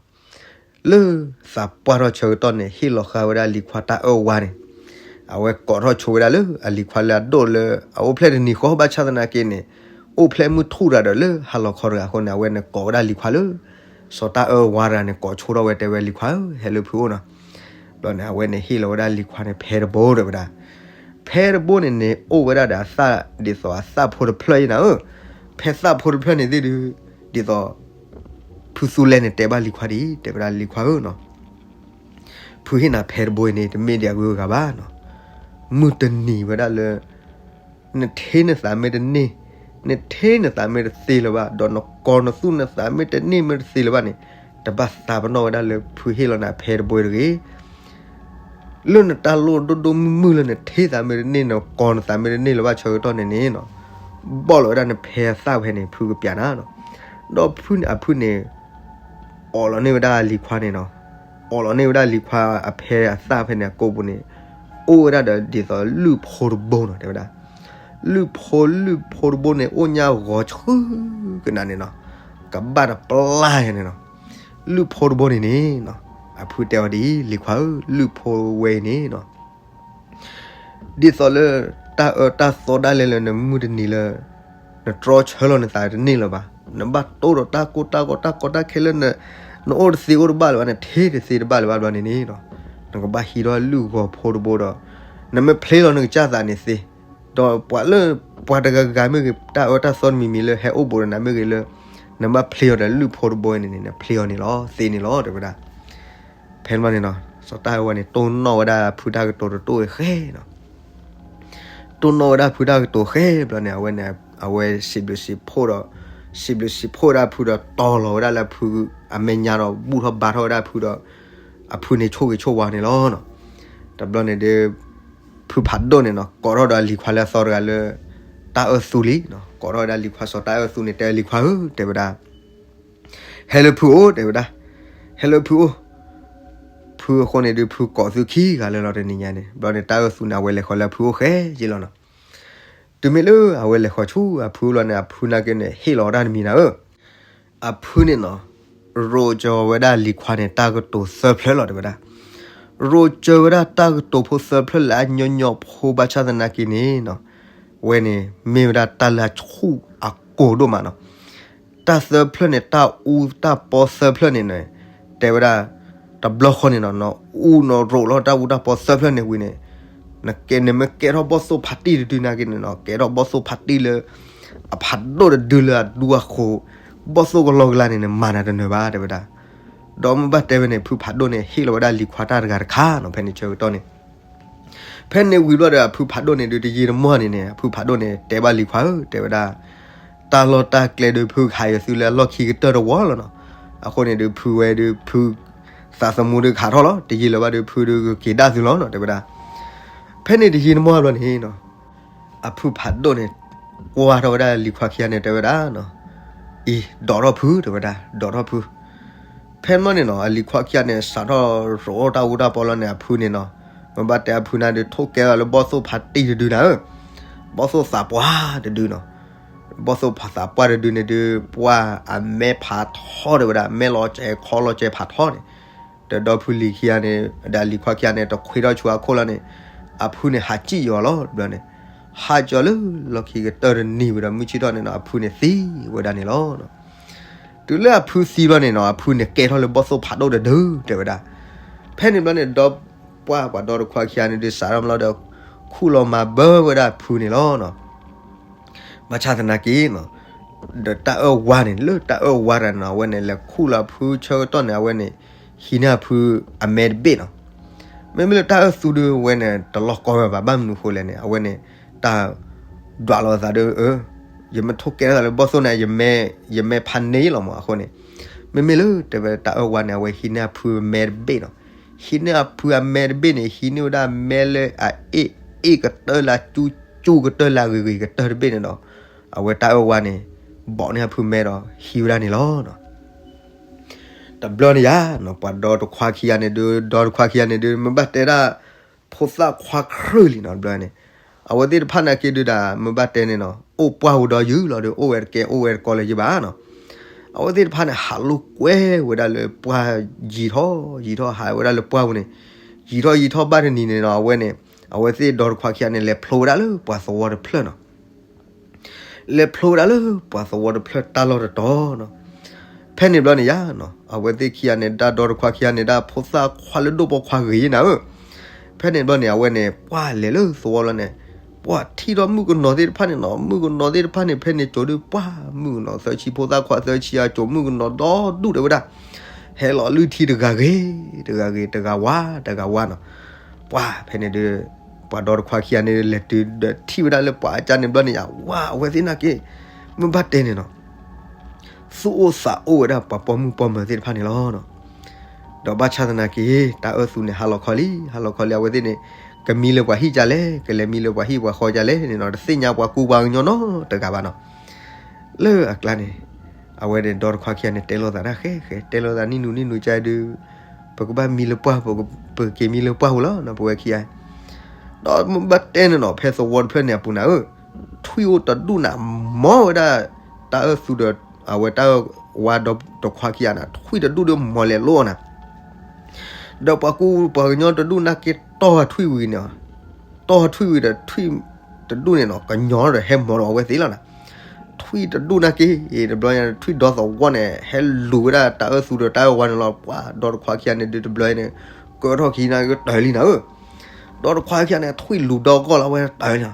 လၢသးပှၢ်ထီၣ်ဆၢကတီၢ်န့ၣ် ဟ့ၣ်လီၤဃာ်ဝဲဒၣ်လံၤခွါတၢ်အၢၣ်ဝါန့ၣ်, အဝဲကိးထီၣ်ဆိဝဲဒၣ်လၢအလံၤခွါလၢအဒိၣ်လၢ အအိၣ်ဖျဲၣ်တနံၤဃီ ဘၣ်ဆၣ်သနာ်က့န့ၣ် အိၣ်ဖျဲၣ်မုၢ်ထူၣ်တဂၤဒီးလၢဟါလီၤခီတဂၤအဃိန့ၣ် အဝဲန့ၣ်ကိးဝဲဒၣ်လံၤခွါလၢ စီၤတၢ်အၢၣ်ဝါတဂၤန့ၣ် ကိးဆိထီၣ်ဝဲတဲဝဲလံၤခွါဧၢ ဟဲလၢဖုအိၣ်နီၤ. ဘျီန့ၣ် အဝဲန့ၣ်ဟ့ၣ်လီၤဝဲဒၣ်လံၤခွါန့ၣ် ဖဲတဘိတဲဝဲဒၣ်, ဖဲတဘိန့ၣ်န့ၣ် အိၣ်ဝဲဒၣ်ဒီးအသၣ်ဒ်သိးအသၣ်ဖိတဖျၢၣ်အံၤနၤဧၢ, ဖဲသၣ်ဖိတဖျၢၣ်န့ၣ်သ့ၣ်ဒုး ဒ်သိး ဖုသူလဲန့ၣ်တဲဘၣ်လံၤခွါဒ်အံၤ တဲဝဲဒၣ်လံၤခွါဧၢနီၤ, ဖုဟ့ၣ်နၤဖဲတဘိအံၤန့ၣ် တမ့ၢ်ဒံးအဂုၤအဂၤဘၣ်နီၤ, မုၢ်တနံၤဝဲဒၣ်လၢ နထ့နသးမ့ၢ်တန့ၢ်, နထ့နသးမ့ၢ်တသ့လၢၤဘၣ် ဒီးနကိးနသူၣ်နသးမ့ၢ်တန့ၢ်မ့ၢ်တသ့လၢၤဘၣ်န့ၣ်, တဘၣ်သးပနီၣ်ဝဲဒၣ်လၢဖုဟ့ၣ်လီၤနၤဖဲတဘိတဂ့ၤ. လၢနတၢ်လိၣ်ဒိၣ်ဒိၣ်မုၢ်မုၢ်လၢနထ့သးမ့ၢ်တန့ၢ် နကိးနသးမ့ၢ်တန့ၢ်လၢၤဘၣ်ဆၢကတီၢ်န့ၣ်န့ၣ်နီၤ, ဘီၣ်လီၤဝဲဒၣ်နဖဲအသၣ်ဖဲန့ၣ် ဖုကပျးနၤနီၤ. ဒီးဖုန့ၣ်အဖုန့ၣ် အိးလီၤန့ၢ်ဝဲဒၣ်လံၤခွါန့ၣ်နီၤ, အိးလီၤန့ၢ်ဝဲဒၣ်လံၤခွါအဖဲအသၣ်ဖဲန့ၣ်အကိာ်ပူၤန့ၣ်, အိၣ်ဝဲဒၣ်ဒီးဒ်သိးလုၢ်ဖိတဘိနီၤ တဲဝဲဒၣ်, လုၢ်ဖိလုၢ်ဖိတဘိန့ၣ် အိၣ်ညါဂီၤဆှုကနၤန့ၣ်နီၤ, ကဘၣ်တပျၢ်ယၤန့ၣ်နီၤ, လုၢ်ဖိတဘိန့ၣ်န့ၣ်နီၤ, အဖုတဲအီၤဒ်အံၤ လံၤခွါဧၢ လုၢ်ဖိဝဲအံၤန့ၣ်နီၤ ဒ်သိးလၢ တၢ်အၢတၢ်သီဒၣ်လဲာ်လၢနမုၢ်တနံၤလၢ နတြီဆၢလီၤနသးတန့ၢ်လၢၤဘၣ်, နဘၣ်တိၢ်ဒီးတၢ်ကိၢ်တၢ်ဂီၤတၢ်ကီတၢ်ခဲလၢ နအိၣ်တသ့အိၣ်တဘၣ်လၢၤဘၣ် နထ့တသ့တဘၣ်လၢၤဘၣ်ဘျီန့ၣ်န့ၣ်နီၤ, နကဘၣ်ဟံးထီၣ်လုၢ်ဂီၤဖိတဘိဒီး နမ့ၢ်ဖျ့လီၤနကစၢ်သးန့ၣ်သ့, ဒီးပှၤလၢ ပှၤတဂၤဂၤမ့ၢ်ဂ့ၤ တၢ်အၢတၢ်သီတမံၤမံၤလၢဟဲအိၣ်ဘူးဒီးနၤမ့ၢ်ဂ့ၤလၢ နဘၣ်ဖျ့အီၤဒီးလုၢ်ဖိတဘိန့ၣ်န့ၣ် နဖျ့အီၤန့ၣ်လီၤ သ့န့ၣ်လီၤ တဲဝဲဒၣ်. ဖဲန့ၣ်ဘျီန့ၣ်နီၤ စီၤတၢ်အၢၣ်ဝါန့ၣ် တိၢ်နီၣ်ဝဲဒၣ်ဖုတၢ်ကတိၤတတိၢ်အံၤဃဲနီၤ, တိၢ်နီၣ်ဝဲဒၣ်ဖုတၢ်ကတိၤဃဲဘျီန့ၣ် အဝဲန့ၣ် အဝဲစံးဘျုးစံးဖှိၣ်ဒီး စံးဘျုးစံးဖှိၣ်ဝဲဒၣ်ဖုဒီးတီၤလီၤဝဲဒၣ်လၢဖုအမဲာ်ညါဒီး ဘူၣ်ထီၣ်ဘါထီၣ်ဝဲဒၣ်ဖုဒီး အဖုန့ၣ်ဆိၣ်ဂ့ၤဆိၣ်ဝါန့ၣ်လီၤနီၤ. တဘျီန့ၣ်ဒီး ဖုဖးဒိၣ်န့ၣ်နီၤ ကိးထီၣ်ဒီးအလံၤခွါလၢအသီတဂၤလၢ တၢ်အၢၣ်သူလံနီၤ. ကိးထီၣ်ဝဲဒၣ်လံၤခွါစီၤတၢ်အၢၣ်သူန့ၣ် တဲလံၤခွါဧၢ တဲဝဲဒၣ်, ဟဲလၢဖုအိၣ် တဲဝဲဒၣ်, ဟဲလၢဖုအိၣ်. ဖုအဃိန့ၣ်ဒုး ဖုကိးသုခံဂၤလၢာ်လီၤတနံၤညါန့ၣ်. ဘျီန့ၣ် တၢ်အၢၣ်သူန့ၣ် အဝဲလဲၤဃီၤလၢအဖုအိၣ်ဃဲယ့ၢ်လီၤနီၤ. တုၤမ့ၢ်လၢအဝဲလဲၤဃီၤဆူအဖုအိၣ်လီၤန့ၣ် အဖုနာ်က့န့ၣ် ဟ့ၣ်လီၤဝဲဒၣ်တမံၤနၤဧၢ. အဖုန့ၣ်နီၤ ရိးစၢၤဝဲဒၣ်လံၤခွါန့ၣ် တၢ်ကတိၤသၢဖျၢၣ်လီၤ တဲဝဲဒၣ်. ရိးစၢၤဝဲဒၣ်တၢ်ကတိၤဖိသၢဖျၢၣ်လၢအညီညီဖိ ဘၣ်ဆၣ်သနာ်က့န့ၣ်နီၤ, ဝဲန့ၣ် မ့ၢ်ဝဲဒၣ်တၢ်လၢအဆူၣ်အကိၤဒိၣ်မးနီၤ. တၢ်သၢဖျၢၣ်န့ၣ် တၢ်အူတၢ်ပီသၢဖျၢၣ်န့ၣ်န့ၣ် တဲဝဲဒၣ် တဘျီဃီန့ၣ်နီၤ နအူနရိးလီၤတၢ်အူတၢ်ပီသၢဖျၢၣ်န့ၣ်ဝံၤန့ၣ် နကဲ နမ့ၢ်ကဲထီၣ်ဘီၣ်သိၣ်ဖးတံၢ်တဒုနာ်က့န့ၣ်နီၤ ကဲထီၣ်ဘီၣ်သိၣ်ဖးတံၢ်လၢ အဖးဒိၣ်တဒုလၢအဒူအဃိး ဘီၣ်သိၣ်ကလီကလီန့ၣ် နမၤနၤတနၢၤဘၣ် တဲဝဲဒၣ်. ဒီးမ့ၢ်ဘၣ်တဲဝဲန့ၣ် ဖုဖးဒိၣ်န့ၣ် ဟ့ၣ်လီၤဝဲဒၣ်လံၤခွါတၢ်တဂၤတခါနီၤ ဖဲန့ၣ်ဆၢကတီၢ်န့ၣ် ဖဲန့ၣ်ဝံၤဘျီဒီး အဖုဖးဒိၣ်န့ၣ်ဒုး တယံာ်တမီၢ်န့ၣ်န့ၣ် အဖုဖးဒိၣ်န့ၣ် တဲဘၣ်လံၤခွါဧၢ တဲဝဲဒၣ်, တၢ်လီၢ်တၢ်ကျဲဒုး ဖုကဟးယသုလၢအလီၢ်ခံကတၢၢ်တဝီလီၤနီၤ. အဃိန့ၣ်ဒုး ဖုဝဲဒုး ဖုသးသမူဒုးကဟးထီၣ်လီၤ. တယံာ်လၢၤဘၣ်ဒုး ဖုဒုးကက့ၤဒၣ်သုလီၤနီၤ တဲဝဲဒၣ်. ဖဲန့ၣ်တယံာ်တမီၢ်ဘျီန့ၣ်နီၤ အဖုဖးဒိၣ်န့ၣ် ကွၢ်ထီၣ်ဝဲဒၣ်လံၤခွါခံဂၤန့ၣ် တဲဝဲဒၣ်နီၤ, အံၤ ဒိးထီၣ်ဖု တဲဝဲဒၣ် ဒိးထီၣ်ဖု. ဖဲန့ၣ်ဘျီန့ၣ်နီၤ အလံၤခွါခံဂၤန့ၣ် စးထီၣ်ရိးအီၣ်တၢ်အူတၢ်ပီလီၤန့ၣ် အဖုန့ၣ်နီၤ, မ့ၢ်ဘၣ်တဲအဖုန့ၣ်ဒုး ထိၣ်ကဲထီၣ်လၢဘီၣ်သိၣ်ဖးတံၢ်တဒုနၤဧၢ, ဘီၣ်သိၣ်သးပှၢ်တဒုနီၤ. ဘီၣ်သိၣ်ဖးသးပှၢ်တဒုန့ၣ်ဒုး ပှၢ်အမဲဖးထီ တဲဝဲဒၣ်, မဲလီၤစဲၤခီလီၤစဲၤဖးထီန့ၣ်, ဒီးဒီဖုလံၤခံဂၤန့ၣ် ဒီးအလံၤခွါခံဂၤန့ၣ် တခွ့ထီၣ်ဆူအခိၣ်လီၤန့ၣ်, အဖုန့ၣ်ဟးစံၣ်ယီၤလီၤ တဘျီန့ၣ်, ဟးကၠီၤလၢလီၢ်ခံကတၢၢ်တနံၤဝံၤဒီး မုၢ်ဆ့ၣ်ထီၣ်န့ၣ်နီၤ အဖုန့ၣ်သံဝဲဒၣ်န့ၣ်လီၤ. တုၤလၢအဖုသံဘျီန့ၣ်နီၤ အဖုန့ၣ်ကဲထီၣ်လၢဘီၣ်သိၣ်ဖးဒိၣ်တဒု တဲဝဲဒၣ်. ဖဲန့ၣ်ဘျီန့ၣ် ဒီပှၢ်ပှၤဒီတခွါခံဂၤန့ၣ်ဒုး စးထီၣ်ဘျီဒီး ခူၣ်လီၤမၤဘၢဝဲဒၣ်အဖုန့ၣ်လီၤ. ဘၣ်ဆၣ်သနာ်က့နီၤ, ဒီးတၢ်အၢၣ်ဝါန့ၣ် လၢတၢ်အၢၣ်ဝါတဂၤန့ၣ်နီၤ အဝဲန့ၣ် လဲၤခူၣ်လီၤအဖုဆၢကတီၢ်န့ၣ် အဝဲန့ၣ် ဟံးန့ၢ်အဖုအမဲတဘ့ၣ်နီၤ. မ့မ့ၢ်လၢတၢ်အၢၣ်သူဒုး အဝဲန့ၣ် တလီၤကီဝဲဘၣ်, ဘၣ်မနုၤဃိလဲၣ်န့ၣ် အဝဲန့ၣ် တၢ်ဒွးလီၤအသးဒီး ယမ့ၢ်ထိၣ်ကဲထီၣ်သးလၢဘီၣ်သိၣ်န့ၣ် ယမဲ ယမဲဖးန့ၢ်လီၤမးအဃိန့ၣ်, မ့မ့ၢ်လၢတဲဝဲတၢ်အၢၣ်ဝါန့ၣ် အဝဲဟံးန့ၢ်အဖုအမဲတဘ့ၣ်နီၤ. ဟံးန့ၢ်အဖုအမဲတဘ့ၣ်န့ၣ် ဟံးန့ၢ်ဝဲဒၣ်မဲလၢအအ့ၣ်အ့ၣ်ကတၢၢ်လၢအကၠူကၠူကတၢၢ်လၢအဂ့ၤဂ့ၤကတၢၢ်တဘ့ၣ်န့ၣ်ဒီး အဝဲတၢ်အၢၣ်ဝါန့ၣ် ဘိးန့ၢ်အဖုမဲဒီးဟံးဝဲဒၣ်န့ၣ်လီၤ. တဘျီန့ၣ်ယါနီၤ ပှၤဒီတခွါခံဂၤန့ၣ်ဒုး ဒီတခွါခံဂၤန့ၣ်ဒုး မ့ၢ်ဘၣ်တဲဒၣ် ဖိသၣ်ခွါခရၢၣ်လံနီၤ တဘျီန့ၣ်, အဝဲသ့ၣ်တဖၣ်နာ်က့ဒုးဒၣ် မ့ၢ်ဘၣ်တဲန့ၣ်နီၤ အိၣ်ပှၢ်ဝဲဒီးယုာ်လီၤဒီး အိၣ်ဝဲတကဲအိၣ်ဝဲတကီလၢၤယုာ်ဘၣ်နီၤ. အဝဲသ့ၣ်တဖၣ်န့ၣ် ဟးလိာ်ကွဲဝဲဒၣ်လၢပှၢ် ယံာ်ထီၣ်ယံာ်ထီၣ် ဟးဝဲဒၣ်လၢပှၢ်ပူၤန့ၣ်, ယံာ်ထီၣ်ယံာ်ထီၣ်ဘၣ်တနံၤန့ၣ်နီၤ အဝဲန့ၣ် အဝဲသ့ၣ်ဒီတခွါခံဂၤန့ၣ် လဲၤဖျိဝဲဒၣ်လၢပှၤသဝီတဖျၢၣ်နီၤ. လဲၤဖျိဝဲဒၣ်လၢပှၤသဝီတဖျၢၣ်တၢ်လီၢ်တတီၤနီၤ. ဖဲန့ၣ်ဘျီန့ၣ်ယါနီၤ အဝဲသ့ၣ်ခံဂၤန့ၣ် ဒၣ်ဒီတခွါခံဂၤန့ၣ် ဒၣ်ဖိသၣ်ခွါလၢဒိၣ်ပိာ်ခွါဂ့ၤနၤဧၢ. ဖဲန့ၣ်ဘျီန့ၣ် အဝဲန့ၣ် ပှၢ်လဲၤလၢသဝီလီၤန့ၣ်, ပှၢ်ထံၣ်ထီၣ်မုၣ်ကနီၤသ့ၣ်တဖၣ်န့ၣ်နီၤ, မုၣ်ကနီၤသ့ၣ်တဖၣ်န့ၣ် ဖဲန့ၣ်ကိးဒုး ပှၢ်မုၣ်ကနီၤသၢဆံ ဖိသၣ်ခွါသၢဆံ အကိးမုၣ်ကနီၤဒီဒူၣ်တဲဝဲဒၣ်, ဟဲလီၤလုၢ်ထံတဂၤဂ့ၤ တဂၤဂ့ၤ တဂၤဝါ တဂၤဝါနီၤ. ပှၢ်ဖဲန့ၣ်ဒုး ပှၤဒီတခွါခံဂၤန့ၣ် လဲၤတုၤဒီးထံၣ်ဝဲဒၣ်လၢပှၤအကၢ်န့ၣ်ဘျီန့ၣ်ယါ ဝါ အဝဲသ့ၣ်နာ်က့ မ့ၢ်ဘၣ်တဲန့ၣ်နီၤ သူၣ်အိၣ်သးအိၣ်ဝဲဒၣ်ပှၤပိာ်မုၣ်ပိာ်မၢၤသ့ၣ်တဖၣ်န့ၣ်လီၤ. ဒီးဘၣ်ဆၣ်သနာ်က့ တၢ်အၢၣ်သူန့ၣ် ဟါလီၤခီလံ ဟါလီၤခီလံ အဝဲသ့ၣ်န့ၣ် ကမံလၢပှၤဟံၣ်ကလဲၣ် ကလဲၤမံလၢပှၤဟံၣ်ပှၤဃီကလဲၣ်န့ၣ်နီၤ တသ့ၣ်ညါပှၤကူပှၤကညီနီတဂၤဘၣ်နီၤ. လၢအကျါန့ၣ် အဝဲန့ၣ်ဒီတခွါခံဂၤန့ၣ် တဲလိာ်သးတၢ်ဃဲဃဲ တဲလိာ်သးနံၣ်နူနံၣ်နူကါဒုး ပကဘၣ်မံလၢပှၢ် ပကက့ၤမံလၢပှၢ်ပူၤလီၤနီၤ ပဝဲခံဂၤ ဒီးမ့ၢ်ဘၣ်တဲန့ၣ်နီၤ ဖဲသဝီတဖျၢၣ်န့ၣ်အပူၤနၤဧၢ, ထွံၣ်အိၣ်တဒူၣ်နၤ မီၤဝဲဒၣ် တၢ်အၢၣ်သူဒီး အဝဲတၢ်အၢၣ်ဝါဒီတခွါခံဂၤနၤ ထွံၣ်တဒူၣ်ဒီးမီၤလဲၤလိအီၤနၤ. ဒီးပှၤကူပှၤကညီတဒူၣ်နာ်က့တီၢ်ထွံၣ်ဝံၤန့ၣ်, တီၢ်ထွံၣ်ဝံၤဒီးထွံၣ်တဒူၣ်န့ၣ်နီၤ ကညီဒီးဟဲမီၤဒီးအဝဲသ့ၣ်လီၤနၤ. ထွံၣ်တဒူၣ်နာ်က့ တဘျီညါ ထွံၣ်ဒီသဝီန့ၣ် ဟဲလူၤဝဲဒၣ်တၢ်အၢၣ်သူဒီးတၢ်အၢၣ်ဝါန့ၣ်လီၤ. ပှၤဒီတခွါခံဂၤန့ၣ်ဒုးတဘျီအံၤန့ၣ် ကၢထီၣ်ခံနာ်က့တၢၢ်လံနၤဧၢ. ဒီတခွါခံဂၤန့ၣ် ထွံၣ်လူၤဒီကီၢ်လီၤ အဝဲတၢၢ်လံနီၤ.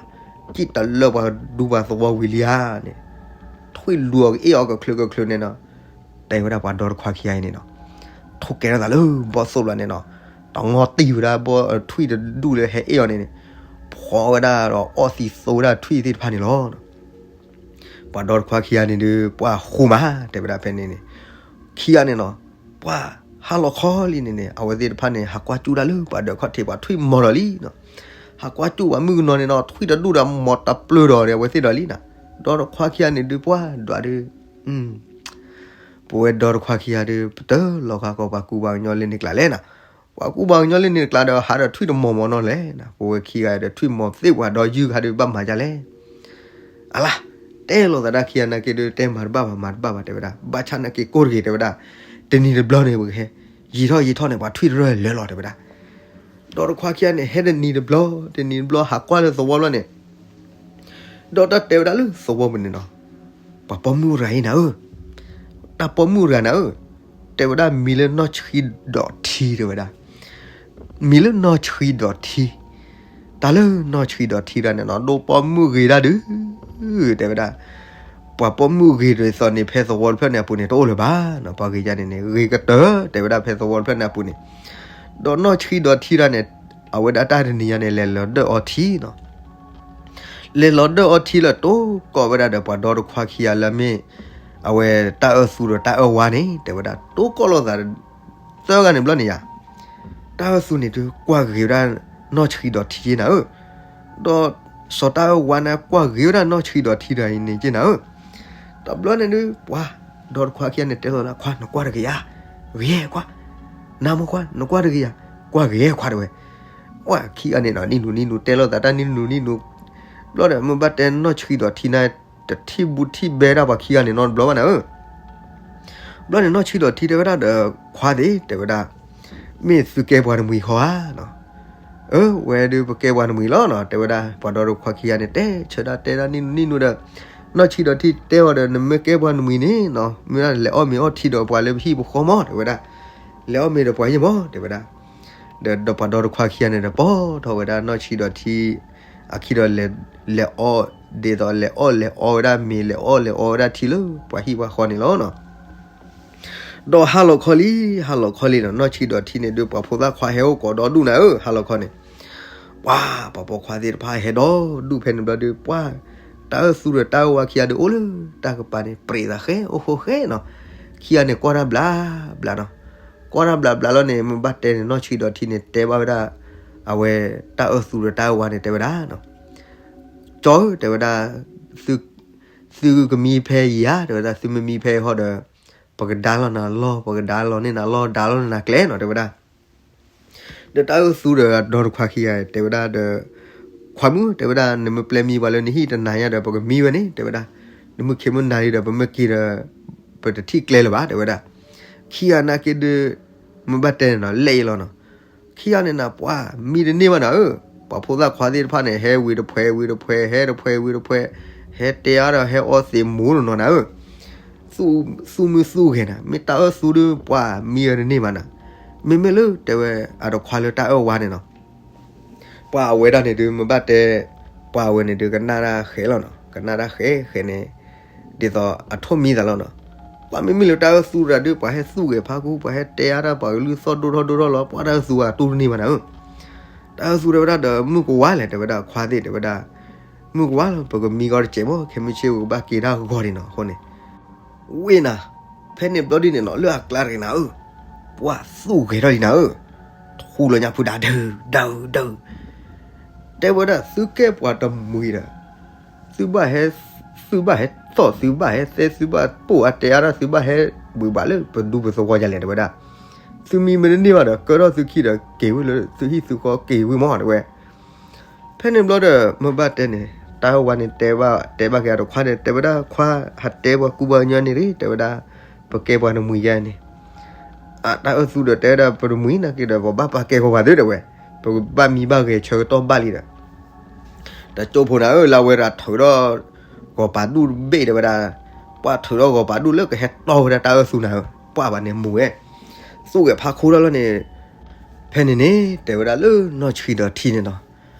ကံၣ်တလၢပှၤဒူပှၤသဝီဝံၤလံဧါန့ၣ် ထွံၣ်လူၤအီၤကအ့ၣ်အီၤကချုးကချုးန့ၣ်နီၤ. တဲဝဲဒၣ်ပှၤဒီတခွါခံဂၤအံၤန့ၣ်နီၤ ထိၣ်ကဲထီၣ်သးလၢဘီၣ်သိၣ်ဘျီန့ၣ်နီၤ တငီၢ်တံၢ်ဝဲဒၣ်ဘီၣ်ထွံၣ်တဒူၣ်လၢဟဲအ့ၣ်အီၤန့ၣ်န့ၣ် ဖှီၣ်ဝဲဒၣ်ဒီးအီၣ်သံသိဝဲဒၣ်ထွံၣ်သ့ၣ်တဖၣ်န့ၣ်လီၤ. ပှၤဒီတခွါခံဂၤန့ၣ်ဒုး ပှၤဃူမး တဲဝဲဒၣ်ဖဲန့ၣ်န့ၣ် ခံဂၤန့ၣ်နီၤ ပှၤဟါလီၤခီလံန့ၣ်န့ၣ် အဝဲသ့ၣ်တဖၣ်န့ၣ် ဟးကွၢ်ကၠူဒၣ်လၢပှၤဒၢးခီၣ်ထံး ပှၤထွံၣ်မီၤလီၤလံနီၤ. ဟးကွၢ်ကၠူၣ်ဝဲမုၣ်ကနီၤန့ၣ်နီၤ ထွံၣ်တဒူၣ်ဒီးမီၤတပျၢၤဒီး အဝဲသ့ၣ်ဒီးလံနီၤ. ဒီတခွါခံဂၤန့ၣ်ဒုးပှၢ်ဒွးဒုး ပဝဲဒီတခွါခံဂၤဒုး ပတၢၢ်လီၤဃာ်ကီးပှၤကူပှၤကညီလၢန့ၣ်ကျါလဲၣ်နီၤ. ပှၤကူပှၤကညီလၢန့ၣ်ကျါဒီး ဟးဒီးထွံၣ်တမီၤမီၤနီၤလဲၣ်နီၤ. ပဝဲခံဂၤဒီးထွံၣ်မီၤသ့ၣ်ပှၤဒီးယုၢ်ခါဒုးဘၣ်မၤဒ်လဲၣ်. အလါ တဲလိာ်သးဒၣ်ခံဂၤနာ်က့ဒုး တဲမၤတဘၣ်ဘၣ် မၤတဘၣ်ဘၣ် တဲဝဲဒၣ်. ဘၣ်ဆၣ်နာ်က့ကိၢ်တဂ့ၤ တဲဝဲဒၣ်. တနံၤတဘျီန့ၣ် ပကဟဲ ယံာ်ထီၣ်ယံာ်ထီၣ်န့ၣ် ပှၤထွံၣ်တရၢၢ်လၢာ်လီၤ တဲဝဲဒၣ်. ဒီတခွါခံဂၤန့ၣ် ဟဲတနံၤတဘျီ တနံၤတဘျီ ဟးကွၢ်လၢသဝီဘျီန့ၣ် ဒီးတၢ်တဲဝဲဒၣ်လၢသဝီပူၤန့ၣ်နီၤ, ပှၤပိာ်မုၣ်တဂၤအံၤနၤဧၢ, တၢ်ပိာ်မုၣ်တဂၤနၤဧၢ, တဲဝဲဒၣ်မံၤလၢနီၢ်ဆှံဒီးထံ တဲဝဲဒၣ်, မံၤလၢနီၢ်ဆှံဒီးထံ, တၢ်လၢနီၢ်ဆှံဒီးထံတဂၤန့ၣ်နီၤ ဒိးပိာ်မုၣ်ဂ့ၤဒၣ်ဒုး, တဲဝဲဒၣ်, ပှၤပိာ်မုၣ်ဂ့ၤဒ်သိးန့ၣ် ဖဲသဝီတဖျၢၣ်န့ၣ်အပူၤန့ၣ် တအိၣ်လၢၤဘၣ်နီၤ, ပှၤဂ့ၤယါန့ၣ်န့ၣ် ဂ့ၤကတၢၢ် တဲဝဲဒၣ် ဖဲသဝီတဖျၢၣ်န့ၣ်အပူၤန့ၣ်, ဒီးနီၢ်ဆှံဒီးထံတဂၤန့ၣ် အဝဲဒၣ်တၢ်တနံၤညါန့ၣ် လဲၤလီၤဒၢၣ်အီထံနီၤ လဲၤလီၤဒၢၣ်အီထံလၢတိကိးဝဲဒၣ်ဒီးပှၤဒီတခွါခံဂၤလၢမ့ၢ် အဝဲတၢ်အၢသူဒီးတၢ်အၢဝါန့ၣ် တဲဝဲဒၣ် တိကိးလိာ်သး သၢဂၤန့ၣ်ဘျီန့ၣ်ယါ, တၢ်အၢသူန့ၣ်ဒုးကွၢ်ဂ့ၤဝဲဒၣ်နီၢ်ဆှံဒီးထံက့နၤဧၢ, ဒီးစီၤတၢ်အၢဝါန့ၣ် ကွၢ်ဂ့ၤဝဲဒၣ်နီၢ်ဆှံဒီးထံတဂၤအံၤန့ၣ်က့နၤဧၢ, တဘျီန့ၣ်ဒုး ပှၤဒီတခွါခံဂၤန့ၣ် တဲလိာ်သး ခွါ နကွၢ်တဂ့ၤယါ, ဂ့ၤခွါ, နမ့ၢ်ခွါ နကွၢ်တဂ့ၤယါ, ကွၢ်ဂ့ၤခွါတဲဝဲ, ပှၤခံဂၤန့ၣ်နီၤ နံၣ်နူနံၣ်နူ တဲလိာ်သးတၢ်နံၣ်နူနံၣ်နူ, ဘျီဒီးမ့ၢ်ဘၣ်တဲနီၢ်ဆှံဒီးထံန့ၣ် တထံၣ်ဘူးထံၣ်ဘဲဒၣ်ပှၤခံဂၤန့ၣ်နီတဘျီဘၣ်နၤဧၢ, ဘျီန့ၣ်နီၢ်ဆှံဒီးထံတဲဝဲဒၣ်ဒီး ခွါသ့ၣ် တဲဝဲဒၣ်, မ့ၢ်သုကဲပှၤတမှံၤဃီဧါနီၤ, အၢ ဝဲဒုးပကဲပှၤတမှံၤလီၤနီၤ တဲဝဲဒၣ်, ပှၤဒီတခွါခံဂၤန့ၣ် တဲဆၢဒၣ်တဲဒၣ်နံၣ်နူနံၣ်နူဒီး နီၢ်ဆှံဒီးထံတဲအီၤဒီး နမ့ၢ်ကဲပှၤတမှံၤန့ၣ်နီၤ မ့ၢ်ဒၣ်လဲၤအီၣ်မ့ၤအီထံဒီးပှၤလၢပဟံၣ်ပဃီမး တဲဝဲဒၣ်, လဲၤအီၣ်မ့ၤဒီးပှၤယ့ၢ်မး တဲဝဲဒၣ်, ဒီးပှၤဒီတခွါခံဂၤန့ၣ်ဒီး ပိာ်ထီၣ်ဝဲဒၣ်နီၢ်ဆှံဒီးထံ အခံဒီး လဲၤအီၣ် ဒ်သိးလဲၤအီၣ်လဲၤအီဝဲဒၣ်မ့ၤ လဲၤအီၣ်လဲၤအီဝဲဒၣ်ထံလၢပှၤဟံၣ်ပှၤဃီန့ၣ်လီၤနီၤ, ဒီးဟါလီၤခီလံ, ဟါလီၤခီလံနီၤ နီၢ်ဆှံဒီးထံန့ၣ်ဒုး ပှၤဖိသၣ်ခွါဟဲအိၣ်ကိးဒီဒူၣ်နၤဧၢ ဟါလီၤခီန့ၣ်, ပှၤ ပှၤပိာ်ခွါသ့ၣ်တဖၣ်ဟဲဒီဒူၣ်ဖဲန့ၣ်ဘျီဒုး ပှၤ တၢ်အၢသူဒီးတၢ်အၢဝါခံဂၤဒုးအိၣ်လၢတၢ်ကပၤန့ၣ် ပြံးသးဃဲ အိၣ်ဃိဃဲနီၤ, ခံဂၤန့ၣ်ကွၢ်တၢ်ဘျးဘျးနီၤ, ကွၢ်တၢ်ဘျးဘျးလီၤန့ၣ် မ့ၢ်ဘၣ်တဲန့ၣ် နီၢ်ဆှံဒီးထံန့ၣ် တဲဘၣ်ဝဲဒၣ် အဝဲတၢ်အၢသူဒီးတၢ်အၢဝါန့ၣ် တဲဝဲဒၣ်နီၤ, ကၠီဧၢ တဲဝဲဒၣ်, သုကမံဖဲယၤ တဲဝဲဒၣ် သုမ့ၢ်မံဖဲအံၤဟီဒီး ပကဒါလီၤနၤလီၢ် ပကဒါလီၤန့ၢ်နၤလီၢ် ဒါလီၤန့ၢ်နၤကျဲနီၤ တဲဝဲဒၣ်, ဒီးတၢ်အၢသူဒီးဒီတခွါခံဂၤ တဲဝဲဒၣ်ဒီး, ခွါမုၣ် တဲဝဲဒၣ် နမ့ၢ်ပျဲမံပှၤလၢနဟံၣ်တနၤညါဒီး ပကမံဝဲန့ၣ် တဲဝဲဒၣ်, နမုၢ်ခ့မုၢ်နၤလံဒီး ပမ့ၢ်က့ၤဒီး ပတထံၣ်ကျဲလၢၤဘၣ် တဲဝဲဒၣ်, ခံဂၤနာ်က့ဒုး မ့ၢ်ဘၣ်တဲန့ၣ်နီၤ လဲၣ်အံၤလီၤနီၤ ခံဂၤန့ၣ်နၤ ပှၤမံတန့ၢ်ဘၣ်နၤဧၢ, ပှၤဖိသၣ်ခွါသ့ၣ်တဖၣ်န့ၣ် ဟဲဝံၤတဖှဲးဝံၤတဖှဲး ဟဲတဖှဲးဝံၤတဖှဲး, ဟဲတဲအါဒီးဟဲအီသံးမူနီၤနီၤနၤဧၢ, သူၣ်မုၢ်သူၣ်ဂဲၤနၤ မ့ၢ်တၢ်အၢသူဒုး ပှၤမံအီၤတန့ၢ်ဘၣ်နၤ, မ့မ့ၢ်လၢတဲဝဲအတခွါလၢတၢ်အၢဝါန့ၣ်နီၤ ပှၤအဝဲဒၣ်န့ၣ်ဒုး မ့ၢ်ဘၣ်တဲ, ပှၤအဝဲန့ၣ်ဒုး ကနၣ်တၢ်ဃဲလီၤနီၤ ကနၣ်တၢ်ဃဲဃဲန့ၣ်, ဒ်သိးအထိၣ်မံသးလီၤနီၤ, ပှၤမ့မ့ၢ်လၢတၢ်အၢသူတဂၤဒုး ပှၤဟဲသူၣ်ဂဲၤဖးကူ ပှၤဟဲတဲအါတၢ် ပှၤကလုၢ်သီၣ်ဒိၣ်ထီၣ်ဒိၣ်ထီၣ်လီၤ ပှၤတၢ်အၢသူအတူၢ်တန့ၢ်ဘၣ်နၤဧၢ, တၢ်အၢသူတဲဝဲဒၣ်ဒီး မုၢ်ကဝါလဲၣ် တဲဝဲဒၣ် ခွါသ့ၣ် တဲဝဲဒၣ်, မုၢ်ကဝါလီၤ ပကမံကီးတစဲးမး ခဲမုၢ်ဆ့ၣ်ပကဘၣ်က့ၤတၢ်ဂီၤန့ၣ်နီၤ အဃိန့ၣ် ဝ့ၢ်နၤ, ဖဲန့ၣ်ဘျီဒ်န့ၣ်နီၤ လၢအကျါတဂ့ၤနၤဧၢ, ပှၤသူၣ်ဂဲၤထီၣ်လံနၤဧၢ, ထူလီၤညါဖုဒၣ်ဒုး ဒုး ဒုး, တဲဝဲဒၣ် သုကဲပှၤတမှံၤဒီး, သုဘၣ်ဟဲ, သုဘၣ်ဟဲသီၣ် သုဘၣ်ဟဲသဲ သုဘၣ်ပိာ်အတဲအါဒၣ် သုဘၣ်ဟဲဘှံးဘၣ်လၢပဒူပသဝီယၤလဲၣ် တဲဝဲဒၣ်, သုမံမ့ၢ်တန့ၢ်ဘၣ်ဒီး ကၢထီၣ်သုခံဒီးက့ၤဝံၤလၢသုဟံၣ်သုဃီက့ၤဝံၤမး တဲဝဲ ဖဲန့ၣ်ဘျီဒီး မ့ၢ်ဘၣ်တဲန့ၣ် တၢ်အၢဝါန့ၣ်တဲဘၣ် တဲဘၣ်က့ၤအတခွါန့ၣ် တဲဝဲဒၣ် ခွါ ဟးတဲပှၤကူပှၤကညီန့ၣ်ရ့ တဲဝဲဒၣ်, ပကဲပှၤတမှံၤယါန့ၣ်, အတၢ်အၢသူဒီးတဲဝဲဒၣ် ပတမှံၤနာ်က့ဒီး ပဘၣ်ပာ်ကဲပှၤဘၣ်သ့ တဲဝဲ, ပကဘၣ်မံဘၣ်ဂဲၤဆၢကတီၢ်ဘၣ်လံဒီး တကၠိဖိနၤဧၢ လၢအဝဲဒၣ်ထုးထီၣ် ဂီၤပာ်ဒူၣ်တဘ့ၣ်တဲဝဲဒၣ်, ပှၤထုးထီၣ်ဂီၤပာ်ဒူၣ်လၢကဟဲတီဝဲဒၣ်တၢ်အၢသူနၤဧၢ, ပှၤဘၣ်န့ၣ်မူၤဝဲ, သူၣ်ဂဲၤဖးခိၣ်ထီၣ်လီၤန့ၣ်, ဖဲန့ၣ်န့ၣ် တဲဝဲဒၣ်လၢနီၢ်ဆှံဒီးထံန့ၣ်နီၤ,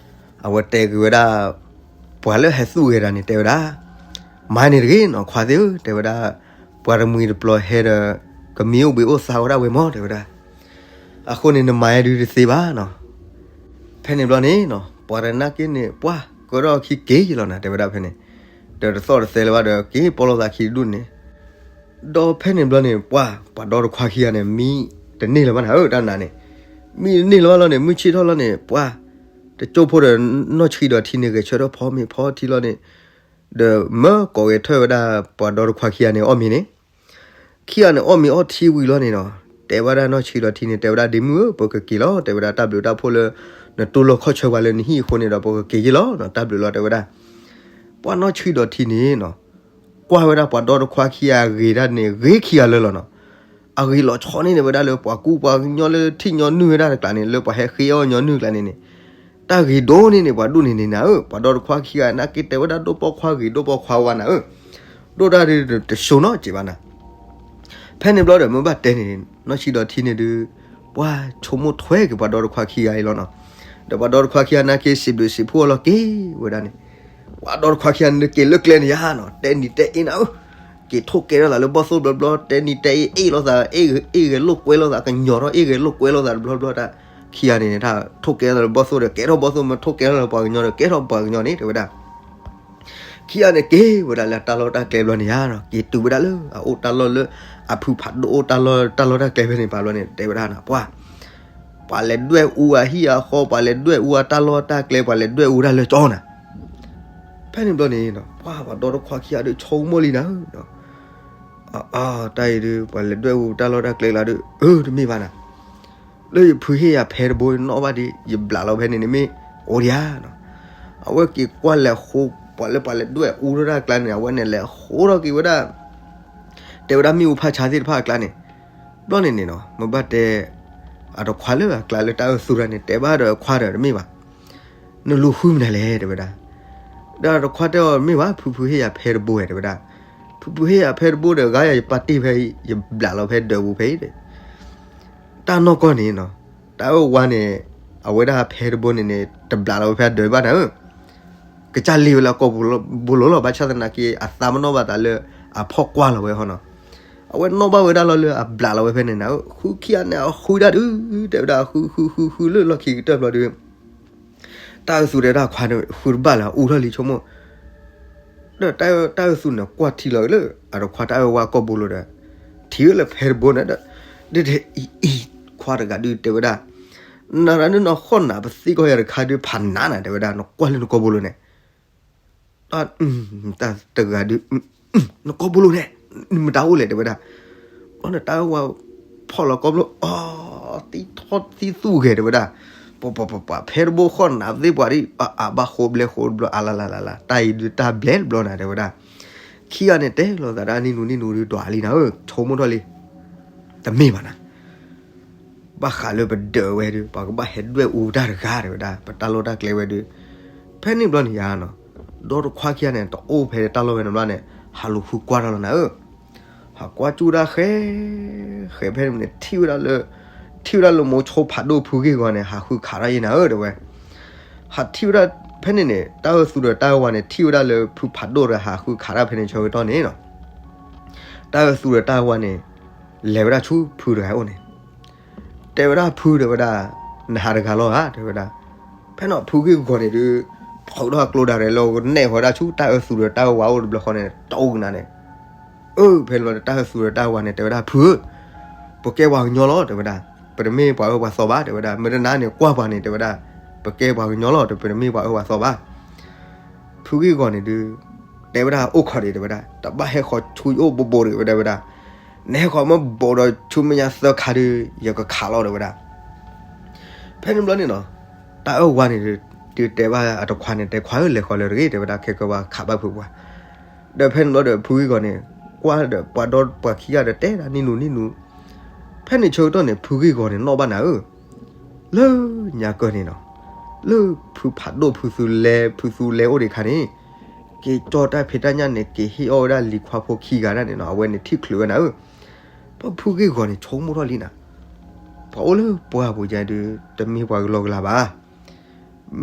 အဝဲတဲက့ၤဝဲဒၣ် ပှၤလၢဟဲသူၣ်ဂဲၤတၢ်န့ၣ် တဲဝဲဒၣ်, မၤန့ၣ်တဂ့ၤနီၤ ခွါသ့ၣ်ဧၢ တဲဝဲဒၣ်, ပှၤတမှံၤတပျီၤဟဲဒီး ကမံအိၣ်ဘှံးအိၣ်သါဝဲဒၣ်ဝဲမး တဲဝဲဒၣ်, အဃိန့ၣ် နမၤဒုးတသ့ဘၣ်နီၤ ဖဲန့ၣ်ဘျီန့ၣ်နီၤ ပှၤတနာ်က့န့ၣ် ပှၤကၢထီၣ်ခံက့ၤလီၤနၤ တဲဝဲဒၣ်ဖဲန့ၣ်, ဒီးတသီၣ်တသဲလၢၤဘၣ်ဒီး က့ၤပိာ်လိာ်သးခံတဒူၣ်န့ၣ်, ဒီးဖဲန့ၣ်ဘျီန့ၣ် ပှၤ ပှၤဒီတခွါခံဂၤန့ၣ် မံတန့ၢ်လၢၤဘၣ်နၤဧၢ တၢ်နၤန့ၣ်, မံတန့ၢ်လၢၤဘၣ်လီၤန့ၣ် မုၢ်ဆ့ၣ်ထီၣ်လီၤန့ၣ် ပှၤ တ ကၠိဖိဒီးနီၢ်ဆှံဒီးထံန့ၣ် ဂဲၤဆၢထၢၣ်ဖီမ့ၤဖီထံလီၤန့ၣ်, ဒီးမၢကိးဂဲၤထၢၣ်ဝဲဒၣ်ပှၤဒီတခွါခံဂၤန့ၣ်အီၣ်မ့ၤန့ၣ်, ခံဂၤန့ၣ်အီၣ်မ့ၤအီထံဝံၤလီၤန့ၣ်နီၤ, တဲဝဲဒၣ်နီၢ်ဆှံဒီးထံန့ၣ် တဲဝဲဒၣ်ဒ့မုၣ်ဧၢ ပကက့ၤလီၤ တဲဝဲဒၣ် တၢ်ဘျုးတၢ်ဖှိၣ်လၢ နတူၢ်လိာ်ခီၣ်ဆၢပှၤလၢနဟံၣ်အဃိန့ၣ်ဒီး ပကက့ၤယ့ၢ်လီၤနီၤ တၢ်ဘျုးလီၤ တဲဝဲဒၣ်. ပှၤနီၢ်ဆှံဒီးထံန့ၣ်နီၤ, ကွၢ်ဝဲဒၣ်ပှၤဒီတခွါခံဂၤအဂ့ၤဒၣ်န့ၣ် ဂ့ၤခံဂၤလၢာ်လီၤနီၤ. အဂ့ၤလီၤဆီန့ၣ်န့ၣ် ဝဲဒၣ်လၢပှၤကူပှၤကညီလၢထံၣ်ညီနုၢ်ဝဲဒၣ်တကျါန့ၣ် လၢပှၤဟဲဃ့အီၣ်ညီနုၢ်ကျါန့ၣ်န့ၣ်, တၢ်ဂ့ၤဒိၣ်န့ၣ်န့ၣ် ပှၤဒိၣ်န့ၣ်န့ၣ်နၤဧၢ, ပှၤဒီတခွါခံဂၤနာ်က့တဲဝဲဒၣ်ဒိၣ်ပိာ်ခွါဂ့ၤဒိၣ်ပိာ်ခွါဝါနၤဧၢ, ဒိၣ်တၢ်ဒ်တဆိနီတစဲးဘၣ်နၤ. ဖဲန့ၣ်ဘျီဒီး မ့ၢ်ဘၣ်တဲန့ၣ် နီၢ်ဆှံဒီးထံန့ၣ်ဒုး ပှၤဆိကမိၣ်ထွဲက့ၤပှၤဒီတခွါခံဂၤအံၤလီၤနီၤ. ဒီးပှၤဒီတခွါခံဂၤနာ်က့ စံးဘျုးစံးဖှိၣ်အီၤလီၤက့ၤဝဲဒၣ်န့ၣ်, ပှၤဒီတခွါခံဂၤန့ၣ်က့ၤလၢကျဲန့ၣ်ယါနီၤ, တဲနံၤတဲအ့နၤဧၢ, က့ၤထိၣ်ကဲထီၣ်သးလၢဘီၣ်သိၣ်ဘျီဘျီ, တဲနံၤတဲအ့ အ့ၣ်လိာ်သး, အ့ၣ်ဂဲၤလိာ်ကွဲလိာ်သး, ကညီၤထီၣ်အ့ၣ်ဂဲၤလိာ်ကွဲလိာ်သးတဘျီဘျီတၢ်, ခံဂၤန့ၣ်န့ၣ် တၢ်ထိၣ်ကဲထီၣ်သးလၢဘီၣ်သိၣ်ဒီး ကဲထီၣ်ဘီၣ်သိၣ်, မ့ၢ်ထိၣ်ကဲထီၣ်သးလၢပှၤကညီဒီး ကဲထီၣ်ပှၤကညီန့ၣ် တဲဝဲဒၣ်. ခံဂၤန့ၣ်က့ၤဝဲဒၣ်လၢတၢ်လီၢ်တၢ်ကျဲဘျီန့ၣ်ယါနီၤ, က့ၤတုၤဝဲဒၣ်လၢအအိၣ်တၢ်လီၢ်လၢ အဖုဖးဒိၣ်အိၣ်တၢ်လီၢ်တၢ်လီၢ်တၢ်ကျဲဖဲန့ၣ်ပာ်ဘျီန့ၣ် တဲဝဲဒၣ်နီၤ, ပှၤ ပှၤလဲၤဒွဲၣ်အူအဟံၣ်အဃီ, ပှၤလဲၤဒွဲၣ်အူအတၢ်လီၢ်တၢ်ကျဲ, ပှၤလဲၤဒွဲၣ်အူဒၣ်လၢကၠီနၤ. ဖဲန့ၣ်ဘျီန့ၣ်နီၤ, ပှၤပှၤဒီတခွါခံဂၤဒီး ဆိကမိၣ်လံနၤဧၢ, အ တၢ်အံၤဒုး ပှၤလဲၤဒွဲၣ်အူတၢ်လီၢ်တၢ်ကျဲလီၤဒီး အၢ တမ့ၢ်ဘၣ်နၤ, လၢယဖုဟ့ၣ်ယၤဖဲတဘိနီၣ်ဘၣ်ဒီး ယဘျးလီၤဖဲန့ၣ်န့ၣ်မ့ၢ်အိၣ်ဒံးဧါနီၤ. အဝဲက့ၤကွၢ်လဲၤဃိ ပှၤလၢပှၤလဲၤဒွဲၣ်အူထီၣ်တၢ်ကျါန့ၣ် အဝဲန့ၣ်လဲၤဃိထီၣ်က့ၤဝဲဒၣ် တဲဝဲဒၣ်မ့ၣ်အူဖးဆါသ့ၣ်တဖၣ်အကျါန့ၣ်, ဘျီန့ၣ်န့ၣ်နီၤ မ့ၢ်ဘၣ်တဲ အတခွါလၢအကျါလၢတၢ်အၢၣ်သူၣ်တၢ်န့ၣ် တဲဘၣ်ဒီးခွါဒီး တမ့ၢ်ဘၣ်, နလူၤဃုမနုၤလဲၣ် တဲဝဲဒၣ်. ဒီးတခွါတဲအီၤ မ့ၢ်ဘၣ် ဖုဖုဟ့ၣ်ယၤဖဲတဘိဝဲ တဲဝဲဒၣ်. ဖုဖုဟ့ၣ်ယၤဖဲတဘိဒီး ဂၤယၤယပာ်တ့ၢ်ဖဲ ယဘျးလီၤဖဲဒၢးပူၤဖဲအံၤဒီး တၢ်နီၢ်ကီၢ်န့ၣ်နီၤ, တၢ်အၢၣ်ဝါန့ၣ် အဝဲဒၣ်ဖဲတဘိန့ၣ်န့ၣ် တဘျးလီၤဝဲဖဲဒၢးဘၣ်နၤဧၢ, ကစၢ်လ့ၤဝဲလၢအကိာ်ဘိလိၤလီၤ. ဘၣ်ဆၣ်သနာ်က့ အသးမနီၣ်ဘၣ်သးလၢအဖီၣ်ကွၢ်လီၤဝဲဟီနီၤ. အဝဲနီၣ်ဘၣ်ဝဲဒၣ်လီၤလၢအဘျးလီၤဝဲဖဲန့ၣ်နၤဧၢ, ဃုခံဂၤန့ၣ် အဃုဒၣ်ဒုး တဲဝဲဒၣ် ဃုဃုဃုဃုလၢလီၢ်ခံကတၢၢ်ဘျီဒီး တၢ်အၢၣ်သူၣ်ဒီးတၢ်ခွါန့ၣ် ဃုတဘၣ်လၢၤ အူထီၣ်လံဆိကမိၣ် ဒီးတၢ်အၢၣ်သူၣ်န့ၣ် ကွၢ်ထံလီၤလၢ အတခွါတၢ်အၢၣ်ဝါကိာ်ဘိလိၤဒီး ထံၣ်လၢဖဲတဘိန့ၣ်ဒီး ဒ်အံၤ ခွါတဂၤဒုးတဲဝဲဒၣ်, နရၢန့ၣ်နီၢ်ဃီၣ်နၤ ပသံကွၢ်ယၤတခါဒုး ဖးနးနၤ တဲဝဲဒၣ် နကွၢ်လၢနကိာ်ဘိလိၤန့ၣ် တၢ်တဂၤဒုး နကိာ်ဘိလိၤန့ၣ် နမတၤအိၣ်လဲၣ် တဲဝဲဒၣ်. ဘျီန့ၣ်တၢ်အၢၣ်ဝါ ဖီၣ်လီၤကိာ်ဘိလိၤ အီ သံထီၣ်သံသူၣ်ဂဲၤ တဲဝဲဒၣ်. ပှၤပှၤပှၤပှၤ ဖဲတဘိဃီၣ်နၤသ့ၣ်ပှၤဒ် အဘၣ်ဃိဘျဲဃိတဘျီ အလါလါလါလါ တၢ်အံၤဒုးတၢ်ဘျဲတဘျီနၤ တဲဝဲဒၣ်. ခံဂၤန့ၣ်တဲလိာ်သးတၢ်နံၣ်နူနံၣ်နူဒုး ဒွးလံနၤဧၢ ဆိကမိၣ်ထီၣ်လံ တမ့ၢ်ဘၣ်နၤ ဘၣ်ဃးလၢပဒၢးဝဲဒီး ပှၤကဘၣ်ဟဲဒွဲၣ်အူတၢ်တဂၤ တဲဝဲဒၣ် ပတၢ်လီၢ်တၢ်ကျဲဝဲဒီး ဖဲန့ၣ်ဘျီန့ၣ်ယါနီၤ ဒီတခွါခံဂၤန့ၣ် တအိၣ်ဖဲတၢ်လီၢ်ဝဲန့ၣ်ဘျီန့ၣ် ဟးလူၤဃုကွၢ်တၢ်လီၤနၤဧၢ. ဟးကွၢ်ကၠူၣ်တၢ်ဃဲ ဃဲဖဲန့ၣ်န့ၣ် ထံၣ်ဝဲဒၣ်လၢ ထံၣ်ဝဲဒၣ်လၢမိၤဆိဖးဒိၣ်ဖုဂ့ၢ်ဂီၤန့ၣ် ဟးဃုခးတၢ်ယဲနၤဧၢ တဲဝဲ. ဟးထံၣ်ဝဲဒၣ်ဖဲန့ၣ်န့ၣ် တၢ်အၢၣ်သူဒီးတၢ်အၢၣ်ဝါန့ၣ် ထံၣ်ဝဲဒၣ်လၢဖုဖးဒိၣ်ဒီး ဟးဃုခးတၢ်ဖဲန့ၣ်ဆၢကတီၢ်န့ၣ်နီၤ တၢ်အၢၣ်သူဒီးတၢ်အၢၣ်ဝါန့ၣ် လဲၤဝဲဒၣ်ဆူဖုတဂၤအိၣ်န့ၣ် တဲဝဲဒၣ်ဖု တဲဝဲဒၣ် နဟးတဂၤလီၤဧါ တဲဝဲဒၣ်. ဖဲန့ၣ်ဖုဂ့ၢ်ဂီၤန့ၣ်ဒုး ဖုးထီၣ်အကျိဒၣ်လဲာ်လၢကနဲၣ်ဃီၤဒၣ်ဆူတၢ်အၢၣ်သူဒီးတၢ်အၢၣ်ဝါအိၣ်တဘျီဃီန့ၣ် တအိၣ်ကနၤန့ၣ် အၢ ဖဲန့ၣ်လီၤဒီးတၢ်အၢၣ်သူဒီးတၢ်အၢၣ်ဝါန့ၣ် တဲဝဲဒၣ်ဖုဧၢ ပကဲပှၤကညီလီၤ တဲဝဲဒၣ်. ပတမ့ၢ်ပှၤအၢပှၤသီဘၣ် တဲဝဲဒၣ်. မ့ၢ်တနာ်န့ၣ်ကွၢ်ပှၤန့ၣ် တဲဝဲဒၣ် ပကဲပှၤကညီလီၤ ပတမ့ၢ်ပှၤအၢပှၤသီဘၣ်. ဖုဂ့ၢ်ဂီၤန့ၣ်ဒုး တဲဝဲဒၣ်အိၣ်ခိးဒံး တဲဝဲဒၣ် တဘၣ်ဟဲဃီၤဆူယအိၣ်ဘိးဘိးတဂ့ၤ တဲဝဲဒၣ်. နဟဲဃီၤမ့ၢ်ဘိးဒီးဆူမဲာ်ညါသၢခါဒီး ယကခးလီၤ တဲဝဲဒၣ်. ဖဲန့ၣ်ဘျီန့ၣ်နီၤ တၢ်အၢၣ်ဝါန့ၣ်ဒုး တဲဘၣ်အတခွါန့ၣ် တဲခွါဧၢ လဲၤဃီၤလၢၤတဂ့ၤ တဲဝဲဒၣ် ခဲကၢဘၣ်ခးဘၣ်ဖုးပှၤ ဒီးဖဲန့ၣ်ဘျီဒီးဖုဂ့ၢ်ဂီၤန့ၣ် ကွၢ်ဒီးပှၤဒီပှၤခံဂၤဒီးတဲဒၣ်နံၣ်နူနံၣ်နူ ဖဲန့ၣ်ဆၢကတီၢ်န့ၣ် ဖုဂ့ၢ်ဂီၤန့ၣ် နီၣ်ဘၣ်နၤဧၢ လၢညါကၢၢ်န့ၣ်နီၤ လၢဖုဖးဒိၣ်ဖုသူလဲ ဖုသူလဲအိၣ်ဒံးခါန့ၣ် က့ၤကၠီၣ်တၢ်ဖံးတၢ်ညၣ်န့ၣ် က့ၤဟ့ၣ်အီၣ်ဝဲဒၣ်လံၤခွါဖိခံဂၤဒၣ်န့ၣ်နီၤ အဝဲန့ၣ်ထံၣ်ချုးဝဲနၤဧၢ. ပှၤဖုဂ့ၢ်ဂီၤန့ၣ် ဆိကမိၣ်ထီၣ်လံနၤ ပှၤအိၣ်လၢပှၢ်ပူၤယါဒုး တမ့ၢ်ပှၤကလီကလီဘၣ်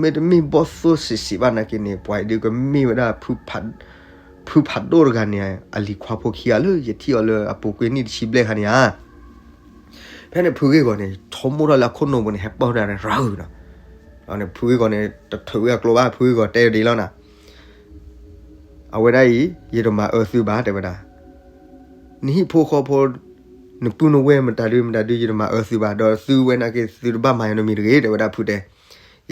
မ့တမ့ၢ်ဘီၣ်သိၣ်စံးစံးဘၣ်နာ်က့န့ၣ် ပှၤအံၤဒုးကမ့ၢ်ဝဲဒၣ် ဖုဖးဒိၣ်တဂၤန့ၣ် အလံၤခွါဖိခံဂၤလၢယထံၣ်အီၤလၢအပူၤကွံာ်နံၣ်တဆံဘျဲၣ်ခါန့ၣ်ဧါ. ဖဲန့ၣ်ဖုဂ့ၢ်ဂီၤန့ၣ် ဆိကမိၣ်ထီၣ်လၢအခိၣ်နူာ်ပူၤန့ၣ် ဟဲပၢၢ်ဝဲဒၣ်ရၤဂုာ်နီၤ. ဖုဂ့ၢ်ဂီၤန့ၣ် တထုးဝဲအကျိဘၣ် ဖုဂ့ၢ်ဂီၤတဲဒ်လီၤနၤ အဝဲဒၣ်အံၤ ယတမၤအၢသုဘၣ် တဲဝဲဒၣ်. နဟံၣ်ဖိဃီဖိ နပုၢ်နဝဲၢ်မတၤဒုမတၤဒု ယတမၤအၢသုဘၣ် ဒီးသုဝဲနာ်က့သုတဘၣ်မၤယၤနီတမံၤတဂ့ၤ တဲဝဲဒၣ်ဖုတဲ.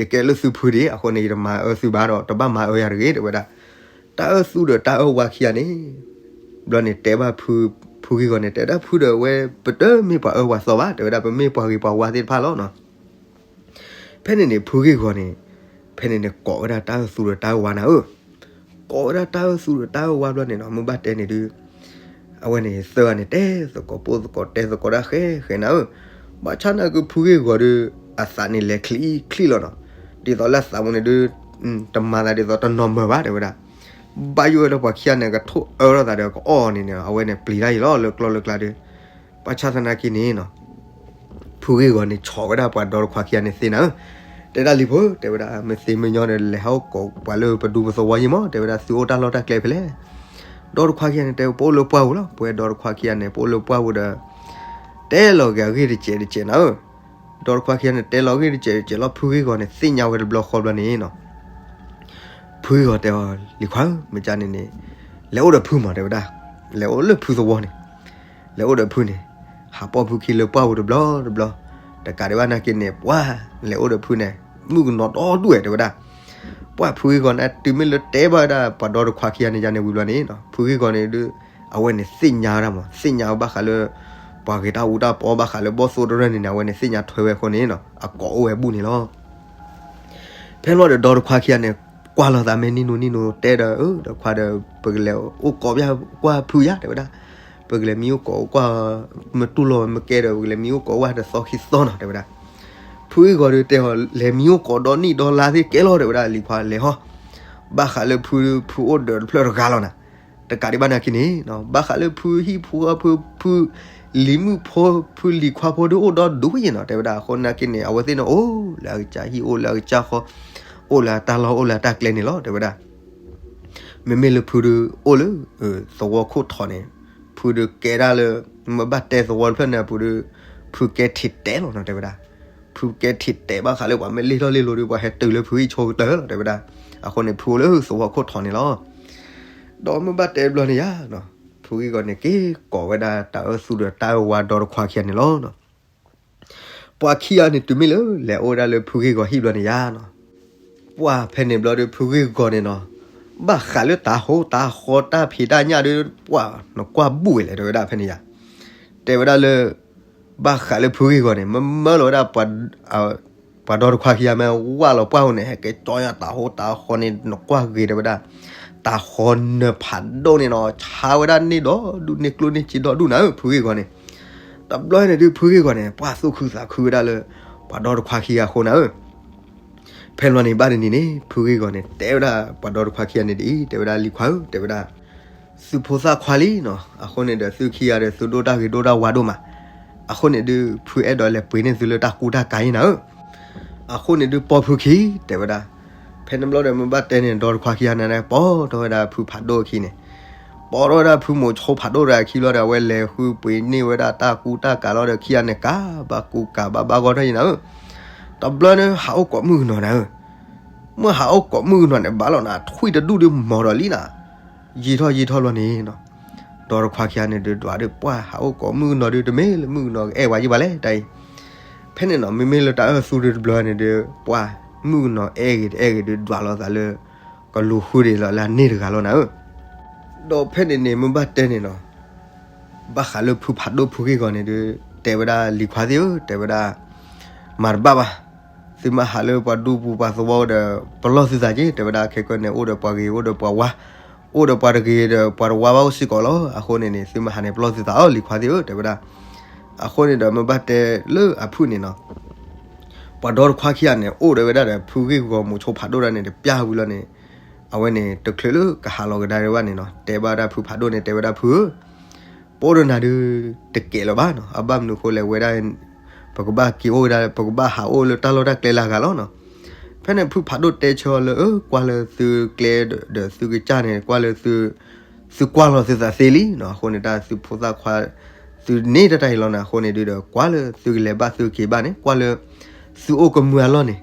ယကဲလၢသုဖုဒံး အဃိန့ၣ် ယတမၤအၢသုဘၣ်ဒီး တဘၣ်မၤအၢယၤတဂ့ၤ တဲဝဲဒၣ်. တၢ်အၢသူဒီးတၢ်အၢဝါခံဂၤန့ၣ် ဘျီန့ၣ်တဲဘၣ်ဖု ဖုဂ့ၢ်ဂီၤန့ၣ် တဲဒၣ်ဖုဒီးဝဲ ပတမ့ၢ်ပှၤအၢပှၤသီဘၣ် တဲဝဲဒၣ် ပမ့ၢ်ပှၤဂ့ၤပှၤဝါသ့ၣ်တဖၣ်လီၤနီၤ. ဖဲန့ၣ်န့ၣ် ဖုဂ့ၢ်ဂီၤန့ၣ် ဖဲန့ၣ်န့ၣ် ကိးဝဲဒၣ်တၢ်အၢသူဒီးတၢ်အၢဝါနၤဧၢ, ကိးဝဲဒၣ်တၢ်အၢသူဒီးတၢ်အၢဝါဘျီန့ၣ်နီၤ မ့ၢ်ဘၣ်တဲန့ၣ်ဒုး အဝဲန့ၣ်သၢဂၤန့ၣ် တဲသကိးပိၢ်သကိးတဲသကိးတၢ်ဃဲဃဲနၤဧၢ, ဘၣ်ဆၣ်နာ်က့ဖုဂ့ၢ်ဂီၤဒုး အသးန့ၣ်လဲၤချံချံလီၤနီၤ, ဒ်သိးလၢအသးပူၤန့ၣ်ဒုး တမၤသးဒ်သိးတနီၤမၢၤဘၣ် တဲဝဲဒၣ်. ဘၣ်ယိၣ်ဝဲလၢပှၤခံဂၤန့ၣ် ကထိၣ်အၢထီၣ်သးဒီးကအီၣ်န့ၣ်န့ၣ် အဝဲန့ၣ်ပျံၤတၢ်အံၤလီၤ လၢကျီလၢကျါဒုး ဘၣ်ဆၣ်သနာ်က့န့ၣ်နီၤ ဖုဂ့ၢ်ဂီၤန့ၣ် ဆီၣ်ဝဲဒၣ်ပှၤဒီတခွါခံဂၤန့ၣ်သ့နၤဧၢ, တဲဒၣ်လံၤဖိ တဲဝဲဒၣ် မ့ၢ်သ့မ့ၢ်ညီဒီး လဲၤဟးအိၣ်ကိးပှၤလၢပဒူပသဝီယံၤမး တဲဝဲဒၣ် သုအိၣ်တၢ်လီၢ်တၢ်ကျဲဖဲလဲၣ်. ဒီတခွါခံဂၤန့ၣ် တဲပအိၣ်လၢပှၢ်ပူၤလီၤ, ပဝဲဒီတခွါခံဂၤန့ၣ် ပအိၣ်လၢပှၢ်ပူၤဒီး တဲလီၤက့ၤအဂ့ၢ်တစဲးတစဲးနၤဧၢ, ဒီတခွါခံဂၤန့ၣ် တဲလီၤအဂ့ၢ်တစဲးတစဲးလီၤ ဖုဂ့ၢ်ဂီၤန့ၣ် သ့ၣ်ညါဝဲတဘျီဃီဘျီန့ၣ်နီၤ ဖုဂ့ၢ်ဂီၤတဲအီၤ လံၤခွါဧၢ မ့ၢ်ကန့ၣ်န့ၣ် လဲၤအိၣ်ဒီးဖုမး တဲဝဲဒၣ်, လဲၤအိၣ်လၢဖုသဝီန့ၣ်, လဲၤအိၣ်ဒီးဖုန့ၣ်, ဟးပိာ်ဖုခံလၢပှၢ်ပူၤတဘျီတဘျီ, တကးဒံးဘၣ်နာ်က့န့ၣ် ပှၢ်လဲၤအိၣ်ဒီးဖုန့ၣ် မုၣ်ကနီၤဒီဒူၣ်ဝဲ တဲဝဲဒၣ်. ပှၢ်ဖုဂ့ၢ်ဂီၤန့ၣ် တုၤမ့ၢ်လၢတဲဘၣ်ဝဲဒၣ် ပှၤဒီတခွါခံဂၤန့ၣ်ယါန့ၣ်ဝံၤဘျီန့ၣ်နီၤ ဖုဂ့ၢ်ဂီၤန့ၣ်ဒုး အဝဲန့ၣ်သ့ၣ်ညါဝဲဒၣ်မး သ့ၣ်ညါဝဲဘၣ်ဃးလၢ ပှၤဂ့ၤတၢ်အူတၢ်ပီဘၣ်ဃးလၢဘီၣ်သိၣ်တရၢၢ်န့ၣ်န့ၣ် အဝဲန့ၣ်သ့ၣ်ညါထွဲဝဲအဃိန့ၣ်နီၤ အကိးအိၣ်ဝဲဘူၣ်န့ၣ်လီၤ. ဖဲလီၤဒီးဒီတခွါခံဂၤန့ၣ် ကွၢ်လိာ်သးမ့ၢ်နံၣ်နူနံၣ်နူတဲဒီး အၢ ဒီခွါဒီး ပကလဲၤအိၣ်ကိးပျၢ်ကွၢ်ဖုယါ တဲဝဲဒၣ်, ပကလဲၤမံအိၣ်ကိးကွၢ် မတူၢ်လိာ်မ့ၢ်ကဲဒီး ပကလဲၤမံအိၣ်ကိးဝဲဒီးသီခံသီနီၤ တဲဝဲဒၣ်. ဖုဂ့ၢ်ဂီၤဒီးတဲအီၤ လဲၤမံအိၣ်ကိးဒီနံၣ်ဒီလါသ့ၣ်ကဲလီၤ တဲဝဲဒၣ် လံၤခွါလဲၤဟီ ဘၣ်ဃးလၢဖု ဖုအိၣ်ဒီးတဖျၢၣ်တဂၤလီၤနၤ, တကးဒံးဘၣ်နာ်က့န့ၣ် ဘၣ်ဃးလၢဖုဟံၣ်ဖိဃီဖိ ဖုလံၤမုၣ်ဖိ ဖုလံၤခွါဖိဒုးအိၣ်ဒီဒူၣ်ယဲနီၤ တဲဝဲဒၣ် အဃိနာ်က့န့ၣ် အဝဲသ့ၣ်န့ၣ်အိၣ်လၢအကစၢ်ဟံၣ်အိၣ်လၢအကစၢ်ဃီ အိၣ်လၢအတၢ်လီၢ်အိၣ်လၢအတၢ်ကျဲန့ၣ်လီၤ တဲဝဲဒၣ်. မ့မ့ၢ်လၢဖုဒုးအိၣ်လၢ သဝီခိၣ်ထိးန့ၣ် ဖုဒုးကဲဒၣ်လၢ မ့ၢ်ဘၣ်တဲသဝီတဖျၢၣ်န့ၣ် ဖုဒုး ဖုကဲထံးတဲလီၤနီၤ တဲဝဲဒၣ်. ဖုကဲထံးတဲဘၣ်ဃးလၢပှၤမ့ၢ်လ့ၢ်ထီၣ်လ့ၢ်လီၤဒီး ပှၤဟဲတုၤလၢဖုဟံၣ်ဆိကတၢၢ်လီၤ တဲဝဲဒၣ်. အဃိန့ၣ် ဖုအိၣ်လၢသဝီခိၣ်ထိးန့ၣ်လီၤ. ဒီးမ့ၢ်ဘၣ်တဲဘျီန့ၣ်ယါနီၤ ဖုဂ့ၢ်ဂီၤန့ၣ် က့ၤကိးဝဲဒၣ်တၢ်အၢသူဒီးတၢ်အၢဝါဒီတခွါခံဂၤန့ၣ်လီၤ. ပှၤခံဂၤန့ၣ် တုၤမ့ၢ်လၢ လဲၤအိၣ်ဝဲဒၣ်လၢဖုဂ့ၢ်ဂီၤဟံၣ်ဘျီန့ၣ်ယါနီၤ ပှၢ်ဖဲန့ၣ်ဘျီဒီး ဖုဂ့ၢ်ဂီၤန့ၣ်နီၤ ဘၣ်ဃးလၢတၢ်ဟိတၢ်ဃီတၢ်ဖံးတၢ်ညၣ်ဒီး ပှၢ်နကွၢ်ဘူၣ်ဝဲလဲၣ် တဲဝဲဒၣ်ဖဲန့ၣ်ယါ. တဲဝဲဒၣ်လၢ ဘၣ်ဃးလၢဖုဂ့ၢ်ဂီၤန့ၣ် မ့ၢ်မၢလီၤဝဲဒၣ် ပှၤဒီတခွါခံဂၤမ့ၢ်ဝၢ်လီၤပှၢ်အဃိန့ၣ် ဟဲက့ၤကၠီညါတၢ်ဟိတၢ်ဃီန့ၣ် နကွၢ်ဂ့ၤတဲဝဲဒၣ် တၢ်ဃီနၢၤဖးဒိၣ်န့ၣ်နီၤ ဆါဝဲဒၣ်န့ၢ်ဒီဒူၣ်န့ၢ်ကျိၣ်န့ၢ်စ့ဒီဒူၣ်နၤဧၢ ဖုဂ့ၢ်ဂီၤန့ၣ်. တဘျီန့ၣ်ဒုး ဖုဂ့ၢ်ဂီၤန့ၣ် ပှၢ်သူၣ်ခုသးခုဝဲဒၣ်လၢ ပှၤဒီတခွါခံဂၤအဃိနၤဧၢ. ဖဲလီၤန့ၣ်ဘၣ်တနံၤန့ၣ် ဖုဂ့ၢ်ဂီၤန့ၣ် တဲဝဲဒၣ်ပှၤဒီတခွါခံဂၤန့ၣ်ဒ်အံၤ တဲဝဲဒၣ် လံၤခွါဧၢ တဲဝဲဒၣ် သုဖိသၣ်ခွါလံနီၤ အဃိန့ၣ်ဒီး သုခံဂၤဒီး သုဒိၣ်တၢ်ဂ့ၤဒိၣ်တၢ်ဝါဒိၣ်မး အဃိန့ၣ်ဒုး ဖုအဲၣ်ဒိးလဲၤပှ့ၤန့ၢ်သုလၢတၢ်ကူတၢ်ကၤအံၤနၤဧၢ. အဃိန့ၣ်ဒုး ပိာ်ဖုခံ တဲဝဲဒၣ်. ဖဲန့ၣ်ဘျီဒီး မ့ၢ်ဘၣ်တဲန့ၣ် ဒီတခွါခံဂၤန့ၣ် ပိာ်ထီၣ်ဝဲဒၣ်ဖုဖးဒိၣ်အခံန့ၣ် ပိာ်ထီၣ်ဝဲဒၣ်ဖုမိၤဆိဖးဒိၣ်တဂၤအခံဘျီဒီး အဝဲလဲၤဃုပှ့ၤန့ၢ်ဝဲဒၣ်တၢ်ကူတၢ်ကၤလီၤဒီး ခံဂၤန့ၣ် ကၤဘၣ်ကူကၤဘၣ်ဘၣ်ဂီၢ်ထီၣ်ယံၤနၤဧၢ. တဘျီန့ၣ် ဟးအိၣ်ကိးမုၣ်ကနီၤနၤဧၢ. မ့ၢ်ဟးအိၣ်ကိးမုၣ်ကနီၤန့ၣ် ဘၣ်လီၤနၤ ထွံၣ်တဒူၣ်ဒုးမီၤဒီးလံနၤ. ယံာ်ထီၣ်ယံာ်ထီၣ်ဘျီန့ၣ်နီၤ ဒီတခွါခံဂၤန့ၣ်ဒုးဒွးဒီး ပှၢ်ဟးအိၣ်ကိးမုၣ်ကနီၤဒုး တမ့ၢ်လၢမုၣ်ကနီၤကအဲၣ်ဝဲယံၤဘၣ်လဲၣ် တၢ်အံၤ. ဖဲန့ၣ်နီၤ မ့မ့ၢ်လၢတၢ်အၢသူဒုးတဘျီန့ၣ်ဒုး ပှၢ်မုၣ်ကနီၤအဲၣ်ဂ့ၤတအဲၣ်ဂ့ၤဒုး ဒွးလိာ်သးလၢ ကလူၤဃုဒံးလီၤလၢအန့ၢ်တဂၤလီၤနၤဧၢ. ဒီးဖဲန့ၣ်န့ၣ် မ့ၢ်ဘၣ်တဲန့ၣ်နီၤ ဘၣ်ဃးလၢဖုဖးဒိၣ်ဖုဂ့ၢ်ဂီၤန့ၣ်ဒုး တဲဝဲဒၣ် လံၤခွါသ့ၣ်ဧၢ တဲဝဲဒၣ် မၤတဘၣ်ဘၣ်. သုမ့ၢ်ဟးလၢပှၤဒူပူၤပှၤသဝီဒီး ပလီၢ်သုသးက့ တဲဝဲဒၣ် ခဲကနံၣ်န့ၣ် အိၣ်ဒီးပှၤဂ့ၤ အိၣ်ဒီးပှၤဝါ အိၣ်ဒီးပှၤတဂ့ၤဒီးပှၤတဝါဘၣ်အိၣ်စ့ၢ်ကီးလီၤ. အဃိန့ၣ်န့ၣ် သုမ့ၢ်ဟးန့ၣ် ပလီၢ်သုသးအီၤ လံၤခွါသ့ၣ်ဧၢ တဲဝဲဒၣ်. အဃိန့ၣ်ဒီး မ့ၢ်ဘၣ်တဲလၢအဖုၣ်န့ၣ်နီၤ ပှၤဒီတခွါခံဂၤန့ၣ် အိၣ်ဒီးဝဲဒၣ်ဒီး ဖုဂ့ၢ်ဂီၤမိၤဆိဖးဒိၣ်တၢ်န့ၣ် တပျၢ်ဝံၤလီၤန့ၣ် အဝဲန့ၣ် တချုးလၢကဟးလီၤကဒါဝဲဘၣ်န့ၣ်နီၤ တဲဘၣ်ဝဲဒၣ်ဖုဖးဒိၣ်န့ၣ် တဲဝဲဒၣ် ဖုဧၢ ပအိၣ်ဒီးနၤဒုး တကဲလၢၤဘၣ်နီၤ အဘၣ်မနုၤအဃိလဲၣ် ဝဲဒၣ် ပကဘၣ်က့ၤအိၣ်ဝဲဒၣ် ပကဘၣ်ဟးအိၣ်လၢတၢ်လီၢ်တၢ်ကျဲလၢအဂၤလီၤနီၤ. ဖဲန့ၣ်ဖုဖးဒိၣ်တဲဆၢအီၤလၢ အၢ ကွၢ်လၢသုကျဲဒီးသုကစၢ်န့ၣ် ကွၢ်လၢသု သုကွၢ်လီၤသုသးသ့လံနီၤ အဃိန့ၣ်တၢ်သုဖိသၣ်ခွါ သုန့ၢ်တၢ်တၢ်အံၤလီၤနၤ အဃိန့ၣ်ဒုးဒီး ကွၢ်လၢသုကလဲၤဘၣ်သုက့ၤဘၣ်န့ၣ် ကွၢ်လၢ သုအိၣ်ကမုာ်အလီၢ်န့ၣ်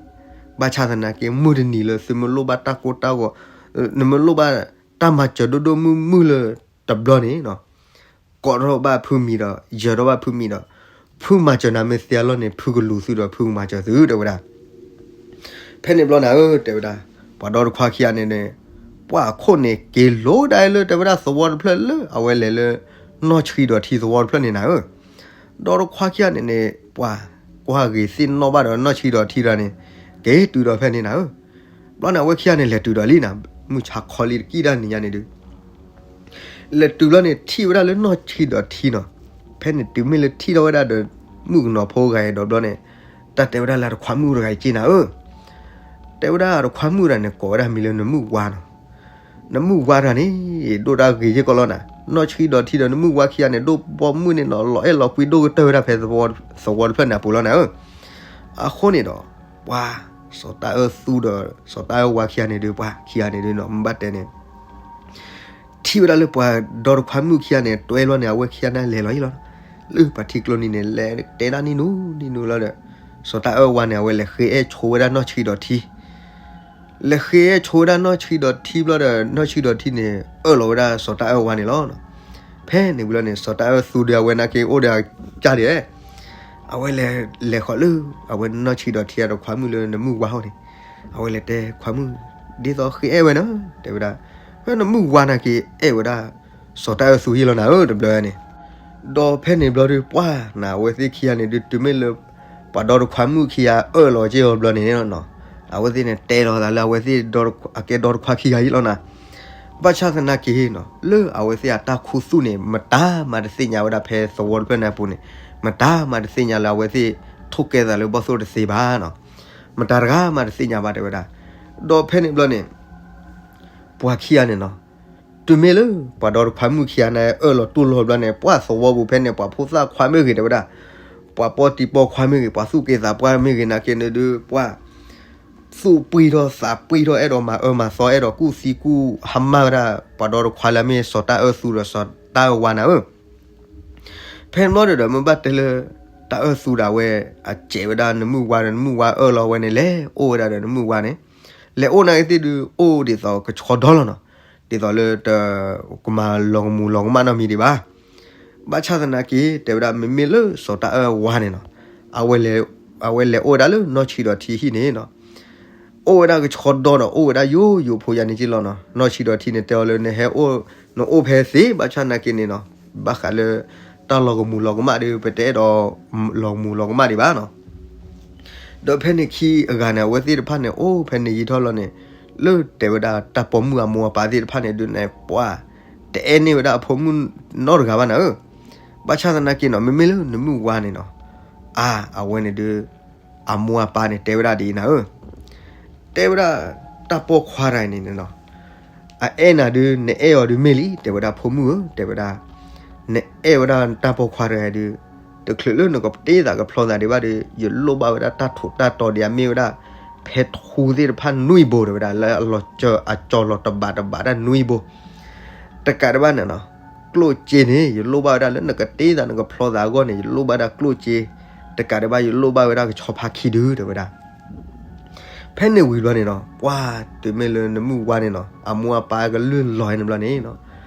ဘၣ်ဆၣ်သနာ်က့ မုၢ်တနံၤလၢသုမ့ၢ်လိၣ်ဘၣ်တၢ်ကိၢ်တၢ်ဂီၤ နမ့ၢ်လိၣ်ဘၣ်တၢ်မၤစၢၤဒိၣ်ဒိၣ်မုၢ်မုၢ်လၢတဘျီန့ၣ်နီၤ ကိးထီၣ်ဘၣ်ဖုမံၤဒီး ယၢၤထီၣ်ဘၣ်ဖုမံၤဒီး ဖုမၤစၢၤနၤမ့ၢ်သ့အလီၢ်န့ၣ် ဖုကလူၤသုဒီးဖုကမၤစၢၤသု တဲဝဲဒၣ်. ဖဲန့ၣ်ဘျီနၤဧၢ တဲဝဲဒၣ်, ပှၤဒီတခွါခံဂၤန့ၣ်န့ၣ်, ပှၤအခိၣ်န့ၣ်က့ၤလိၤဒၣ်လၢတဲဝဲဒၣ်သဝီတဖျၢၣ်လၢအဝဲလဲၤလၢ နီၢ်ဆှံဒီးထံသဝီတဖျၢၣ်န့ၣ်နၤဧၢ, ဒီတခွါခံဂၤန့ၣ်န့ၣ် ပှၤကွၢ်ဂ့ၤသ့ၣ်နီၣ်ဘၣ်ဒီးနီၢ်ဆှံဒီးထံတဂၤန့ၣ် က့ၤတုၤဒီးဖဲန့ၣ်နၤဧၢ, ဘျီန့ၣ်အဝဲခံဂၤန့ၣ်လဲၤတုၤဒီးလံနၤ, မုၢ်ဆါခီလံတကံၢ်တၢ်နံၤညါန့ၣ်ဒုး လဲၤတုၤဘျီန့ၣ်ထံၣ်ဝဲဒၣ်လၢနီၢ်ဆှံဒီးထံနီၤ, ဖဲန့ၣ်တုၤမ့ၢ်လၢထံၣ်ထီၣ်ဝဲဒၣ်ဒီး မုၣ်ကနီၤဖိဂၤအံၤဒီးဘျီန့ၣ်, တၢ်တဲဝဲဒၣ်လၢတခွါမုၣ်တဂၤအံၤက့နၤဧၢ, တဲဝဲဒၣ်တခွါမုၣ်တဂၤန့ၣ် ကိးဝဲဒၣ်မံၤလၢနမုၢ်ဝါနီၤ, နမုၢ်ဝါတဂၤန့ၣ် ဒိၣ်တၢ်ဂ့ၤယဲၢ်ကီးလီၤနၤ, နီၢ်ဆှံဒီးထံဒီးနမုၢ်ဝါခံဂၤန့ၣ် ဒိၣ်ပိာ်မုၣ်န့ၣ်နီၤ လီၤအဲၣ်လီၤကွံဒိၣ်ကတၢၢ်ဝဲဒၣ်ဖဲသဝီတဖျၢၣ်န့ၣ်အပူၤလီၤနၤဧၢ, အဃိန့ၣ်ဒီး ပှၤ စီၤတၢ်အၢသူဒီး စီၤတၢ်အၢဝါခံဂၤန့ၣ်ဒုး ပှၤခံဂၤန့ၣ်ဒုးနီၤ မ့ၢ်ဘၣ်တဲန့ၣ် ထံၣ်ဝဲဒၣ်လၢပှၤဒီတခွါမုၣ်ခံဂၤန့ၣ် တွဲလီၤန့ၣ် အဝဲခံဂၤန့ၣ်လဲၤလီၤအံၤလီၤ, လၢပှၤထံကျိနံၤန့ၣ် လဲၤတဲဒၣ်နံၣ်နူနံၣ်နူလီၤဒီး စီၤတၢ်အၢဝါန့ၣ် အဝဲလဲၤဃ့အဲၣ်ဆိဝဲဒၣ်နီၢ်ဆှံဒီးထံ လဲၤဃ့အဲၣ်ဆိဝဲဒၣ်နီၢ်ဆှံဒီးထံဘျီဒီး နီၢ်ဆှံဒီးထံန့ၣ် အၢၣ်လီၤဝဲဒၣ်စီၤတၢ်အၢဝါန့ၣ်လီၤ. ဖဲန့ၣ်ဝံၤလီၤန့ၣ် စီၤတၢ်အၢသူဒီးအဝဲနာ်က့ အိၣ်ဒီးအကၢ်ဒံး အဝဲလဲၤလဲၤဃီၤလၢ အဝဲနီၢ်ဆှံဒီးထံအတခွါမုၣ်လၢနမုၢ်ဝါဟီၣ်န့ၣ်, အဝဲလဲၤတဲခွါမုၣ် ဒ်သိးဃ့အဲၣ်ဝဲနီၤ တဲဝဲဒၣ်, ဖဲနမုၢ်ဝါနာ်က့အဲၣ်ဝဲဒၣ် စီၤတၢ်အၢသူယ့ၢ်လီၤနၤဧၢ တဘျီန့ၣ်, ဒီးဖဲန့ၣ်ဘျီဒုးပှၢ်နၤ အဝဲသ့ၣ်ခံဂၤန့ၣ်ဒုး တုၤမ့ၢ်လၢ ပှၤဒီတခွါမုၣ်ခံဂၤအၢၣ်လီၤက့အီၤဘျီန့ၣ်နီၤ, အဝဲသ့ၣ်န့ၣ်တဲလီၤသးလၢအဝဲသ့ၣ် အကဲဒီတခွါခံဂၤယ့ၢ်လီၤနၤ, ဘၣ်ဆၣ်သနာ်က့နီၤ လၢအဝဲသ့ၣ်အတၢ်ခူသူၣ်န့ၣ် မတၤမးတသ့ၣ်ညါဝဲဒၣ်ဖဲသဝီတဖျၢၣ်န့ၣ်အပူၤန့ၣ်, မတၤမးတသ့ၣ်ညါလၢအဝဲသ့ၣ် ထိၣ်ကဲသးလၢဘီၣ်သိၣ်တသ့ဘၣ်နီၤ, မတၤတဂၤမးတသ့ၣ်ညါဘၣ်တဲဝဲဒၣ်, ဒီးဖဲန့ၣ်ဘျီန့ၣ် ပှၤခံဂၤန့ၣ်နီၤ, တုၤမ့ၢ်လၢ ပှၤဒီတခွါမုၣ်ခံဂၤန့ၣ် အၢၣ်လီၤတူၢ်လိာ်ဘျီန့ၣ် ပှၢ်သဝီပူၤဖဲန့ၣ် ပှၤဖိသၣ်ခွါမ့ၢ်ဂ့ၤတဲဝဲဒၣ်, ပှၤပီၢ်တံၤပီၢ်ခွါမ့ၢ်ဂ့ၤ ပှၤသူၣ်က့သးပှၢ်မ့ၢ်ဂ့ၤနာ်က့န့ၣ်ဒုး ပှၢ် သူၣ်ပှံၢ်ထီၣ်သးပှံၢ်ထီၣ် အဲၣ်ဒိးမၤအၢမၤသီ အဲၣ်ဒိးကူၣ်သံကူၣ်ဟါမၢ်ဝဲဒၣ် ပှၤဒီတခွါလၢအမ့ၢ်စီၤတၢ်အၢသူဒီးစီၤတၢ်အၢဝါနၤဧၢ, ဖဲန့ၣ်ဘျီဒီး မ့ၢ်ဘၣ်တဲလၢ တၢ်အၢသူဒီးအဝဲ အစဲးဝဲဒၣ်နမုၢ်ဝါဒီး နမုၢ်ဝါအၢၣ်လီၤဝဲန့ၣ် လဲၤအိၣ်ဝဲဒၣ်ဒီးနမုၢ်ဝါန့ၣ်, လဲၤအိၣ်နာ်က့သ့ၣ်ဒုး အိၣ်ဒ်သိးကဆှီဒီလီၤနီၤ, ဒ်သိးလၢတ ကမၤလီၤကမူၤလီၤကမၣ်နီတမံၤဒံးဘၣ်. ဘၣ်ဆၣ်သနာ်က့ တဲဝဲဒၣ်မ့မ့ၢ်လၢစီၤတၢ်အၢဝါန့ၣ်နီၤ, အဝဲလဲၤအိၣ်ဝဲဒၣ်လၢနီၢ်ဆံးဒီးထံဟံၣ်န့ၣ်နီၤ, အိၣ်ဝဲဒၣ်ကဆှီဒီဒီး အိၣ်ဝဲဒၣ်ယိယိဖိယၤန့ၣ်က့လီၤနီၤ. နီၢ်ဆံးဒီးထံန့ၣ်တဲအီၤလၢ နဟဲအိၣ် နအိၣ်ဖဲသ့ ဘၣ်ဆၣ်သနာ်က့န့ၣ်နီၤ, ဘၣ်ဃးလၢ တၢ်လီၤကမူၤလီၤကမၣ်ဒီး ပတအဲၣ်ဒိးလီၤကမူၤလီၤကမၣ်ဒံးဘၣ်နီၤ. ဒီးဖဲန့ၣ်ခံအဂၤန့ၣ် အဝဲသ့ၣ်တဖၣ်န့ၣ် အိၣ်ဖဲန့ၣ်ယံာ်ထီၣ်လီၤန့ၣ်, လၢတဲဝဲဒၣ်တၢ်ပိာ်မုၣ်အမိၢ်အပၢ်သ့ၣ်တဖၣ်န့ၣ်ဒုးန့ၣ် ပှၤတအဲၣ်န့ၢ်ဝဲဒၣ်အဖိမုၣ်နီတဂၤဘၣ်နၤဧၢ. ဘၣ်ဆၣ်သနာ်က့နီၤ မ့မ့ၢ်လၢနမုၢ်ဝါန့ၣ်နီၤ, အါ အဝဲန့ၣ်ဒုး အမိၢ်အပၢ်န့ၣ်တဲဝဲဒၣ်ဒ်အံၤနၤဧၢ, တဲဝဲဒၣ် တၢ်ပိာ်ခွါတဂၤန့ၣ်နီၤ, အအဲၣ်နၤဒုး နအဲၣ်အီၤဒုးမ့ၢ်လံ တဲဝဲဒၣ် ဖိမုၣ်ဧၢ တဲဝဲဒၣ်, နအဲၣ်ဝဲဒၣ်တၢ်ပိာ်ခွါတဂၤဒုး တချုးလၢနကတ့သးကဖျီသးဒံးဘၣ်ဒီး ယလိၣ်ဘၣ်ဝဲဒၣ်တၢ်ထူးတၢ်တီၤဒ်အမ့ၢ်ဝဲဒၣ် ဖဲထူသ့ၣ်တဖၣ်နွံဘိ တဲဝဲဒၣ် လၢအလီၤစၢၤအကၠီၤလီၤတဘးတဘးဒၣ်နွံဘိ. တကးဒံးဘၣ်န့ၣ်နီၤ, ကျိၣ်စ့န့ၣ် ယလိၣ်ဘၣ်ဝဲဒၣ်လၢနကတ့သးနကဖျီသးအဂီၢ်န့ၣ် ယလိၣ်ဘၣ်ဒၣ်ကျိၣ်စ့, တကးဒံးဘၣ် ယလိၣ်ဘၣ်ဝဲဒၣ်ကဆီဖါခံဒု တဲဝဲဒၣ်. ဖဲန့ၣ်ဝံၤဘျီန့ၣ်နီၤ, ပှၤတုၤမ့ၢ်လၢနမုၢ်ဝါန့ၣ်နီၤ အမိၢ်အပၢ်ကလုၢ်လီၤန့ၣ်ဘျီန့ၣ်နီၤ,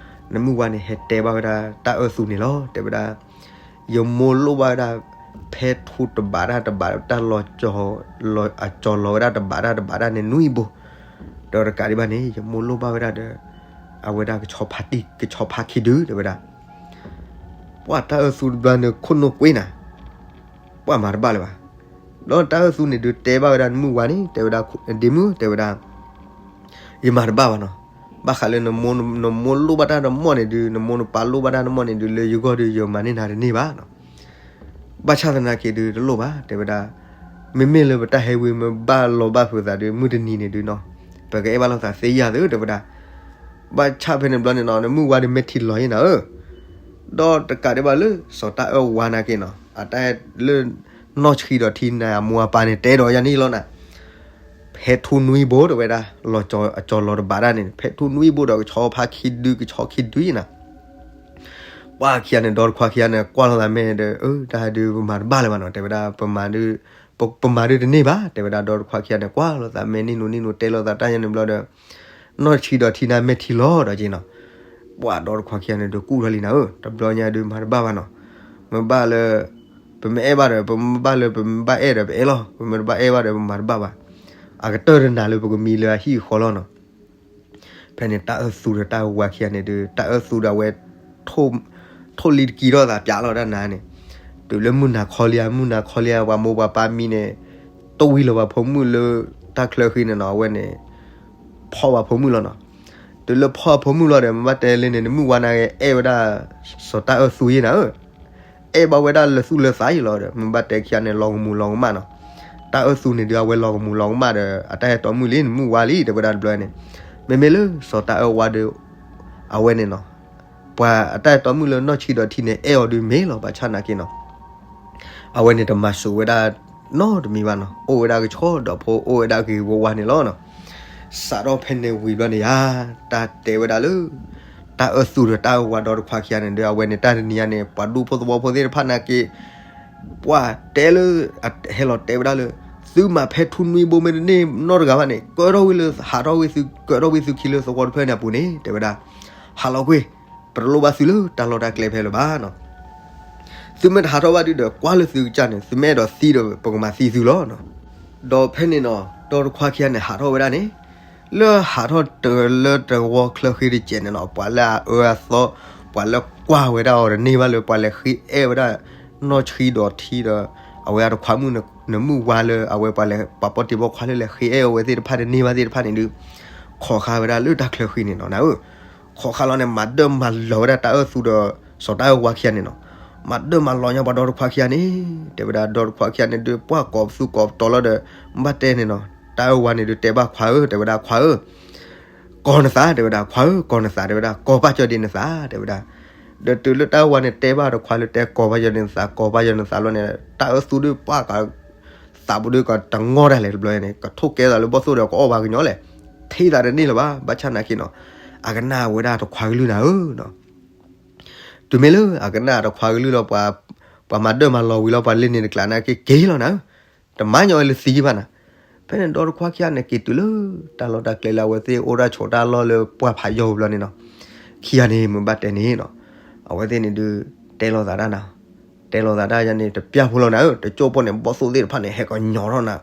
နမုၢ်ဝါန့ၣ် ဟဲတဲဘၣ်ဝဲဒၣ်တၢ်အၢသူန့ၣ်လီၤ တဲဝဲဒၣ်, ယမိၢ်လိၣ်ဘၣ်ဝဲဒၣ် ဖဲထူတဘးတၢ်တဘး တၢ်လီၤစၢၤ အကၠီၤလီၤဝဲဒၣ်တဘးတၢ်တဘးဒၣ်န့ၣ်နွံဘိ, ဒီးတကးဒံးဘၣ်န့ၣ် ယမိၢ်လိၣ်ဘၣ်ဝဲဒၣ်ဒီး အဝဲဒၣ်ကဆီဖါတံၢ် ကဆီဖါခံဒု တဲဝဲဒၣ်. ပှၤတၢ်အၢသူတဘျီန့ၣ် ခိၣ်နူာ်ကွ့နၤ, ပှၤမၤတဘၣ်လၢၤဘၣ်. ဒီးတၢ်အၢသူန့ၣ်ဒုးတဲဘၣ်ဝဲဒၣ်နမုၢ်ဝါန့ၣ် တဲဝဲဒၣ်, ဒ့မုၣ် တဲဝဲဒၣ်, ယမၤတဘၣ်ဘၣ်နီၤ. ဘၣ်ဃးလၢနမိၢ်လိၣ်ဘၣ်တၢ်တမီၢ်န့ၣ်ဒုး နမိၢ်နပၢ်လိၣ်ဘၣ်တၢ်တမီၢ်န့ၣ်ဒုး လၢယဂီၢ်ဒုး ယမၤန့ၢ်နၤတန့ၢ်ဘၣ်နီၤ. ဘၣ်ဆၣ်သနာ်က့ဒုးတလိၣ်ဘၣ် တဲဝဲဒၣ်, မ့မ့ၢ်လၢပတၢ်ဟဲဝံၤမ့ၢ်ဘၣ်လီၤဘၣ်ဖုးသးဒုး မုၢ်တနံၤန့ၣ်ဒုးနီၤ, ပကအဲၣ်ဘၣ်လိာ်သးသ့ယၤသု တဲဝဲဒၣ်. ဘၣ်ဆၣ်ဖဲန့ၣ်ဘျီန့ၣ်နီၤ နမုၢ်ဝါဒုးမဲာ်ထံလီၤယံၤနၤဧၢ, ဒီးတကးဒံးဘၣ်လၢ စီၤတၢ်အၢဝါနာ်က့နီၤ အတၢ်လၢ နီၢ်ဆံးဒီးထံန့ၣ် အမိၢ်အပၢ်န့ၣ် တဲဒီးယၤန့ၣ်လီၤနၤ ဖဲထူနွံဘိ တဲဝဲဒၣ် လီၤကၠီၤအကၠီၤလီၤတဘးဒၣ်န့ၣ် ဖဲထူနွံဘိဒီးကဆီဖါခံဒု ကဆီခံဒုယံၤနၤ. ပှၤခံဂၤန့ၣ် ဒီတခွါခံဂၤန့ၣ် ကွၢ်လိာ်သးမဲာ်ဒီး အၢ တၢ်ဒုးပမၤတဘၣ်လၢၤဘၣ်နီၤ တဲဝဲဒၣ် ပမၤဒုးတန့ၢ်ဘၣ် တဲဝဲဒၣ် ဒီတခွါခံဂၤန့ၣ် ကွၢ်လိာ်သးမဲာ် နံၣ်နူနံၣ်နူ တဲလိာ်သးတၢ်ယါန့ၣ်ဘျီဒီး နီၢ်ဆံးဒီးထံန့ၣ် မဲာ်ထံလီၤဒီးက့ၤနီၤ. ပှၤဒီတခွါခံဂၤန့ၣ် ဒုးကူၣ်ထီၣ်လံနၤဧၢ, တဘျီညါဒုးမၤတဘၣ်ဘၣ်နီၤ. မ့ၢ်ဘၣ်လၢ ပမ့ၢ်အဲၣ်ဘၣ်ဒီး ပမ့ၢ်ဘၣ်လၢ ပမ့ၢ်ဘၣ်အဲၣ်ဒီး ပအဲၣ်လီၤ, ပမ့ၢ်တဘၣ်အဲၣ်ဘၣ်ဒီး ပမၤတဘၣ်ဘၣ်. အကတၢၢ်တနၤလၢပကမံလၢအဟံၣ်အဃီလီၤနီၤ. ဖဲန့ၣ်တၢ်အၢၣ်သူဒီးတၢ်အၢၣ်ဝါခံဂၤန့ၣ်ဒုး တၢ်အၢၣ်သူဒီးအဝဲ ထိၣ်လံတကံထီၣ်သးပၠးလီၤတၢ်နၤန့ၣ်, တုၤလၢမုၢ်နၤခီလံဧါ မုၢ်နၤခီလံဧါ ပှၤမိၢ်ပှၤပၢ်မံန့ၣ် တဝံၤလီၤပှၤဖိမုၣ်လၢတၢ်ချၢဃံန့ၣ်နီၤ အဝဲန့ၣ် ဖီၣ်ပှၤဖိမုၣ်လီၤနီၤ. တုၤလၢဖီၣ်အဖိမုၣ်လီၤဒီး မ့ၢ်ဘၣ်တဲလၢန့ၣ် နမုၢ်ဝါန့ၣ်အဲၣ်ဝဲဒၣ် စီၤတၢ်အၢၣ်သူယဲနၤဧၢ အဲၣ်ဘၣ်ဝဲဒၣ်လၢသူၣ်လၢသးယံၤလီၤဒီး မ့ၢ်ဘၣ်တဲခံဂၤန့ၣ် လီၤကမူၤလီၤကမၣ်နီၤ. တၢ်အၢၣ်သူန့ၣ်ဒုးအဝဲလီၤကမူၤလီၤကမၣ်ဒီး အတၢ်အဲၣ်တီမုၣ်လံ နမုၢ်ဝါလံ တဲဝဲဒၣ်တဘျီန့ၣ်, မ့မ့ၢ်လၢစီၤတၢ်အၢၣ်ဝါဒီး အဝဲန့ၣ်နီၤ ပှၤအတၢ်အဲၣ်တီမုၣ်လၢနီၢ်ဆံဒီးထံန့ၣ် အဲၣ်အီၤဒုးမ့ၢ်လီၤ ဘၣ်ဆၣ်နာ်က့နီၤ အဝဲန့ၣ်တမၤစၢၤဝဲဒၣ်နီတမံၤဘၣ်နီၤ, အိၣ်ဝဲဒၣ်ကဆီဒီးဖိ အိၣ်ဝဲဒၣ်ဂ့ၤဂ့ၤဝါဝါန့ၣ်လီၤနီၤ. စးထီၣ်ဖဲန့ၣ်ဝံၤဘျီန့ၣ်ယါ တၢ်တဲဝဲဒၣ်လၢ တၢ်အၢၣ်သူဒီးတၢ်အၢၣ်ဝါဒီတခွါခံဂၤန့ၣ်ဒီး အဝဲန့ၣ်တၢ်တနံၤညါန့ၣ် ပှၤဒူဖိသဝီဖိသ့ၣ်တဖၣ်နာ်က့ ပှၤတဲလၢ ဟဲလီၤတဲဝဲဒၣ်လၢ သုမၤဖဲထူနွံဘိမ့ၢ်တန့ၢ်နီတဂၤဘၣ်န့ၣ် ကၢထီၣ်ဝံၤလၢဟးထီၣ်ဝံၤသု ကၢထီၣ်ဝံၤသုခံလၢသဝီတဖျၢၣ်န့ၣ်အပူၤန့ၣ် တဲဝဲဒၣ် ဟးလီၤကွံာ် ပတလိၣ်ဘၣ်သုလၢတၢ်လီၢ်တၢ်ကျဲဖဲလၢၤဘၣ်နီၤ. သုမ့ၢ်တဟးထီၣ်ဘၣ်ဒုဒီး ကွၢ်လၢသုကစၢ်န့ၣ် သုမ့ၢ်အဲၣ်ဒိးသံဒီး ပကမၤသံသုလီၤနီၤ. ဒီးဖဲန့ၣ်နီၤ ဒီတခွါခံဂၤန့ၣ် ဟးထီၣ်ဝဲဒၣ်န့ၣ် လၢဟးထီၣ်တလၢတဝီချၢဃံတစဲးန့ၣ်နီၤ ပှၤလၢအအၢအသီ ပှၤလၢကွၢ်ဝဲဒၣ်အီၤတန့ၢ်ဘၣ်လၢ ပှၤလဲၤဃ့အဲၣ်ဝဲဒၣ် နီၢ်ဆှံဒီးထံဒီး အဝဲအတခွါမုၣ် နမုၢ်ဝါလၢ အဝဲပှၤလဲၤပာ်ပီၣ်တံၢ်ဘီခွါလၢလဲၤဃ့အဲၣ်အဝဲသ့ၣ်တဖၣ်တန့ၢ်ဘၣ်သ့ၣ်တဖၣ်န့ၣ်ဒုး ခိးဃာ်ဝဲဒၣ်လၢတၢ်ချၢဃံန့ၣ်နီၤ နၤဧၢ. ခိးဃာ်လီၤန့ၣ် မၤဒၢၣ်မၤလီၤဝဲဒၣ်တၢ်အၢၣ်သူဒီး စီၤတၢ်အၢၣ်ဝါခံဂၤန့ၣ်နီၤ. မၤဒၢၣ်မၤလီၤညါပှၤဒီတခွါခံဂၤန့ၣ် တဲဝဲဒၣ် ဒီတခွါခံဂၤန့ၣ်ဒုး ပှၢ်ကိးပသူကိးပတီၤလီၤဒီး ဘၣ်တဲန့ၣ်နီၤ တၢ်အၢၣ်ဝါန့ၣ်ဒုးတဲဘၣ်ခွါဧၢ တဲဝဲဒၣ်ခွါဧၢ ကိးနသး တဲဝဲဒၣ် ခွါဧၢ ကိးနသး တဲဝဲဒၣ် ကိးပာ်စၢၤဒံးနသး တဲဝဲဒၣ်. ဒီးတုၤလၢတၢ်အၢၣ်ဝါန့ၣ်တဲဘၣ်တခွါလၢတဲကိးပာ်စၢၤဒံးနသး ကိးပာ်စၢၤနသးလီၤန့ၣ် တၢ်အၢၣ်သူဒုးပှၢ်က သးပူၤဒုးကတငီၢ်တၢ်လဲၣ်တဘျီန့ၣ် ကထိၣ်ကဲသးလၢဘီၣ်သိၣ်ဒီးကအီၣ်ဘၣ်ကညီလဲၣ် ထံၣ်သးတန့ၢ်လၢၤဘၣ် ဘၣ်ဆၣ်နာ်က့နီၤ အကနၣ်ဝဲဒၣ်တခွါကလုၢ်နၤဧၢနီၤ. တုၤမ့ၢ်လၢအကနၣ်တခွါကလုၢ်လီၤ ပှၤမၤဒၢၣ်မၤလီၤဝံၤလီၤ ပှၤလ့န့ၣ်တကျးနာ်က့က့ၤလီၤနၤဧၢ တမၤညီဝဲလၢသံဘၣ်နၤ. ဖဲန့ၣ်ဒီတခွါခံဂၤန့ၣ်က့ၤတုၤလၢ တၢ်လီၢ်တၢ်ကျဲလၢအဝဲသ့ၣ်အိၣ်တၢ်ဆိးတၢ်လီၢ်လၢပှၢ်ဖးယိာ်ဘျီန့ၣ်နီၤ ခံဂၤန့ၣ်မ့ၢ်ဘၣ်တဲန့ၣ်နီၤ အဝဲသ့ၣ်န့ၣ်ဒုး တဲလိာ်သးတၢ်နၤ တဲလိာ်သးတၢ်ယါန့ၣ် တပျၢ်ဖိလီၤနၤဧၢ တကၠိၢ်ပိၢ်န့ၣ် ဘီၣ်သိၣ်သ့ၣ်တဖၣ်န့ၣ် ဟဲကညီၤထီၣ်နၤ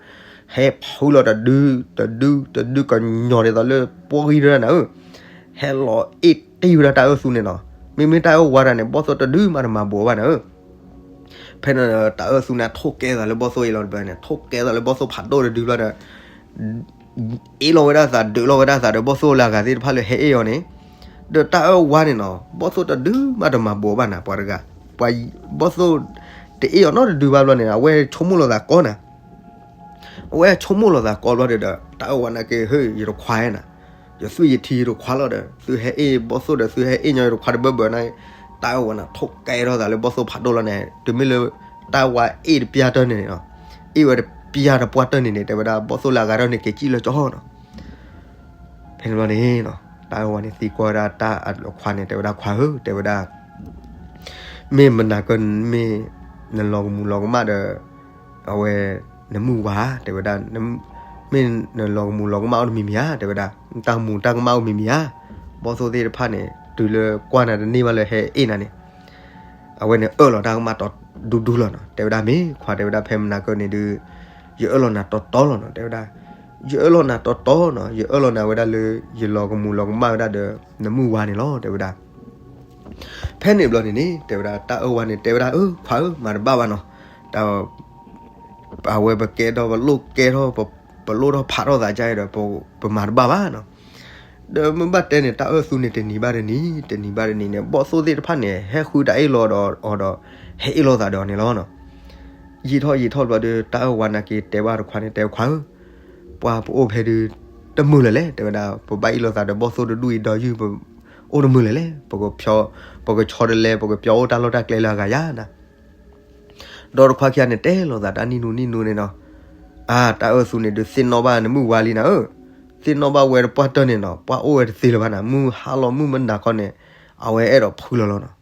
ဟဲဖုလီၤတဒု တဒု တဒုကညီၤဒ်သိးလၢပှၢ်ဂံၢ်ဒၣ်နၤဧၢ ဟဲလီၤအ့ၣ်တ့ၢ်ဝဲဒၣ်တၢ်အၢၣ်သူန့ၣ်နီၤ မ့မ့ၢ်တၢ်အၢၣ်ဝါတၢ်န့ၣ် ဘီၣ်သိၣ်တဒုမးတမၤဘိးဘၣ်နၤဧၢ ဖဲန့ၣ်တၢ်အၢၣ်သူန့ၣ် ထိၣ်ကဲသးလၢဘီၣ်သိၣ်အံၤလီၤတဘျီန့ၣ် ထိၣ်ကဲသးလၢဘီၣ်သိၣ်ဖးဒိၣ်တဒုဘျီဒီး အ့ၣ်လိာ်ဝဲဒၣ်သး ဒုးလိာ်ဝဲဒၣ်သးဒီးဘီၣ်သိၣ်လၢအဂၤသ့ၣ်တဖၣ်လၢဟဲအ့ၣ်အီၤန့ၣ် ဒီးတၢ်အၢၣ်ဝါန့ၣ်နီၤ ဘီၣ်သိၣ်တဒုမးတမၤဘိးဘၣ်နၤ ပှၤတဂၤ ပှၤဘီၣ်သိၣ်တအ့ၣ်အီၤနီတဒုဘၣ်ဘျီန့ၣ် အဝဲဆိကမိၣ်လိာ်သးကီနၤ အဝဲဆိကမိၣ်လိာ်သးကီဘျီဒီး တၢ်အၢၣ်ဝါနာ်က့ ဟ့ၣ် ယတခွါနၤ ယသွံၣ်ယထံယတခွါလီၤဒီး သုဟဲအ့ၣ်ဘီၣ်သိၣ်ဒီး သုဟဲအ့ၣ်ညီယတခွါတဘၢဘၢနၤ တၢ်အၢၣ်ဝါန့ၣ် ထိၣ်ကဲထီၣ်သးလၢဘီၣ်သိၣ်ဖးဒိၣ်လီၤန့ၣ် တုၤမ့ၢ်လၢ တၢ်အၢၣ်ဝါအ့ၣ်တပျၢ်တၢၢ်န့ၣ်နီၤ အ့ၣ်ဝဲတပျၢ်တပှၢ်တၢၢ်န့ၣ်န့ၣ် တဲဝဲဒၣ် ဘီၣ်သိၣ်လၢအဂၤထီၣ်န့ၣ် က့ၤစံၣ်လၢကၠီနီၤ ဖဲန့ၣ်ဘျီန့ၣ်နီၤ တၢ်အၢၣ်ဝါန့ၣ်သံကွၢ်ဝဲဒၣ်တၢ်အခွါန့ၣ် တဲဝဲဒၣ်ခွါဧၢ တဲဝဲဒၣ် မ့ၢ်မနၤကၢ မ့ၢ်နလီၤကမူၤလီၤကမၣ်ဒီး အဝဲ နမုၢ်ဝါ တဲဝဲဒၣ် မ့ၢ်နလီၤကမူၤလီၤကမၣ်အိၣ်တမံၤမံၤဧါ တဲဝဲဒၣ် တၢ်ကမူၤတၢ်ကမၣ်အိၣ်မံၤမံၤဧါ ဘီၣ်သိၣ်သ့ၣ်တဖၣ်န့ၣ် တုၤလၢကွၢ်နၤတန့ၢ်ဘၣ်လၢဟဲအ့ၣ်နၤန့ၣ် အဝဲန့ၣ်အၢၣ်လီၤတၢ်ကမၣ်တီဒူဒူလီၤနီၤ တဲဝဲဒၣ်မ့ၢ်ခွါ တဲဝဲဒၣ် ဖဲမနၤကၢန့ၣ်ဒုး ယအၢၣ်လီၤနၤတီတီလီၤနီၤ တဲဝဲဒၣ် ယအၢၣ်လီၤနၤတီတီနီၤ ယအၢၣ်လီၤနၤဝဲဒၣ်လၢ ယလီၤကမူၤလီၤကမၣ်ဝဲဒၣ်ဒီးနမုၢ်ဝါန့ၣ်လီၤ တဲဝဲဒၣ် ဖဲန့ၣ်ဘျီန့ၣ်န့ၣ် တဲဝဲဒၣ် တၢ်အၢၣ်ဝါန့ၣ် တဲဝဲဒၣ် အၢ ခွါဧၢ မၤတဘၣ်ဘၣ်နီၤ တၢ် အဝဲပကဲထီၣ်ပလိၣ်ကဲထီၣ် ပလိၣ်ထီၣ်ဖးထီၣ်သးဒ်အံၤဒီး ပမၤတဘၣ်ဘၣ်နီၤ ဒီးမ့ၢ်ဘၣ်တဲန့ၣ် တၢ်အၢၣ်သူန့ၣ် တနံၤဘၣ်တနံၤ တနံၤဘၣ်တနံၤန့ၣ် ဘီၣ်သိၣ်သ့ၣ်တဖၣ်န့ၣ် ဟဲဃုတၢ်အ့ၣ်လိာ်ဒီးအီၤဒီး ဟဲအ့ၣ်လိာ်သးဒီးအီၤန့ၣ်လီၤနီၤ ယံာ်ထီၣ်ယံာ်ထီၣ်ဘျီဒီး တၢ်အၢၣ်ဝါနာ်က့တဲဘၣ်တခွါန့ၣ် တဲခွါဧၢ ပှၢ်ပအိၣ်ဖဲဒုး တမုာ်လၢၤလဲၣ် တဲဝဲဒၣ် ပဘၣ်အ့ၣ်လိာ်သးဒီးဘီၣ်သိၣ်တဒူၣ်အံၤဒီးယုၢ် ပအိၣ်တမုာ်လၢၤလဲၣ် ပကဖျီ ပကဆီတလဲ ပကပျီအိၣ်တၢ်လီၢ်တၢ်ကျဲလၢအဂၤယါနၤ ဒီးတခွါခံဂၤန့ၣ် တဲလိာ်သးတၢ်နံၣ်နူနံၣ်နူန့ၣ်နီၤ အါ တၢ်အၢၣ်သူန့ၣ်ဒုး သ့ၣ်နီၣ်ဘၣ်နမုၢ်ဝါလံနၤဧၢ သ့ၣ်နီၣ်ဘၣ်ဝဲတပှၢ်တၢၢ်န့ၣ်နီၤ ပှၢ်အိၣ်ဝဲတသ့လၢၤဘၣ်နၤ မုၢ်ဟါလီၤမုၢ်မနၤခီန့ၣ် အဝဲအဲၣ်ဒိးဖုလီၤလီၤနီၤ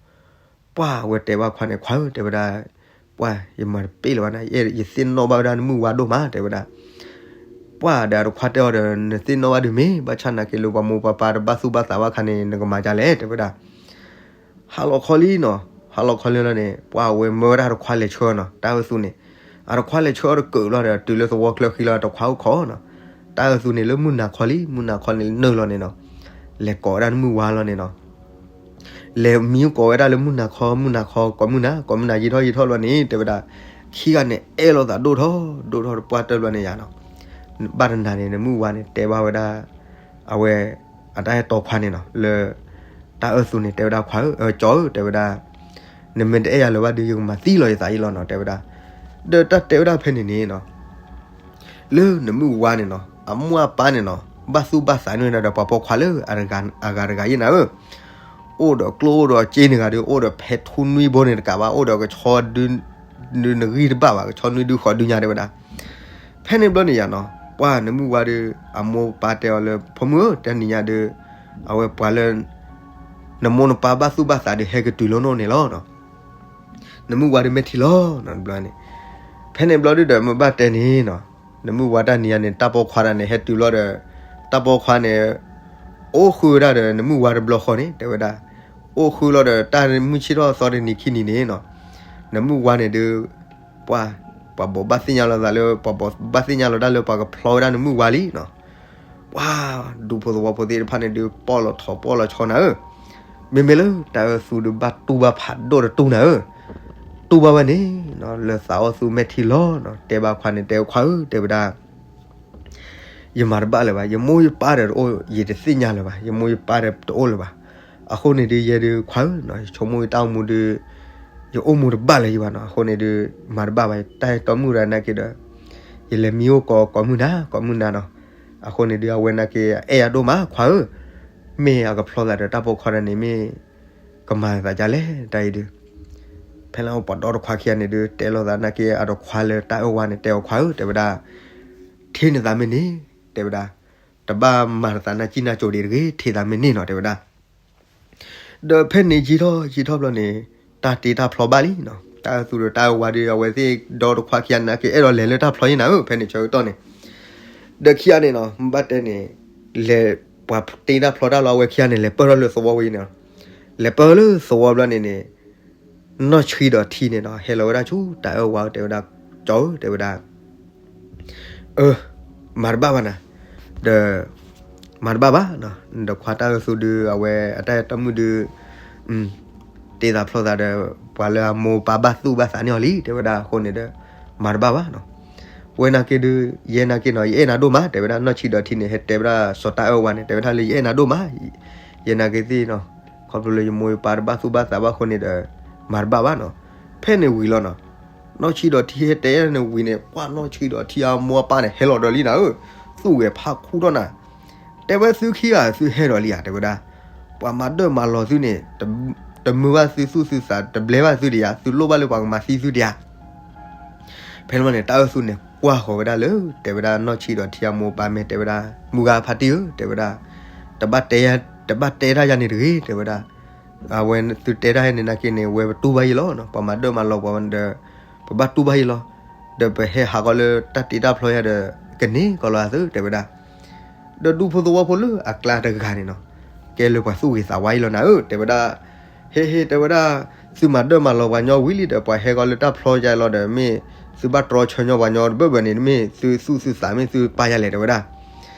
ပှၢ်ဝဲတဲဘၣ်ခွါန့ၣ် ခွါဧၢ တဲဝဲဒၣ် ပှၢ်ယမၤတပ့ၢ်လၢၤဘၣ်နၤ ယသ့ၣ်နီၣ်ဘၣ်ဝဲဒၣ်နမုၢ်ဝါဒိၣ်မး တဲဝဲဒၣ် ပှၢ်ဒီးတခွါတဲအီၤဒီး နသ့ၣ်နီၣ်ဘၣ်ဒုးမ့ၢ် ဘၣ်ဆၣ်နာ်က့လၢပှၤမိၢ်ပှၤပၢ်တဘၣ်သူၣ်ဘၣ်သးဘၣ်ခါန့ၣ် နကမၤဒ်လဲၣ် တဲဝဲဒၣ် ဟါလီၤခီလံနီၤ ဟါလီၤခီလံလီၤန့ၣ် ပှၢ်ဝဲမၢဝဲဒၣ်တခွါလဲၤဆှၢနီၤ တၢ်အၢၣ်သူန့ၣ် အတခွါလဲၤဆှၢအီၤတကၢးလီၤဒီး တုၤလၢသဝီချၢဃံလီၤ တခွါအိၣ်ခိးနီၤ တၢ်အၢၣ်သူန့ၣ်လၢမုၢ်နၤခီလံ, မုၢ်နၤခီန့ၣ်နုာ်လီၤန့ၣ်နီၤ, လဲၤကိးဝဲဒၣ်နမုၢ်ဝါလီၤန့ၣ်နီၤ. လဲၤမံကိးဝဲဒၣ်လၢမုၢ်နၤခီ, မုၢ်နၤခီ ကိးမုၢ်နၤ, ကိးမုၢ်နၤယံာ်ထီၣ်ယံာ်ထီၣ်ဘျီန့ၣ် တဲဝဲဒၣ်, ခံဂၤန့ၣ် အဲၣ်လိာ်သးဒိၣ်ထီၣ်ဒိၣ်ထီၣ်တပှၢ်တၢၢ်ဘျီန့ၣ်ယါနီၤ. ဘၣ်တနၤန့ၣ် နမုၢ်ဝါန့ၣ် တဲဘၣ်ဝဲဒၣ် အဝဲ အတၢ်အဲၣ်တီခွါန့ၣ်နီၤ လၢ တၢ်အၢၣ်သူန့ၣ် တဲဝဲဒၣ်ခွါဧၢ, ကၠီဧၢ, တဲဝဲဒၣ်, နမ့ၢ်တအဲၣ်ယၤလၢၤဘၣ်ဒီး ယကမၤသံလီၤယသးအံၤလီၤနီၤ တဲဝဲဒၣ်. ဒီးတၢ်တဲဝဲဒၣ်ဖဲန့ၣ်န့ၣ်နီၤ လၢနမုၢ်ဝါန့ၣ်နီၤ အမိၢ်အပၢ်န့ၣ်နီၤ ဘၣ်သူၣ်ဘၣ်သးန့ၢ်ဒီးပှၤပိာ်ခွါလၢအဂၤတဂၤယဲၢ်နၤဧၢ, အိၣ်ဒီးကျိၣ်အိၣ်ဒီးစ့န့ၣ်ဂၤဒီး အိၣ်ဒီးဖဲထူနွံဘိန့ၣ်တကးဘၣ်, အိၣ်ဒီးကဆီဒု နဂံၢ်တဘၣ်ဘၣ်, ကဆီနွံဒုဃိးဒုညါတဲဝဲဒၣ်. ဖဲန့ၣ်ဘျီန့ၣ်ယါနီၤ ပှၤနမုၢ်ဝါဒီး အမိၢ်ပၢ်တဲအီၤလၢ ဖိမုၣ်ဧၢ, တနံၤညါဒီး အဝဲပှၤလၢ နမိၢ်နပၢ်ဘၣ်သူၣ်ဘၣ်သးဒီး ဟဲကတုၤလီၤနီၢ်န့ၣ်လီၤ. နမုၢ်ဝါဒီးမဲာ်ထံလီၤနီၤ ဘျီန့ၣ်. ဖဲန့ၣ်ဘျီဒုဒီး မ့ၢ်ဘၣ်တဲန့ၣ်နီၤ, နမုၢ်ဝါတနံၤညါန့ၣ် တၢ်ပိာ်ခွါတဂၤန့ၣ် ဟဲတုၤလီၤဒီး တၢ်ပိာ်ခွါန့ၣ် အိၣ်ဃုဝဲဒၣ်ဒီး နမုၢ်ဝါတဘျီဃီန့ၣ် တဲဝဲဒၣ်, အိၣ်ဃုလီၤဒီး တၢ်မုၢ်ဆ့ၣ်ထီၣ်သီတနံၤခံနံၤန့ၣ်နီၤ, နမုၢ်ဝါန့ၣ်ဒီး ပှၤ ပှၤဘိးဘၣ်သ့ၣ်ညါလီၤသးလၢ ပှၤဘိးဘၣ်သ့ၣ်ညါလီၤတၢ်လၢ ပှၤကဖျီဝဲဒၣ်နမုၢ်ဝါလံနီၤ. ပှၤ ဒူဖိသဝီဖိသ့ၣ်တဖၣ်န့ၣ်ဒုး ပီၣ်လီၤထိးပီၣ်လီၤဆီနၤဧၢ, မ့မ့ၢ်လၢတၢ်အၢၣ်သူဒီး ဘၣ်တူၢ်ဘၣ်ဖးဒိၣ်တတူၢ်နၤဧၢ, တူၢ်ဘၣ်ဝဲန့ၣ်နီၤ လၢသးအိၣ်သူမဲာ်ထံလီၤနီၤ, တဲဘၣ်ခွါန့ၣ် တဲခွါဧၢ တဲဝဲဒၣ် ယမၤတဘၣ်လၢၤဘၣ်, ယမိၢ်ယပၢ်ဒီးတအိၣ်, ယတသ့ၣ်ညါလၢၤဘၣ်, ယမိၢ်ယပၢ်ဒီးတအိၣ်လၢၤဘၣ်. အဃိန့ၣ်ဒုး ယဲဒုးခွါဧၢနီၤ, ယဆိကမိၣ်ယတၢ်အိၣ်မူဒုး ယအိၣ်မူတဘၣ်လၢၤယဘၣ်နီၤ. အဃိန့ၣ်ဒုး မၤတဘၣ်ဘၣ်, တၢ်အဲၣ်တီမုၣ်တဂၤနာ်က့ဒီး ယလဲၤမံအိၣ်ကိး ကိးမုၢ်နၤ ကိးမုၢ်နၤနီၤ. အဃိန့ၣ်ဒုး အဝဲနာ်က့ အဲၣ်ယၤဒိၣ်မးခွါဧၢ, မ့ၢ်အကဖျီသးဒီးတၢ်ပိာ်ခွါတဂၤန့ၣ် မ့ၢ်ကမၤသးဒ်လဲၣ်တၢ်အံၤဒုး. ဖဲလၢပှၤဒီတခွါခံဂၤန့ၣ်ဒုး တဲလိာ်သးနာ်က့ အတခွါလၢတၢ်အၢၣ်ဝါန့ၣ် တဲအီၤခွါဧၢ တဲဝဲဒၣ်, ထံၣ်နသးမ့ၢ်န့ၢ် တဲဝဲဒၣ်, တဘၣ်မၤနသးနၢ်ကံၣ်နၢ်ကိၤဒံးတဂ့ၤ, ထံၣ်သးမ့ၢ်န့ၢ်နီၤ တဲဝဲဒၣ်. ဒီးဖဲန့ၣ်ယံာ်ထီၣ်ယံာ်ထီၣ်ဘျီန့ၣ် တၢ်တ့တၢ်ဖျီဘၣ်လံနီၤ. တၢ်အၢၣ်သူဒီးတၢ်အၢၣ်ဝါဒီး အဝဲသ့ၣ်ဒီတခွါခံဂၤနာ်က့ အဲၣ်ဒိးလဲၤလၢတၢ်ဖျီယဲၢ်နၤဧၢ, ဖဲန့ၣ်ဆၢကတီၢ်န့ၣ်. ဒီးခံဂၤန့ၣ်နီၤ ဘၣ်တဲန့ၣ် လဲၤပှၤတ့တၢ်ဖျီတၢ်လီၤ အဝဲခံဂၤန့ၣ် လဲၤပၢၢ်ထီၣ်လၢသဝီဝဲန့ၣ်နီၤ. လဲၤပၢၢ်လၢသဝီဘျီန့ၣ်န့ၣ် နီၢ်ဆံးဒီးထံန့ၣ်နီၤ ဟဲလီၤဝဲဒၣ်ဆူတၢ်အၢၣ်ဝါ တဲဝဲဒၣ်, ကၠီဧၢ တဲဝဲဒၣ် အၢ မၤတဘၣ်ဘၣ်နၤ, ဒီး မၤတဘၣ်ဘၣ်နီၤ, နဒီးခွါတၢ်အၢၣ်သူဒုး အဝဲအတၢ်အဲၣ်တီမုၣ်ဒုး တ့သးဖျီသးဒီး ပှၤလၢအမိၢ်ပၢ်ဘၣ်သူၣ်ဘၣ်သးန့ၢ်အီၤလံ တဲဝဲဒၣ်. အဃိန့ၣ်ဒီး မၤတဘၣ်ဘၣ်နီၤ. ဝဲနာ်က့ဒုး ယဲနာ်က့နီၤ ယအဲၣ်နၤဒိၣ်မး တဲဝဲဒၣ်. နီၢ်ဆံးဒီးထံန့ၣ် ဟဲတဲဝဲဒၣ်စီၤတၢ်အၢၣ်ဝါန့ၣ် တဲဝဲဒၣ်လၢယအဲၣ်နၤဒိၣ်မး ယဲနာ်က့သ့ၣ်နီၤ, ခီဖျိလၢယမိၢ်ယပၢ်တဘၣ်သူၣ်ဘၣ်သးဘၣ်အဃိန့ၣ်ဒီး မၤတဘၣ်ဘၣ်နီၤ. ဖဲန့ၣ်ဝံၤလီၤနီၤ, နီၢ်ဆံးဒီးထံဟဲတဲန့ၣ်ဝံၤန့ၣ် ပှၤနီၢ်ဆံးဒီးထံအမိၢ်အပၢ်န့ၣ် ဟဲလီၤဒီးလံနၤဧၢ, သူၣ်ဂဲၤဖးခူထီၣ်နၤ, တဲဝဲသုခံဂၤသုဟဲဒီးလံဧါ တဲဝဲဒၣ်, ပှၤမၤဒၢၣ်မၤလီၤသုန့ၣ် တမုာ်ဘၣ်သုသူၣ်သုသး တဘျဲဘၣ်သုဒံးဧါ, သုလိၣ်ဘၣ်လၢပှၤကမၤသံသုဒံးဧါ. ဖဲန့ၣ်န့ၣ် တၢ်အၢၣ်သူန့ၣ် ကွၢ်ဃီၤဝဲဒၣ်လၢ တဲဝဲဒၣ် နီၢ်ဆံးဒီးထံအမိၢ်အပၢ်မဲာ် တဲဝဲဒၣ်, မုၢ်ဂၤဖါတံၢ်ဧၢ တဲဝဲဒၣ်, တဘၣ်တဲ တဘၣ်တဲတၢ်ယၤန့ၣ်တဂ့ၤ တဲဝဲဒၣ်. အဝဲသုတဲတၢ်ယၤန့ၣ်နာ်က့န့ၣ် ဝဲပတူၢ်ဘၣ်ယဲလီၤနီၤ, ပှၤမၤဒၢၣ်မၤလီၤပှၤဒီး ပဘၣ်တူၢ်ဘၣ်ယဲလီၤ. ဒီးပဟဲဟးဃီလၢတၢ်တ့တၢ်ဖျီယၤဒီး ကန့ၢ်ကီလီၤအသး တဲဝဲဒၣ်. ဒီးဒူဖိသဝီဖိလၢအကျါတဂၤန့ၣ်နီၤ, ကဲလၢပှၤသူၣ်ဂ့ၤသးဝါအံၤလီၤနၤဧၢ တဲဝဲဒၣ်, ဟ့ၣ်ဟ့ၣ် တဲဝဲဒၣ်, သုမၤဒၢၣ်မၤလီၤပှၤညီဝံၤလံဒီး ပှၤဟဲဃီလၢတၢ်ဖျီယၤလီၤဒီး မ့ၢ်သုဘၣ်တြီဆၢညီပှၤညီတဘၢၣ်ဘၢၣ်န့ၣ် မ့ၢ်သုသူၣ်သုသး မ့ၢ်သုပၢ်ယၤလဲၣ် တဲဝဲဒၣ်.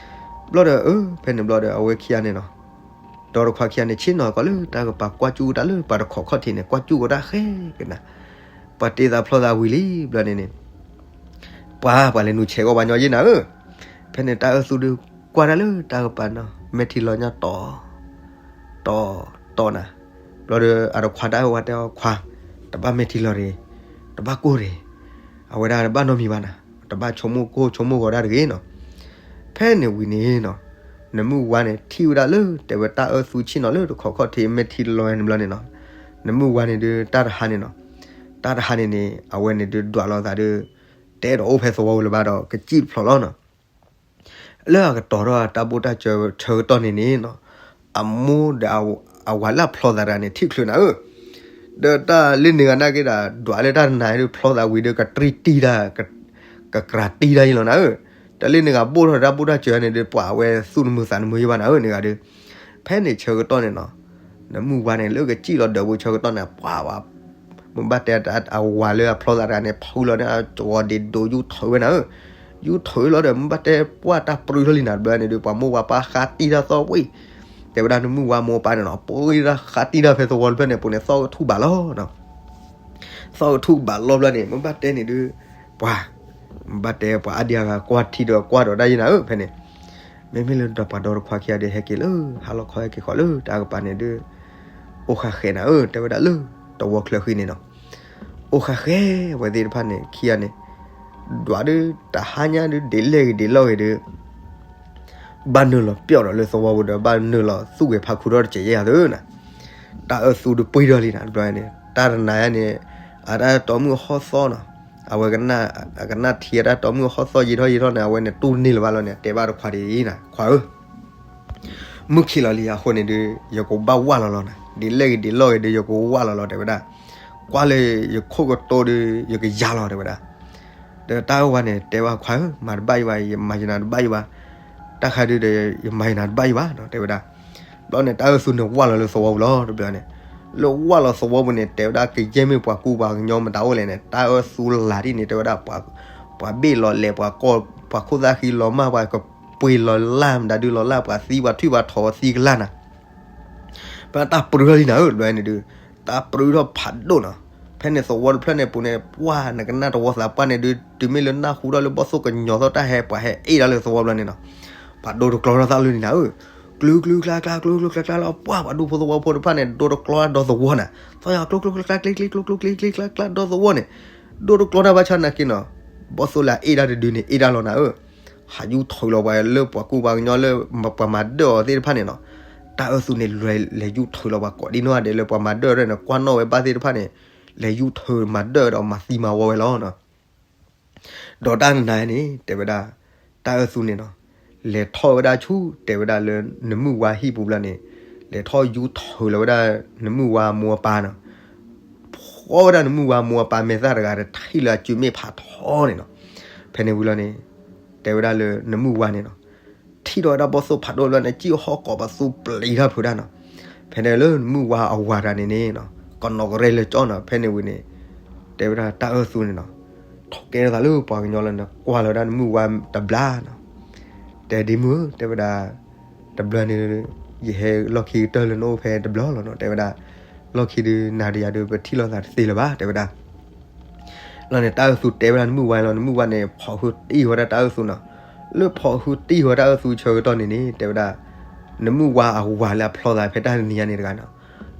ဘျီဒီး အၢ ဖဲန့ၣ်ဘျီဒီး အဝဲခံဂၤန့ၣ်နီၤ, ဒီတခွါခံဂၤန့ၣ် ဆ့ၣ်နီၤကီးလၢတၢ်ကပၤ ကွၢ်ကၠူၣ်တၢ်လၢပှၤတခိးခီၣ်ထံးန့ၣ် ကွၢ်ကၠူၣ်ကီးတၢ်ဃဲကနၤ, ပှၤတ့သးဖျီသးဝံၤလံ ဘျီန့ၣ်န့ၣ် ပှၤ ပှၤလဲၤနုာ်ဆဲးကီးပှၤညီယဲၢ်နၤဧၢ. ဖဲန့ၣ်တၢ်အၢၣ်သူဒုး ကွၢ်တၢ်လၢတၢ်ကပၤနီၤ မဲာ်ထံလီၤညါတီၤ တီၤ တီၤနၤ. ဘျီဒီးအတခွါတၢ်အၢၣ်ဝါတဲအီၤ ခွါ, တဘၣ်မဲာ်ထံလီၤတဂ့ၤ, တဘၣ်ကိၢ်တဂ့ၤ, အဝဲဒၣ်တဘၣ်နီတမံၤဘၣ်နၤ, တဘၣ်ဆိကမိၣ်ကိၢ်ဆိကမိၣ်ဂီၤဒၣ်တဂ့ၤနီၤ. ဖဲန့ၣ်ဝံၤန့ၣ်နီၤ, နမုၢ်ဝါန့ၣ် ထံၣ်ဝဲဒၣ်လၢ တဲဝဲတၢ်အၢၣ်သူဆ့ၣ်နီၤလၢတခိးခီၣ်ထံး မဲာ်ထံလီၤန့ၣ်ဘျီန့ၣ်နီၤ, နမုၢ်ဝါန့ၣ်ဒုး တၢ်တဟါန့ၣ်နီၤ, တၢ်တဟါန့ၣ်န့ၣ် အဝဲန့ၣ်ဒုးဒွးလိာ်သးဒီး တအဲၣ်ဒိးအိၣ်ဖဲသဝီဝဲလၢၤဘၣ်ဒီး ကစံၣ်တဖျိးလီၤနီၤ. လၢအကတီၤထီၣ်တၢ်ဘူၣ်တၢ်စၢၤဆၢကတီၢ်န့ၣ်န့ၣ်နီၤ, အမိၢ်ဒီးအဝၤလၢအဖျီသးတဂၤန့ၣ် ထံၣ်ချုးနၤဧၢ. ဒီးတၢ်လၢန့ၣ်ဂၤနာ်က့ဒီး ဒွးလၢတၢ်တနၤဒုး ဖျီသးဝံၤဒီး ကတြံတံတၢ် ကကြၤတံတၢ်ယံလီၤနၤဧၢ. တၢ်လၢန့ၣ်ဂၤဘိၣ်ထီၣ်တၢ်ဘူၣ်တၢ်စၢၤန့ၣ်ဒီး ပှၤအဝဲသူၣ်တမုာ်သးတမုာ်ယံဘၣ်နၤဧၢ န့ၣ်ဂၤဒီး. ဖဲန့ၣ်ဆၢကတီၢ်န့ၣ်နီၤ, နမုၢ်ဝါန့ၣ် လၢကစံၣ်လီၤဒၢးပူၤဆၢကတီၢ်န့ၣ် ပှၤ မ့ၢ်ဘၣ်တဲအဝၤလၢအဖျီသးတဂၤန့ၣ် ဖုလီၤန့ၣ် အကဝီၤဒ့ဒိးယူၢ်ထီၣ်ဝဲနၤဧၢ. ယူၢ်ထုးလီၤဒီး မ့ၢ်ဘၣ်တဲပှၢ်တၢ်ပြူထီၣ်လံနၤတဘျီန့ၣ်ဒုး ပှၤမိၢ်ပှၤပၢ်ဃါတံၢ်တၢ်သီၣ်ဝံၤ, တဲဝဲဒၣ်နမုၢ်ဝါမိၢ်ပၢ်န့ၣ်နီၤ ပှၢ်တၢ်ဃါတံၢ်တၢ်ဖဲသဝီတဖျၢၣ်န့ၣ် ပူၤန့ၣ်သီၣ်ကထူၣ်ဘးလီၤနီၤ. သီၣ်ကထူၣ်ဘးလီၤဘျီန့ၣ် မ့ၢ်ဘၣ်တဲန့ၣ်ဒုး ပှၤ မ့ၢ်ဘၣ်တဲပှၤအါဒံအါဂၤကွၢ်ထံဒီးကွၢ်ဒီးဒၣ်ယဲနၤဧၢ ဖဲန့ၣ် မ့မ့ၢ်လၢဒီးပှၤဒီတခွါခံဂၤဒီး ဟဲက့ၤလၢ ဟါလီၤခီဟဲက့ၤဃီလၢတၢ်ကပၤန့ၣ်ဒုး အိၣ်ဃာ်ဃဲနၤဧၢ တဲဝဲဒၣ်လၢ သဝီချၢဃံန့ၣ်နီၤ. အိၣ်ဃာ်ဃဲဝဲသ့ၣ်တဖၣ်န့ၣ် ခံဂၤန့ၣ် ဒွးဒုးတဟါညါဒုး ဒ်လဲၣ်ဂ့ၤဒ်လဲၣ်ဂ့ၤဒုး ဘၣ်နုာ်လီၤပျီၢ်ဒီးလၢသဝီပူၤဒီး ဘၣ်နုာ်လီၤသူၣ်ဂဲၤဖးခူထီၣ်တစဲးယဲၢ်ယၤသုနီၤ. တၢ်အၢၣ်သူဒုးပှ့ၤထီၣ်လံနၤ တဘျီန့ၣ် တၢ်တနၤညါန့ၣ် အတၢ်တီမုၣ်ဟီၣ်သီနီၤ, အဝဲ အကနၣ်ထံအတၢ်တီမုၣ်ဟီၣ်သီယံာ်ထီၣ်ယံာ်ထီၣ်န့ၣ် အဝဲန့ၣ်တူၢ်န့ၢ်လၢၤဘၣ်လီၤန့ၣ် တဲဘၣ်တခွါဒ်အံၤနၤ ခွါဧၢ မုၢ်ခံးလီၤလံအဃိန့ၣ်ဒုး ယကဘၣ်ဝၢ်လီၤလီၤနၤ, ဒ်လဲၣ်ဂ့ၤဒ်လဲၣ်ဂ့ၤဒုး ယကဝၢ်လီၤလီၤ တဲဝဲဒၣ်. ကွၢ်လၢယခိၣ်ကတိၤဒုး ယကယၤလီၤ တဲဝဲဒၣ်. ဒီးတၢ်အၢၣ်ဝါန့ၣ် တဲဝဲခွါဧၢ မၤတဘၣ်ယဘၣ် ယမၤယနၤတဘၣ်ယဘၣ်, တၢ်ခါဒုးဒီး ယမၤယနၤတဘၣ်ယဘၣ်နီၤ တဲဝဲဒၣ်. ဘျီန့ၣ် တၢ်အၢၣ်သူန့ၣ်ဝၢ်လီၤလၢသဝီပူၤလီၤ တဘျီန့ၣ်, လၢဝၢ်လီၤသဝီပူၤန့ၣ် တဲဝဲဒၣ် ကယဲၢ်မ့ၢ်ပှၤကူပှၤကညီမတၤအိၣ်လဲၣ်န့ၣ် တၢ်အၢၣ်သူလၤဒ်န့ၣ် တဲဝဲဒၣ် ပှၤဘ့ၣ်လီၤလဲၤ ပှၤကီၢ် ပှၤခိၣ်သၣ်ဃံလီၤမၢ် ပှၤကပှ့ၤလီၤလၢ်မတၤဒုးလီၤလၢ် ပှၤသံပှၤထွံၣ်ပှၤထီၣ်သံကလၢ်နၤ ဖဲတၢ်ပြူထီၣ်လံနၤဧၢ တဘျီန့ၣ်ဒုး, တၢ်ပြူထီၣ်ဖးဒိၣ်နီၤ. ဖဲန့ၣ်သဝီတဖျၢၣ်န့ၣ်ပူၤန့ၣ် ပှၢ်နကနၣ်တဝီသးပှၢ်န့ၣ်ဒုး တုၤမ့ၢ်လၢနၢ်ဟူထီၣ်လၢဘီၣ်သိၣ်ကညီၤသီၣ်တၢ်ဟဲ ပှၤဟဲအ့ၣ်ဒၣ်လၢသဝီဘျီန့ၣ်နီၤ, ပှၤဒိတကျီထီၣ်သးလၢန့ၣ်နၤဧၢ, ကျူကျူကျါကျါ ကျူကျူကျါကျါလီၤ ပှၢ်ပှၤဒူဖိသဝီဖိတဖၣ်န့ၣ် ဒိတကျီဒီသဝီနၤ, သီၣ်ယၤ ကျိကျိကျါကျါ ကျ့ကျ့ကျိကျိကျ့ကျ့ကျါကျါဒီသဝီန့ၣ်, ဒိတကျီတၢ်ဘၣ်ဆၣ်နာ်က့နီၤ, ဘီၣ်သိၣ်လၢအအ့ၣ်ဒၣ်တဒုန့ၣ် အ့ၣ်ဒၣ်လီၤနၤဧၢ ဟးယူၢ်ထုးလီၤပှၤလၢပှၤကူပှၤကညီလၢ ပှၤမၤဒၢၣ်အီၤသ့ၣ်တဖၣ်န့ၣ်နီၤ, တၢ်အၢၣ်သူန့ၣ် လဲၤယူၢ်ထုးလီၤပှၤကိးဒံနီၢ်ဂၤဒဲးလၢပှၤမၤဒၢၣ်အီၤန့ၣ် ကွၢ်နီၣ်ဝဲဘၣ်သ့ၣ်တဖၣ်န့ၣ်, လဲၤယူၢ်ထုးမၤဒၢၣ်ဒီးမၤသံမၤဝီဝဲလီၤနီၤ. ဒီးတၢ်နၤန့ၣ် တဲဝဲဒၣ်, တၢ်အၢၣ်သူန့ၣ်နီၤ, လဲၤထီၣ်ဝဲဒၣ်ဆူ တဲဝဲဒၣ်လၢနမုၢ်ဝါဟံၣ်ပူၤဘျီန့ၣ်, လဲၤထီၣ်ယူၢ်ထုးလီၤဝဲဒၣ် နမုၢ်ဝါမိၢ်ပၢ်နီၤ ဖီၣ်ဝဲဒၣ်နမုၢ်ဝါမိၢ်အပၢ်မဲာ်သၣ်တဂၤဒီး ထံၣ်လၢအစုမ့ၣ်ဖးထီန့ၣ်နီၤ. ဖဲန့ၣ်ဝံၤလီၤန့ၣ်, တဲဝဲဒၣ်လၢနမုၢ်ဝါန့ၣ်နီၤ, ထံၣ်ထီၣ်ဝဲဒၣ်ဘီၣ်သိၣ်ဖးဒိၣ်လီၤန့ၣ် စံၣ်ဟီၣ်ကိးပသူပျံၤတၢ်ဖုးဒၣ်နီၤ. ဖဲန့ၣ်လၢနမုၢ်ဝါအဝၤတဂၤန့ၣ်န့ၣ်နီၤ, ကနီၤကရဲလၢကၠီနီၤ. ဖဲန့ၣ်ဝံၤန့ၣ်, တဲဝဲဒၣ်တၢ်အၢၣ်သူန့ၣ်နီၤ, ထိၣ်ကဲထီၣ်သးလၢပှၤကညီလီၤန့ၣ် ကွၢ်လီၤဝဲဒၣ်နမုၢ်ဝါတဘျီနီၤ. တဲဒ်မုၢ်ဧၢ, တဲဝဲဒၣ်, တဘျီန့ၣ် ယဟဲလီၢ်ခံကတၢၢ်လၢနအိၣ်ဖဲတဘျီလီၤနီၤ. တဲဝဲဒၣ်, လီၢ်ခံဒုးနၤဒီးယၤဒုး ပထံၣ်လိာ်သးတသ့လၢၤဘၣ် တဲဝဲဒၣ်. လီၤန့ၣ် တၢ်အၢၣ်သူတဲဝဲဒၣ်နမုၢ်ဝါလီၤ, နမုၢ်ဝါန့ၣ် ဖီၣ်ဟုတံၢ်ဝဲဒၣ်တၢ်အၢၣ်သူနီၤ. လၢဖီၣ်ဟုတံၢ်ဝဲတၢ်အၢၣ်သူဆၢကတီၢ်န့ၣ်န့ၣ် တဲဝဲဒၣ်, နမုၢ်ဝါအဝၤလၢအဖျီသးဖဲတၢ်တနံၤညါန့ၣ်တဂၤနီၤ,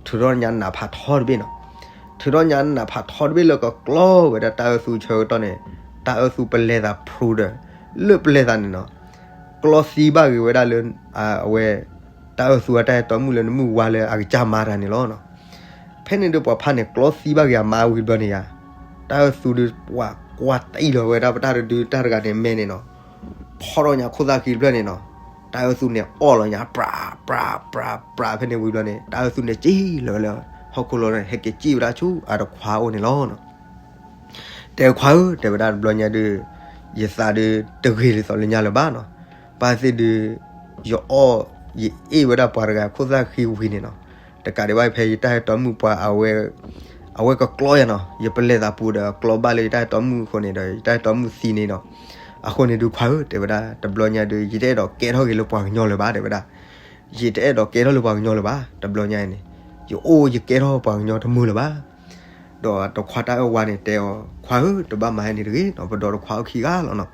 ထုးထီၣ်ညါနးဖးထီတဘ့ၣ်နီၤ. ထုးထီၣ်ညါနးဖးထီတဘ့ၣ်လၢကကျီဝဲဒၣ်တၢ်အၢၣ်သူဆၢကတီၢ်န့ၣ်, တၢ်အၢၣ်သူပလဲၤသးဖရူဒီး, လၢပလဲၤသးန့ၣ်နီၤ, ကျီသံဘၣ်ဂ့ၤဝဲဒၣ်လၢ, အဝဲ, တၢ်အၢၣ်သူအတၢ်ဟဲတီမုၣ်လၢနမုၢ်ဝါလၢအကစၢ်မါတဂၤန့ၣ်လီၤနီၤ. ဖဲန့ၣ်ဒီးပှၤဖးန့ၣ် ကျီသံဘၣ်ဂ့ၤအမါဝံၤဘျီန့ၣ်ယါ, တၢ်အၢၣ်သူဒုးပှၤကွၢ်တံၢ်လီၤဝဲဒၣ်ပတၢ်တဒုတၢ်တဂၤန့ၣ်မဲာ်န့ၣ်နီၤ, ဖီၣ်ထီၣ်ညါခိၣ်သၣ်ဃံတဖျၢၣ်န့ၣ်နီၤ, တၢ်အၢၣ်သူန့ၣ်အီၣ်လီၤညါ ပြး ပြး ပြး ပြး ဖဲန့ၣ်ဝံၤဘျီန့ၣ် တၢ်အၢၣ်သူန့ၣ်စံၣ်လီၤဝဲလၢဟီၣ်ခိၣ်လီၤန့ၣ် ဟဲက့ၤစံၣ်ဝဲဒၣ်ဆူအတခွါအိၣ်န့ၣ်လီၤနီၤ. တဲခွါဧၢ, တဲဝဲဒၣ်တဘျီညါဒုး, ယသးဒုးတဂ့ၤဒ်သိးလၢညါလၢၤဘၣ်နီၤ. ဘၣ်သ့ၣ်ဒုး, ယအီၣ်, ယအ့ၣ်ဝဲဒၣ်ပှၤတဂၤခိၣ်သၣ်ဃံဝံၤန့ၣ်နီၤ, တကးဒံးဘၣ်ဖဲယတၢ်ဟဲတီမုၣ်ပှၤအဝဲ, အဝဲကကျီယၤနီၤ, ယပလဲၤသးပူၤဒီးကျီဘၣ်လၢယတၢ်ဟဲတီမုၣ်အဃိန့ၣ်ဒီး ယတၢ်ဟဲတီမုၣ်သံန့ၣ်ဒီး, အဃိန့ၣ်ဒုးခွါဧၢ, တဲဝဲဒၣ်တဘျီညါဒုး ယတအဲၣ်ဒိးကဲထီၣ်က့ၤလၢပှၤကညီလၢၤဘၣ် တဲဝဲဒၣ်. ယတအဲၣ်ဒိးကဲထီၣ်လၢပှၤကညီလၢၤဘၣ်, တဘျီညါအံၤန့ၣ်, ယအိၣ်ယကဲထီၣ်ပှၤကညီတမုာ်လၢၤဘၣ်. ဒီးတခွါတၢ်အၢၣ်ဝါန့ၣ်တဲအီၤ, ခွါဧၢ, တဘၣ်မၤဟဲန့ၣ်တဂ့ၤနီၤ, ပဒီးတခွါအိၣ်ခံဂၤလီၤနီၤ.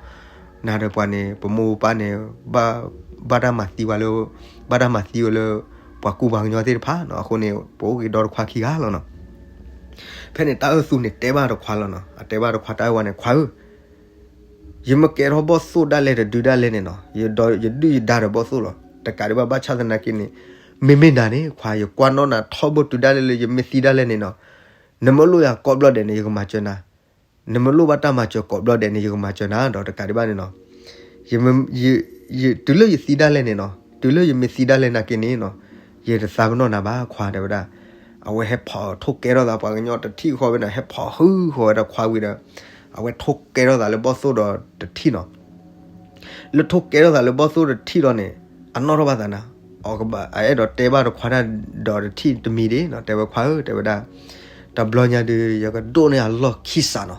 နၤဒီးပှၤန့ၣ် ပမိၢ်ပပၢ်န့ၣ်, ဘၣ်တၢ်မၤသံဝဲလၢ, ဘၣ်တၢ်မၤသံဝဲလၢ, ပှၤကူပှၤကညီသ့ၣ်တဖၣ်နီၤ, အဃိန့ၣ် ပအိၣ်က့ၤဒီးတခွါခံဂၤလီၤနီၤ. ဖဲန့ၣ်တၢ်အၢၣ်သူန့ၣ်တဲဘၣ်တခွါလီၤနီၤ, အတဲဘၣ်တခွါတၢ်အၢၣ်ဝါန့ၣ် ခွါဧၢ ယမ့ၢ်ကဲထီၣ်ဘီၣ်သိၣ်ဒၣ်လဲာ်တဒုဒၣ်လဲာ်န့ၣ်နီၤ, ယဒုၣ်ယဒါဒီးဘီၣ်သိၣ်လီၤ. တကးဒံးဘၣ်ဘၣ်ဆၣ်သနာ်က့န့ၣ်, မ့မ့ၢ်နၤန့ၣ် ခွါ ယကွၢ်နီၣ်နၤထီဘိတုၤဒၣ်လဲာ်လၢယမ့ၢ်သံဒၣ်လဲာ်န့ၣ်နီၤ, နမ့ၢ်လိၣ်ယၤကိးဘျီဒဲးန့ၣ် ယကမၤစၢၤနၤ, နမ့ၢ်လိၣ်ဘၣ်တၢ်မၤစၢၤကိးဘျီဒဲးန့ၣ် ယကမၤစၢၤနၤ ဒီးတကးဒံးဘၣ်န့ၣ်နီၤ ယ, ယ, တုၤလၢယသံဒၣ်လဲာ်န့ၣ်နီၤ, တုၤလၢယမ့ၢ်သံဒၣ်လဲာ်နာ်က့န့ၣ်နီၤ, ယတသးပ့ၤနီၣ်နၤဘၣ်ခွါ တဲဝဲဒၣ်. အဝဲဟဲဖီၣ်ထိၣ်ကဲထီၣ်သးပှၤကညီတထံၣ်ဃီဖဲန့ၣ် ဟဲဖီၣ်ဟုဃီဝဲဒၣ်ခွါဝံၤဒီး, အဝဲထိၣ်ကဲထီၣ်သးလၢဘီၣ်သိၣ်ဒီးတထံၣ်နီၤ လၢထိၣ်ကဲထီၣ်သးလၢဘီၣ်သိၣ်တထံၣ်ဒီးန့ၣ်, အနီၣ်ထီၣ်ဘၣ်သးနၤ, အကဘၣ်အအဲၣ်ဒိးတဲဘၣ်တခွါတၢ်ဒီးတထံၣ်တမံၤဒၣ်နီၤ, တဲဝဲခွါဧၢ တဲဝဲဒၣ်, တဘျီညါဒုး ယကဒိၣ်န့ၢ်အလီၢ်ခံစးနီၤ,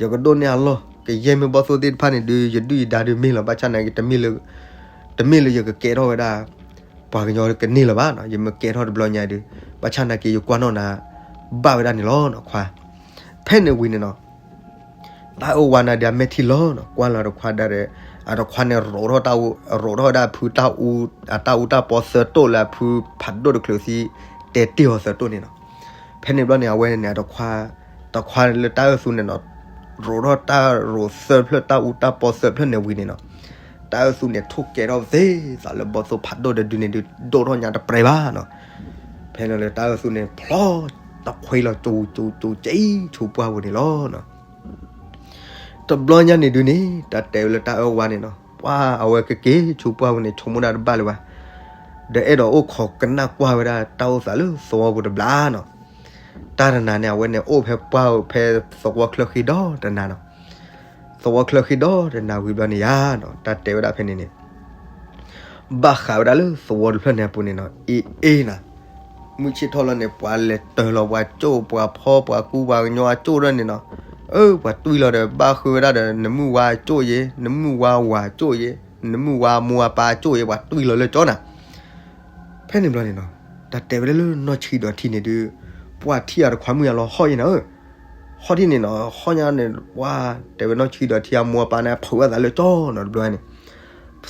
ယကဒိၣ်န့ၢ်အလီၢ်, ကယဲၢ်မ့ၢ်ဘီၣ်သိၣ်သ့ၣ်တဖၣ်န့ၣ်ဒုး ယဒုၣ်ယဒါဒုးမ့ၢ်လီၤ. ဘၣ်ဆၣ်နာ်က့ တမ့ၢ်လၢယကကဲထီၣ်ဝဲဒၣ် ပှၤကညီကန့ၢ်လၢၤဘၣ်နီၤ. ယမ့ၢ်ကဲထီၣ်တဘျီညါဒုး ဘၣ်ဆၣ်နာ်က့ ယကွၢ်နီၣ်နၤ ဘၣ်ဝဲဒၣ်န့ၣ်လီၤနီၤ ခွါ. ဖဲန့ၣ်ဝံၤန့ၣ်နီၤ တၢ်အၢၣ်ဝါနၤဒုး အမဲာ်ထံလီၤနီၤ. ကွၢ်လီၤတခွါဒၣ်ဒီး အတခွါန့ၣ် ရိးထီၣ်တၢ်အူ, ရိးထီၣ်ဝဲဒၣ်အဖုတၢ်အူ, အတၢ်အူတၢ်ပီသၢတိၣ်လၢအဖုဖးဒိၣ်တချုးသံ တဲတ့ၢ်အီၤသၢတိၣ်န့ၣ်နီၤ. ဖဲန့ၣ်ဘျီန့ၣ် အဝဲန့ၣ်န့ၣ် အတခွါ, တခွါလၢတၢ်အၢၣ်သူန့ၣ်နီၤ ရိးထီၣ်တၢ်ရိးသၢဖျၢၣ် တၢ်အူတၢ်ပီသၢဖျၢၣ်န့ၣ်ဝံၤန့ၣ်နီၤ တၢ်အၢၣ်သူန့ၣ် ထိၣ်ကဲထီၣ်သ့သးလၢဘီၣ်သိၣ်ဖးဒိၣ်တဒုန့ၣ်ဒုး ဒိၣ်ထီၣ်ညါတပြဲၤဘၣ်နီၤ. ဖဲန့ၣ်လၢတၢ်အၢၣ်သူန့ၣ် ဖျီတခွ့လီၤ ကၠူကၠူကၠူကၠံ ဆူပှၢ်ပူၤန့ၣ်လီၤနီၤ. တဘျီညါန့ၣ်ဒုးန့ၣ် တၢ်တဲဝဲလၢတၢ်အၢၣ်ဝါန့ၣ်နီၤ ပှၤအဝဲကက့ၤဆူပှၢ်ပူၤန့ၣ် ဆိကမိၣ်တၢ်တဘၣ်လၢၤဘၣ်. ဒီးအဲၣ်ဒိးအိၣ်ခိးကနၣ်ကွၢ်ဝဲဒၣ်တၢ်အိၣ်သးလၢသဝီပူၤတဘျီနီၤ. တၢ်တနၤန့ၣ် အဝဲန့ၣ်အိၣ်ဖဲပှၢ်ဖဲသဝီချၢဃံဒီတနၤနီၤ. သဝီချၢဃံဒီတနၤဝံၤဘျီန့ၣ်ယါနီၤ တၢ်တဲဝဲဒၣ်ဖဲန့ၣ်န့ၣ် ဘၣ်ဃးဝဲဒၣ်လၢသဝီတဖျၢၣ်န့ၣ်အပူၤန့ၣ်နီၤ အ့ၣ်အ့ၣ်နၤ မုၢ်ဆ့ၣ်ထီၣ်လီၤန့ၣ် ပှၤလဲၤတၢၤလီၤပှၤကၠိၣ် ပှၤဖီ ပှၤကူ ပှၤကညီအကၠိၣ်ဒၣ်န့ၣ်နီၤ. အၢ ပှၤတွံၢ်လီၤဒီး ဘၣ်ဃုဝဲဒၣ်ဒီး နမုၢ်ဝါအကၠိၣ်ယ့ၤ နမုၢ်ဝါဝၤအကၠိၣ်ယ့ၤ နမုၢ်ဝါမိၢ်အပၢ်အကၠိၣ်ယ့ၤ ပှၤတွံၢ်လီၤလၢကၠိၣ်နၤ. ဖဲန့ၣ်ဘျီန့ၣ်နီၤ တၢ်တဲဝဲဒၣ်လၢနီၢ်ဆံးဒီးထံန့ၣ်ဒုး ပှၤထံၣ်အတခွါမုၢ်ယါလီၤ ဟီၣ်ယ့ၣ်နၤဧၢ. ဟီၣ်ထံၣ်န့ၣ်နီၤ ဟီၣ်ညါန့ၣ် ပှၤတဲဝဲနီၢ်ဆံးဒီးထံအမိၢ်အပၢ်န့ၣ် ဖုးဘၣ်သးလၢကၠိနီၤ တဘျီန့ၣ်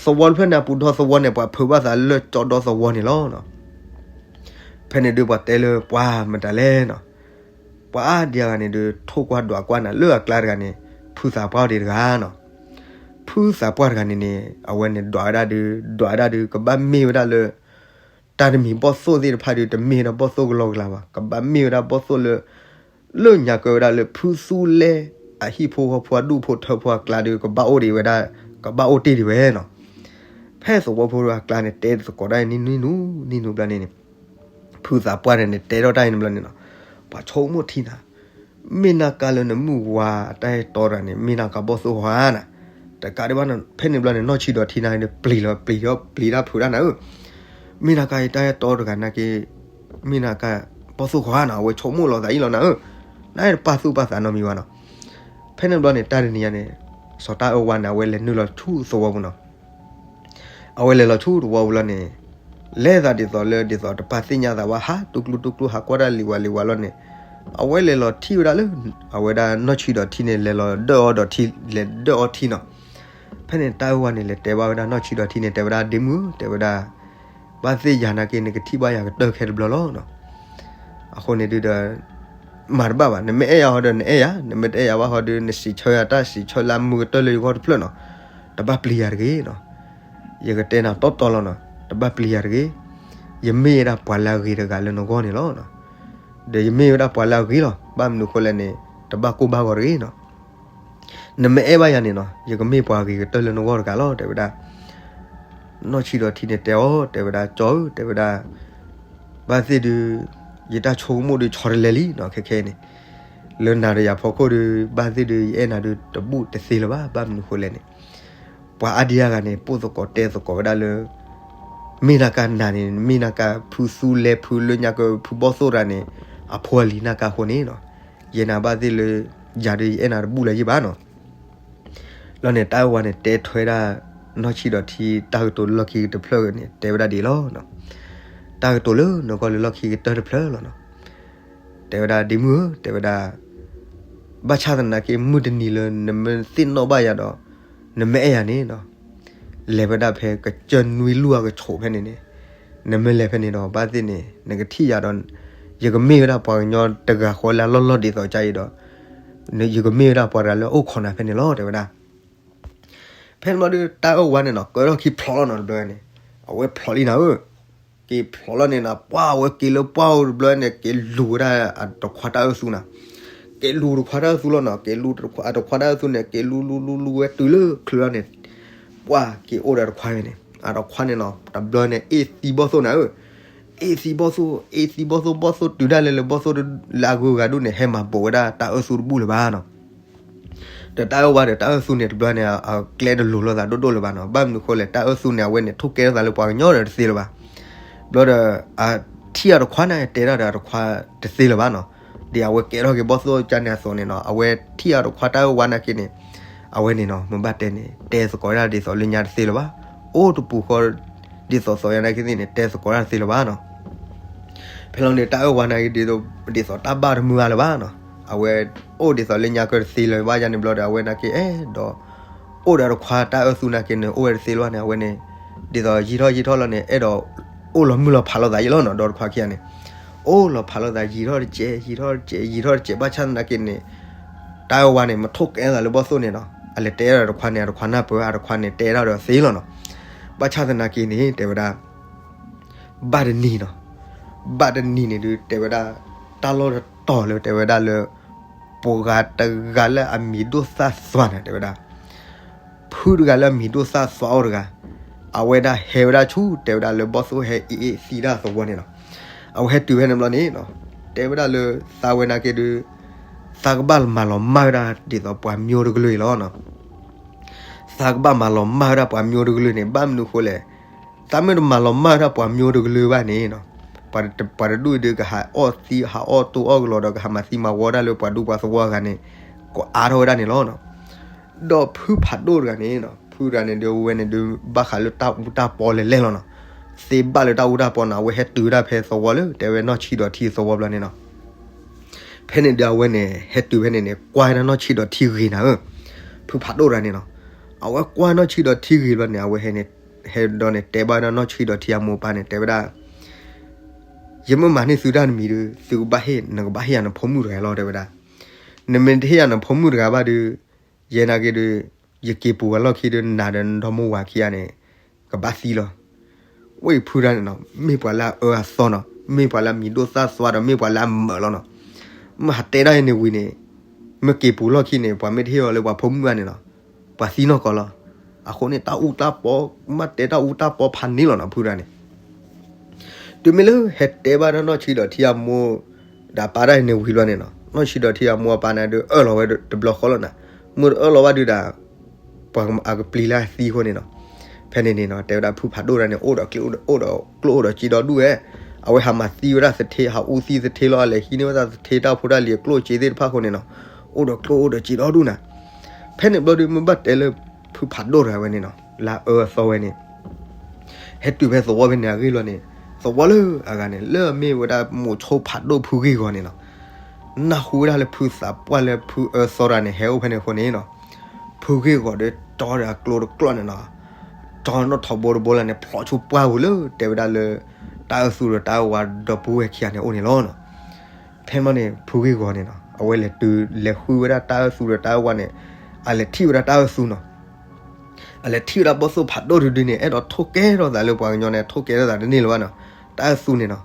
သဝီတဖျၢၣ်န့ၣ် အပူၤဒီသဝီန့ၣ် ပှၤဖုးဘၣ်သးလၢကၠိဒီသဝီန့ၣ်လီၤ. ဖဲန့ၣ်ဒုးပှၤတဲလၢပှၤမတၤလဲၣ်နီၤ. ပှၤအါဒံအါဂၤန့ၣ်ဒုး ထိၣ်ကွၢ်ဒွးကွၢ်နၤလၢအကျါတဂၤန့ၣ် ဖုသးပှၢ်ဒံးတဂၤနီၤ. ဖုသးပှၢ်တဂၤန့ၣ်န့ၣ် အဝဲန့ၣ်ဒွးဝဲဒၣ်ဒုး ဒွးဝဲဒၣ်ဒုး ကဘၣ်မ့ၢ်ဝဲဒၣ်လၢ တၢ်တမံၤဘီၣ်သိၣ်သ့ၣ်တဖၣ်ဒုး တမ့ၢ်ဝဲဒၣ်ဘီၣ်သိၣ်ကလီကလီဘၣ်, ကဘၣ်မ့ၢ်ဝဲဒၣ်ဘီၣ်သိၣ်လၢ လၢညါကဲဝဲဒၣ်လၢဖုသူလဲ အဟံၣ်ဖိဃီဖိအဒူၣ်ဖိထၢဖိအကျါဒုး ကဘၣ်အိၣ်ဒံးဝဲဒၣ်, ကဘၣ်အိၣ်တ့ၢ်ဒံးဝဲနီၤ. ဖဲသဝီဖိအကျါန့ၣ် တဲသကိးတၢ်အံၤနံၣ်နံၣ်နံၣ်နံၣ်ဘျီန့ၣ်န့ၣ် ဖုသးပှၢ်န့ၣ်န့ၣ် တဲထီၣ်တၢ်အံၤန့ၣ်ဘျီန့ၣ်နီၤ, ပှၤဆိကမိၣ်ထံနၤ မ့ၢ်နၤကါလၢနမုၣ်ဝါအတၢ်အဲၣ်တီတဂၤန့ၣ် မ့ၢ်နၤကါဘီၣ်သိၣ်ဟီဧါနၤ. တကးဒံးဘၣ်နီၤ ဖဲန့ၣ်ဘျီန့ၣ် နီၢ်ဆံးဒီးထံနၤန့ၣ် ပျံၤလီၤ ပျံၤဒီး ပျံၤတၢ်ဖုးတၢ်နၤဧၢ, မ့ၢ်နၤကါအံၤတၢ်အဲၣ်တီတဂၤနာ်က့ မ့ၢ်နၤကါဘီၣ်သိၣ်ဟီဧါနၤ, အဝဲဆိကမိၣ်လီၤသးအံၤလီၤနၤဧၢ, နတပာ်သူၣ်ပာ်သးနီတမံၤဘၣ်နီၤ. ဖဲန့ၣ်ဘျီန့ၣ် တၢ်တနံၤညါန့ၣ် စီၤတၢ်အၢၣ်ဝါန့ၣ် အဝဲလဲၤနုာ်လီၤဆူသဝီပူၤနီၤ. အဝဲလဲၤလီၤဆူသဝီပူၤလီၤန့ၣ် လဲၤသးဒ်သိးလၢဒ်သိးတပာ်သ့ၣ်ညါသးဘၣ် ဟးတူၢ်ကျူတူၢ်ကျူ ဟးကွၢ်တၢ်လံၤဝါလံၤဝါလီၤန့ၣ် အဝဲလဲၤလီၤထံၣ်ဝဲဒၣ်လၢ အဝဲဒၣ်နီၢ်ဆံးဒီးထံန့ၣ် လဲၤလီၤဒၢၣ်အီၤဒီးထံ လဲၤဒၢၣ်အီၤထံနီၤ. ဖဲန့ၣ်တၢ်အၢၣ်ဝါန့ၣ် လဲၤတဲဘၣ်ဝဲဒၣ်နီၢ်ဆံးဒီးထံန့ၣ် တဲဝဲဒၣ်ဒ့မုၣ်ဧၢ တဲဝဲဒၣ် ဘၣ်သ့ၣ်ယၤနာ်က့ နကထံၣ်ဘၣ်ယၤကတၢၢ်ခဲတဘျီလီၤနီၤ. အဃိန့ၣ်ဒုးဒီး မၤတဘၣ်ဘၣ်, နမ့ၢ်အဲၣ်ယၤဟီဒီးနအဲၣ်ယၤ, နမ့ၢ်တအဲၣ်ယၤဘၣ်ဟီဒီး နစံးဆၢယၤတၢ်စံးဆၢလၢအမုာ်ကတၢၢ်လၢယဂီၢ်တဖျၢၣ်နီၤ, တဘၣ်ပျံၤယၤတဂ့ၤနီၤ. ယကတဲနၤတီတီလီၤနီၤ, တဘၣ်ပျံၤယၤတဂ့ၤ. ယမ့ၢ်ဝဲဒၣ်ပှၤလၢအဂ့ၤတဂၤလၢနဂီၢ်န့ၣ်လီၤ. ဒီးယမ့ၢ်ဝဲဒၣ်ပှၤလၢအဂ့ၤလီၤ, ဘၣ်မနုၤဃိလဲၣ်န့ၣ် တဘၣ်ကိၢ်ဘၣ်ဂီၤတဂ့ၤနီၤ. နမ့ၢ်အဲၣ်ဘၣ်ယၤန့ၣ်နီၤ, ယကမ့ၢ်ပှၤဂ့ၤကတၢၢ်လၢနဂီၢ်တဂၤလီၤ တဲဝဲဒၣ်. နီၢ်ဆံးဒီးထံန့ၣ်တဲအီၤ တဲဝဲဒၣ် ကၠီဧၢ တဲဝဲဒၣ် ဘၣ်သ့ၣ်ဒုး ယတၢ်ဆိကမိၣ်ဒုးဆီတလဲလံနီၤ ခဲခဲအံၤန့ၣ် လၢနၤဒီးယၤဖီခိၣ်ဒုး ဘၣ်သ့ၣ်ဒုး ယအဲၣ်နၤဒုးတဘူၣ်တသ့လၢၤဘၣ်, ဘၣ်မနုၤဃိလဲၣ်န့ၣ် ပှၤအါဒံအါဂၤန့ၣ် ပိၣ်သကိးတဲသကိးဝဲဒၣ်လၢ မ့ၢ်နၤကါနၤန့ၣ် မ့ၢ်နၤကါဖုသူလဲဖုလၢညါကၢဖုဘီၣ်သိၣ်တဂၤန့ၣ် အဖိအလံၤနၤကါအဃိန့ၣ်နီၤ, ယဲနၤဘၣ်သ့ၣ်လၢ ယၤဒုးယအဲၣ်နၤတဘူၣ်လၢၤယံၣ်ဘၣ်နီၤ. လီၤန့ၣ် တၢ်အၢၣ်ဝါန့ၣ် တဲထွဲဒၣ် နီၢ်ဆံးဒီးထံ တၢ်ကတိၤလၢလီၢ်ခံကတၢၢ်တဖျၢၣ်န့ၣ် တဲဝဲဒၣ်ဒ်အံၤလီၤ. တၢ်ကတိၤလၢနဂီၢ်လၢလီၢ်ခံကတၢၢ်တဖျၢၣ်လီၤနီၤ. တဲဝဲဒၣ် ဒ့မုၣ်ဧၢ တဲဝဲဒၣ် ဘၣ်ဆၣ်သနာ်က့ မုၢ်တနံၤလၢ နမ့ၢ်သ့ၣ်နီၣ်ဘၣ်ယၤဒီး နမ့ၢ်အဲၣ်ယၤန့ၣ်နီၤ, လဲၤဝဲဒၣ်ဖဲကစၢၢ်နွံလူၢ်အကဆိးဖဲန့ၣ်န့ၣ်, နမ့ၢ်လဲၤဖဲန့ၣ်ဒီး ဘၣ်သ့ၣ်န့ၣ် နကထံၣ်ယၤဒီး ယကမ့ၢ်ဝဲဒၣ်ပှၤကညီတဂၤဃီလၢအလီၢ်လီၢ်ဒ်သိးကါအံၤဒီး ယကမ့ၢ်ဝဲဒၣ်ပှၤတဂၤလၢအအိၣ်ခိးနၤဖဲန့ၣ်လီၤ တဲဝဲဒၣ်. ဖဲန့ၣ်ဘျီဒုး တၢ်အၢၣ်ဝါန့ၣ်နီၤ ကၢထီၣ်ခံဖျိးလီၤနီၤ တဘျီန့ၣ် အဝဲဖျိးလံနၤဧၢ, က့ၤဖျိးလီၤန့ၣ်နီၤ ပှၢ်ဝဲက့ၤလၢပှၢ်အိၣ်တဘျီန့ၣ် က့ၤလူၤဝဲဒၣ်အတခွါတၢ်အၢၣ်သူနၤ, က့ၤလူၤတခွါတၢ်အၢၣ်သူလီၤနီၤ, က့ၤလူၤတခွါ အတခွါတၢ်အၢၣ်သူန့ၣ် က့ၤလူၤလူၤလူၤလူၤဝဲတုၤလၢချုးလီၤန့ၣ် ပှၢ်က့ၤအိၣ်ဒီးတခွါန့ၣ်, အတခွါန့ၣ်နီၤ တဘျီန့ၣ် အ့ၣ်သံဘီၣ်သိၣ်နၤဧၢ, အ့ၣ်သံဘီၣ်သိၣ် အ့ၣ်သံဘီၣ်သိၣ် ဘီၣ်သိၣ်တုၤဒၣ်လဲာ်လၢဘီၣ်သိၣ်လၢအဂုၤအဂၤဒိၣ်န့ၣ် ဟဲမၤဘူးဝဲဒၣ်တၢ်အၢၣ်သူတဘူၣ်လၢၤဘၣ်နီၤ. ဒီးတၢ်အၢၣ်ဝါဒီးတၢ်အၢၣ်သူန့ၣ် တဘျီန့ၣ် အကျဲတလိၤလိာ်သးဒိၣ်ဒိၣ်လၢၤဘၣ်နီၤ. ဘၣ်မနုၤဃိလဲၣ် တၢ်အၢၣ်သူန့ၣ် အဝဲန့ၣ်ထိၣ်ကဲထီၣ်သးလၢပှၤကညီဒီးတသ့လၢၤဘၣ်. ဘျီဒီး အထံၣ်အတခွါန့ၣ် တဲဒၣ်ဒီးအတခွါတသ့လၢၤဘၣ်နီၤ. ဒ်အဝဲကဲထီၣ်က့ၤဘီၣ်သိၣ်ကန့ၣ်အသိးန့ၣ်နီၤ အဝဲထံၣ်အတခွါတၢ်အၢၣ်ဝါနာ်က့န့ၣ် အဝဲန့ၣ်နီၤ မ့ၢ်ဘၣ်တဲန့ၣ် တဲသကိးဒၣ်ဒ်သိးလၢညါတသ့လၢၤဘၣ်. အိၣ်တပူၤဃီ ဒ်သိးသိးညါနာ်က့သ့ၣ်န့ၣ် တဲသကိးဒၣ်တသ့လၢၤဘၣ်နီၤ. ဖဲလီၤန့ၣ် တၢ်အၢၣ်ဝါနာ်က့ ဒ်သိးတၢ်ဘၣ်တမုာ်အါလၢၤဘၣ်နီၤ. အဝဲအိၣ်ဒ်သိးလၢညါကတသ့လၢၤဘၣ်ယါန့ၣ်ဘျီဒီး အဝဲနာ်က့အဲၣ်ဒိး အိၣ်ဒီးတခွါ တၢ်အၢၣ်သူနာ်က့န့ၣ် အိၣ်ဝဲတသ့လၢၤဘၣ်န့ၣ် အဝဲန့ၣ် ဒ်သိးယံာ်ထီၣ်ယံာ်ထီၣ်လီၤန့ၣ် အဲၣ်ဒိး အိၣ်လီၤမုၢ်လီၤဖးလိာ်သးယဲလီၤနီၤ ဒီတခွါခံဂၤန့ၣ် အိၣ်လီၤဖးလိာ်သး ယံာ်ထီၣ်တစဲး ယံာ်ထီၣ်တစဲး ယံာ်ထီၣ်တစဲး ဘၣ်ဆၣ်သနာ်က့န့ၣ် တၢ်အၢၣ်ဝါန့ၣ် မ့ၢ်ထိၣ်ကဲသးလၢဘီၣ်သိၣ်န့ၣ်နီၤ အလဲၤတဲဒၣ်ဒီးတခွါန့ၣ် အတခွါနၢ်ပၢၢ် အတခွါန့ၣ် တဲဒၣ်ဒီးသ့လီၤနီၤ. ဘၣ်ဆၣ်သနာ်က့န့ၣ် တဲဝဲဒၣ် ဘၣ်တနံၤနီၤ ဘၣ်တနံၤန့ၣ်ဒုး တဲဝဲဒၣ် တၢ်လီၢ်တတီၤလၢတဲဝဲဒၣ်လၢ ပှၤဂၤတဂၤလၢအမံၤဒိၣ်သၣ်သွါန့ၣ် တဲဝဲဒၣ် ဖုတဂၤလၢအမံၤဒိၣ်သၣ်သွါအိၣ်တဂၤ အဝဲဒၣ်ဟဲဝဲဒၣ်ဆူ တဲဝဲဒၣ်လၢဘီၣ်သိၣ်ဟဲအ့ၣ်အ့ၣ်သံတၢ်သဝီန့ၣ်လီၤ. အဝဲဟဲတုၤဖဲန့ၣ်ဘျီန့ၣ် တဲဝဲဒၣ်လၢ သးဝဲနာ်က့ဒုး သးကဘၣ်မၤလီၤမၢ်ဝဲဒၣ်ဒ်သိးပှၤမျိတကလုာ်အံၤလီၤနီၤ. သးကဘၣ်မၤလီၤမၢ်ဝဲဒၣ်ပှၤမျိတကလုာ်န့ၣ် ဘၣ်မနုၤအဃိလဲၣ်. သးမ့ၢ်တမၤလီၤမၢ်ဝဲဒၣ်ပှၤမျိတကလုာ်ဘၣ်န့ၣ်နီၤ ပှၤတဒူၣ်အံၤဒုးကဟးအီၣ်သံ ဟးအီၣ်တိၢ်အီၣ်ကလီၤဒီး ကဟးမၤသံမၤဝီဒၣ်လၢပှၤဒူပှၤသဝီတဂၤန့ၣ် ကအါထီၣ်ဝဲဒၣ်န့ၣ်လီၤနီၤ. ဒီးဖုဖးဒိၣ်တဂၤန့ၣ်နီၤ ဖုတဂၤန့ၣ်ဒုး အဝဲန့ၣ်ဒုး ဘၣ်ဃးလၢတၢ်အူတၢ်ပီလဲၤလဲၣ်လီၤနီၤ. သ့ဘၣ်လၢတၢ်အူတၢ်ပီနီၤ အဝဲဟဲတုၤဝဲဒၣ်ဖဲသဝီလၢ တဲဝဲနီၢ်ဆံးဒီးထံသဝီဘျီန့ၣ်နီၤ. ဖဲန့ၣ်ဒုးအဝဲန့ၣ် ဟဲတုၤဖဲန့ၣ်န့ၣ် ကွၢ်ဝဲဒၣ်နီၢ်ဆံးဒီးထံဂ့ၤနၤဧၢ, ဖုဖးဒိၣ်တဂၤန့ၣ်နီၤ. အဝဲကွၢ်နီၢ်ဆံးဒီးထံဂ့ၤဘျီန့ၣ် အဝဲဟဲန့ၣ် ဟဲဒီးန့ၣ် တဲဘၣ်ဝဲဒၣ်နီၢ်ဆံးဒီးထံအမိၢ်အပၢ်န့ၣ် တဲဝဲဒၣ် ယမ့ၢ်မၤန့ၢ်သုတၢ်တမံၤဒီး သုကဘၣ်ဟ့ၣ် နကဘၣ်ဟ့ၣ်ယၤနဖိမုၣ်တဂၤလီၤ တဲဝဲဒၣ်. နမ့ၢ်တဟ့ၣ်ယၤနဖိမုၣ်တဂၤဘၣ်ဒီး ယဲနာ်က့ဒီး ယက့ၤပူၤဝဲလီၢ်ခံဒီး နၤဒီးနဒီမိၢ်ဝၤခံဂၤန့ၣ် ကဘၣ်သံလီၤ. ဝဲအံၤဖုတဂၤန့ၣ်နီၤ မ့ၢ်ပှၤလၢအအၢအသီနီၤ, မ့ၢ်ပှၤလၢအမံၤဒိၣ်သၣ်သွါဒီး မ့ၢ်ပှၤလၢအမၢာ်လီၤနီၤ. မ့ၢ်ဟးတဲဒၣ်အံၤန့ၣ်ဝံၤန့ၣ် မ့ၢ်က့ၤပူၤလီၢ်ခံန့ၣ် ပှၤမ့ၢ်တဟ့ၣ်အီၤလၢပှၤဖိမုၣ်ဘၣ်န့ၣ်နီၤ ပှၤသံနီၢ်ကီၢ်လီၤ. အဃိန့ၣ် တၢ်အူတၢ်ပီ မ့ၢ်တဲတၢ်အူတၢ်ပီဖးန့ၣ်လီၤနီၤ ဖုတဂၤန့ၣ် တုၤမ့ၢ်လၢဟဲတဲဘၣ်ဒၣ်နီၢ်ဆံးဒီးထံအမိၢ် ဒီးအပၢ်ဒၣ်အံၤန့ၣ်ဝံၤဘျီန့ၣ်နီၤ နီၢ်ဆံးဒီးထံအမိၢ်အပၢ်န့ၣ်ဒီး အၢၣ်လီၤဝဲတဘျီဃီလီၤနီၤ. မ့ၢ်တအၢၣ်လီၤဘၣ်ဒုးဒီး ပှၤအကပျံၤလၢအသံအဃိန့ၣ်နီၤ တဲဝဲဒၣ်ဖုဖးဒိၣ်တဂၤန့ၣ် အိၣ်ဒီးကျိအိၣ်ဒီးကျိအိၣ်ဒီးစ့ဒီဒူၣ်ဝဲ. အဝဲဟးမၤသံဝဲဒၣ်သထ့ ဟးအူသံသထ့လီၤ အလဲၤဟံးန့ၢ်ဝဲဒၣ်သထ့တၢ်ဖိတၢ်လံၤအကျိၣ်စ့သ့ၣ်တဖၣ်အဃိန့ၣ်နီၤ အိၣ်ဒီးကျိအိၣ်ဒီးစ့ဒီဒူၣ်နၤ. ဖဲန့ၣ်ဘျီဒုး မ့ၢ်ဘၣ်တဲလၢ ဖုဖးဒိၣ်တဂၤဝဲန့ၣ်နီၤ လၢအအၢအသီဝဲန့ၣ် ဟဲတုၤဖဲသဝီဖဲန့ၣ်အဂ့ၢ်လီၤန့ၣ် သဝီလၢအဂၤန့ၣ် လၢအမ့ၢ်ဝဲဒၣ်မိၤဆိဖးဒိၣ်ဖုဂ့ၢ်ဂီၤန့ၣ်နီၤ နၢ်ဟူဝဲဒၣ်လၢဖုသးပှၢ်လၢဖုအၢသီတဂၤန့ၣ် ဟဲအိၣ်ဖဲန့ၣ်အဃိန့ၣ်နီၤ ဖုဂ့ၢ်ဂီၤဒီးတီဒီးအကျိတကျိန့ၣ်နီၤ တီနီၣ်ထိးဘိတဘိလၢန့ၣ် ဖျိးဆူပှၢ်ပူၤလၢတဲဝဲဒၣ်လၢ တၢ်အၢၣ်သူဒီးတၢ်အၢၣ်ဝါဒီပုၢ်ဝဲၢ်ခံဂၤန့ၣ်အိၣ်န့ၣ်လီၤနီၤ. ဖဲန့ၣ်ဘျီန့ၣ် ဖုဂ့ၢ်ဂီၤန့ၣ်နီၤ အဝဲလဲၤတုၤလဲၤဃုဝဲဒၣ်တၢ်အၢၣ်သူဒီးတၢ်အၢၣ်ဝါန့ၣ် အလဲၤထံၣ်ဝဲဒၣ်တၢ်အၢၣ်သူနီၤ အလဲၤထံၣ်ဝဲဒၣ်ဘီၣ်သိၣ်ဖးဒိၣ်တဒုန့ၣ် အဲၣ်ဒိးထိၣ်ကဲထီၣ်သးလၢပှၤကညီန့ၣ် ထိၣ်ကဲထီၣ်သးတန့ၢ်လၢၤဘၣ်နီၤ တၢ်အၢၣ်သူန့ၣ်နီၤ.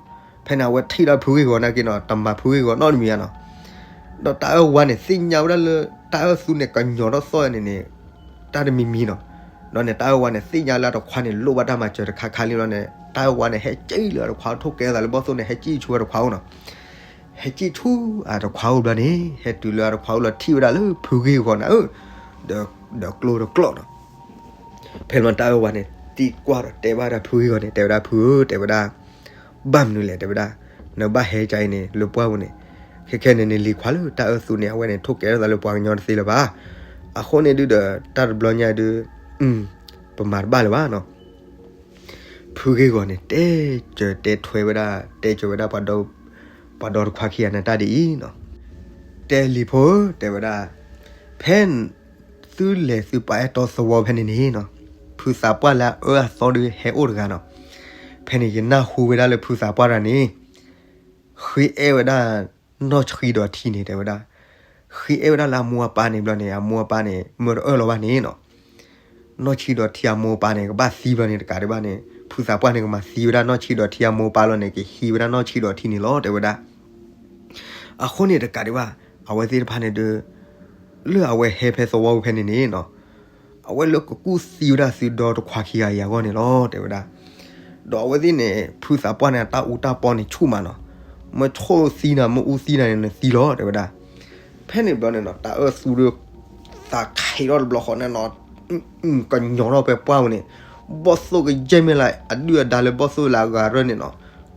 ဖဲန့ၣ် အဝဲထံၣ်ဒၣ်ဖုဂ့ၢ်ဂီၤနာ်က့နီၤ တမၤဖုဂ့ၢ်ဂီၤနီတမံၤဧါနီၤ. ဒီးတၢ်အၢၣ်ဝါန့ၣ် သ့ၣ်ညါဝဲဒၣ်လၢ တၢ်အၢၣ်သူန့ၣ် ကညီၤထီၣ်သီၣ်န့ၣ်န့ၣ် တၢ်တမံၤမံၤနီၤ. ဒီးန့ၣ် တၢ်အၢၣ်ဝါန့ၣ် သ့ၣ်ညါလၢအတခွါန့ၣ် လိၣ်ဘၣ်တၢ်မၤစၢၤတခါခါလံလီၤန့ၣ် တၢ်အၢၣ်ဝါန့ၣ် ဟဲက့ၣ်လၢအတခွါအိၣ် ထိၣ်ကဲထီၣ်သးလၢဘီၣ်သိၣ်န့ၣ် ဟဲက့ၣ်ဆူအတခွါအိၣ်နီၤ. ဟဲက့ၣ်ဆူအတခွါအိၣ်ဘျီန့ၣ် ဟဲတုၤလၢအတခွါအိၣ်လီၤ ထံၣ်ဝဲဒၣ်လၢဖုဂ့ၢ်ဂီၤနၤဧၢ, ဒီးကျိတကျိနီၤ. ဖဲန့ၣ်တၢ်အၢၣ်ဝါန့ၣ် သံကွၢ်ဒီးတဲဘၣ်ဒၣ်ဖုဂ့ၢ်ဂီၤန့ၣ် တဲဝဲဒၣ်ဖုဧၢ တဲဝဲဒၣ် ဘၣ်မနုၤလဲၣ် တဲဝဲဒၣ်, နဘၣ်ဟဲကါအံၤန့ၣ် လၢပှၢ်ပူၤန့ၣ် ခဲခဲန့ၣ်န့ၣ် လံၤခွါလၢတၢ်အၢၣ်သူန့ၣ် အဝဲန့ၣ် ထိၣ်ကဲထီၣ်သးလၢပှၤကညီတသ့လၢၤဘၣ်. အဃိန့ၣ်ဒုးဒီး တၢ်တဘျီညါဒုး ပမၤတဘၣ်လၢၤဘၣ်နီၤ. ဖုဂ့ၢ်ဂီၤန့ၣ် တဲစၢၤတဲထွဲဝဲဒၣ် တဲစၢၤဝဲဒၣ် ပှၤဒီတခွါခံဂၤန့ၣ် တၢ်ဒ်အံၤနီၤ. တဲလံၤဖိဧၢ တဲဝဲဒၣ်, ဖဲ သုလဲၤသုပာ်အဲၣ်တီသဝီဖဲန့ၣ်န့ၣ်နီၤ, ဖုသးပှၢ်လၢအအၢအသီဒုးဟဲအိၣ်တဂၤနီၤ. ဖဲန့ၣ် ယနၢ်ဟူဝဲဒၣ်လၢဖုသးပှၢ်တဂၤန့ၣ် ဃ့အဲၣ်ဝဲဒၣ် နီၢ်ဆံးဒီးထံန့ၣ် တဲဝဲဒၣ်, ဃ့အဲၣ်ဝဲဒၣ်လၢအမိၢ်အပၢ်န့ၣ်ဘျီန့ၣ် အမိၢ်အပၢ်န့ၣ် မ့ၢ်တအၢၣ်လီၤဘၣ်န့ၣ်နီၤ. နီၢ်ဆံးဒီးထံအမိၢ်အပၢ်န့ၣ် ကဘၣ်သံဘျီန့ၣ် တကးဒံးဘၣ်န့ၣ် ဖုသးပှၢ်န့ၣ် ကမၤသံဝဲဒၣ်နီၢ်ဆံးဒီးထံအမိၢ်အပၢ်လီၤန့ၣ် ကဟံးဝဲဒၣ်နီၢ်ဆံးဒီးထံန့ၣ်လီၤ တဲဝဲဒၣ်. အဃိန့ၣ် တကးဒံးဘၣ် အဝဲသ့ၣ်တဖၣ်န့ၣ်ဒီး လၢအဝဲဟဲဖဲသဝီဖဲန့ၣ်န့ၣ်နီၤ, အဝဲလၢကကူၣ်သံဝဲဒၣ်သုဒီတခွါခံဂၤအံၤအဂီၢ်န့ၣ်လီၤ တဲဝဲဒၣ်. ဒီးအဝဲသ့ၣ်န့ၣ် ဖုသးပှၢ်န့ၣ် တၢ်အူတၢ်ပီန့ၣ်ဆူၣ်မးနီၤ, မ့ၢ်ဆိၣ်သံနၤ မ့ၢ်အူသံနၤန့ၣ် နသံလီၤ တဲဝဲဒၣ်. ဖဲန့ၣ်ဘျီန့ၣ်နီၤ တၢ်အၢၣ်သူဒီး သးခးထီၣ်တဘျီဃီန့ၣ်နီၤ, ကညီၤထီၣ်ဖဲပှၢ်ပူၤန့ၣ် ဘီၣ်သိၣ်ကယဲၢ်မ့ၢ်လၢ အဒုၣ်အဒါလၢဘီၣ်သိၣ်လၢအဂၤရၢၢ်န့ၣ်နီၤ,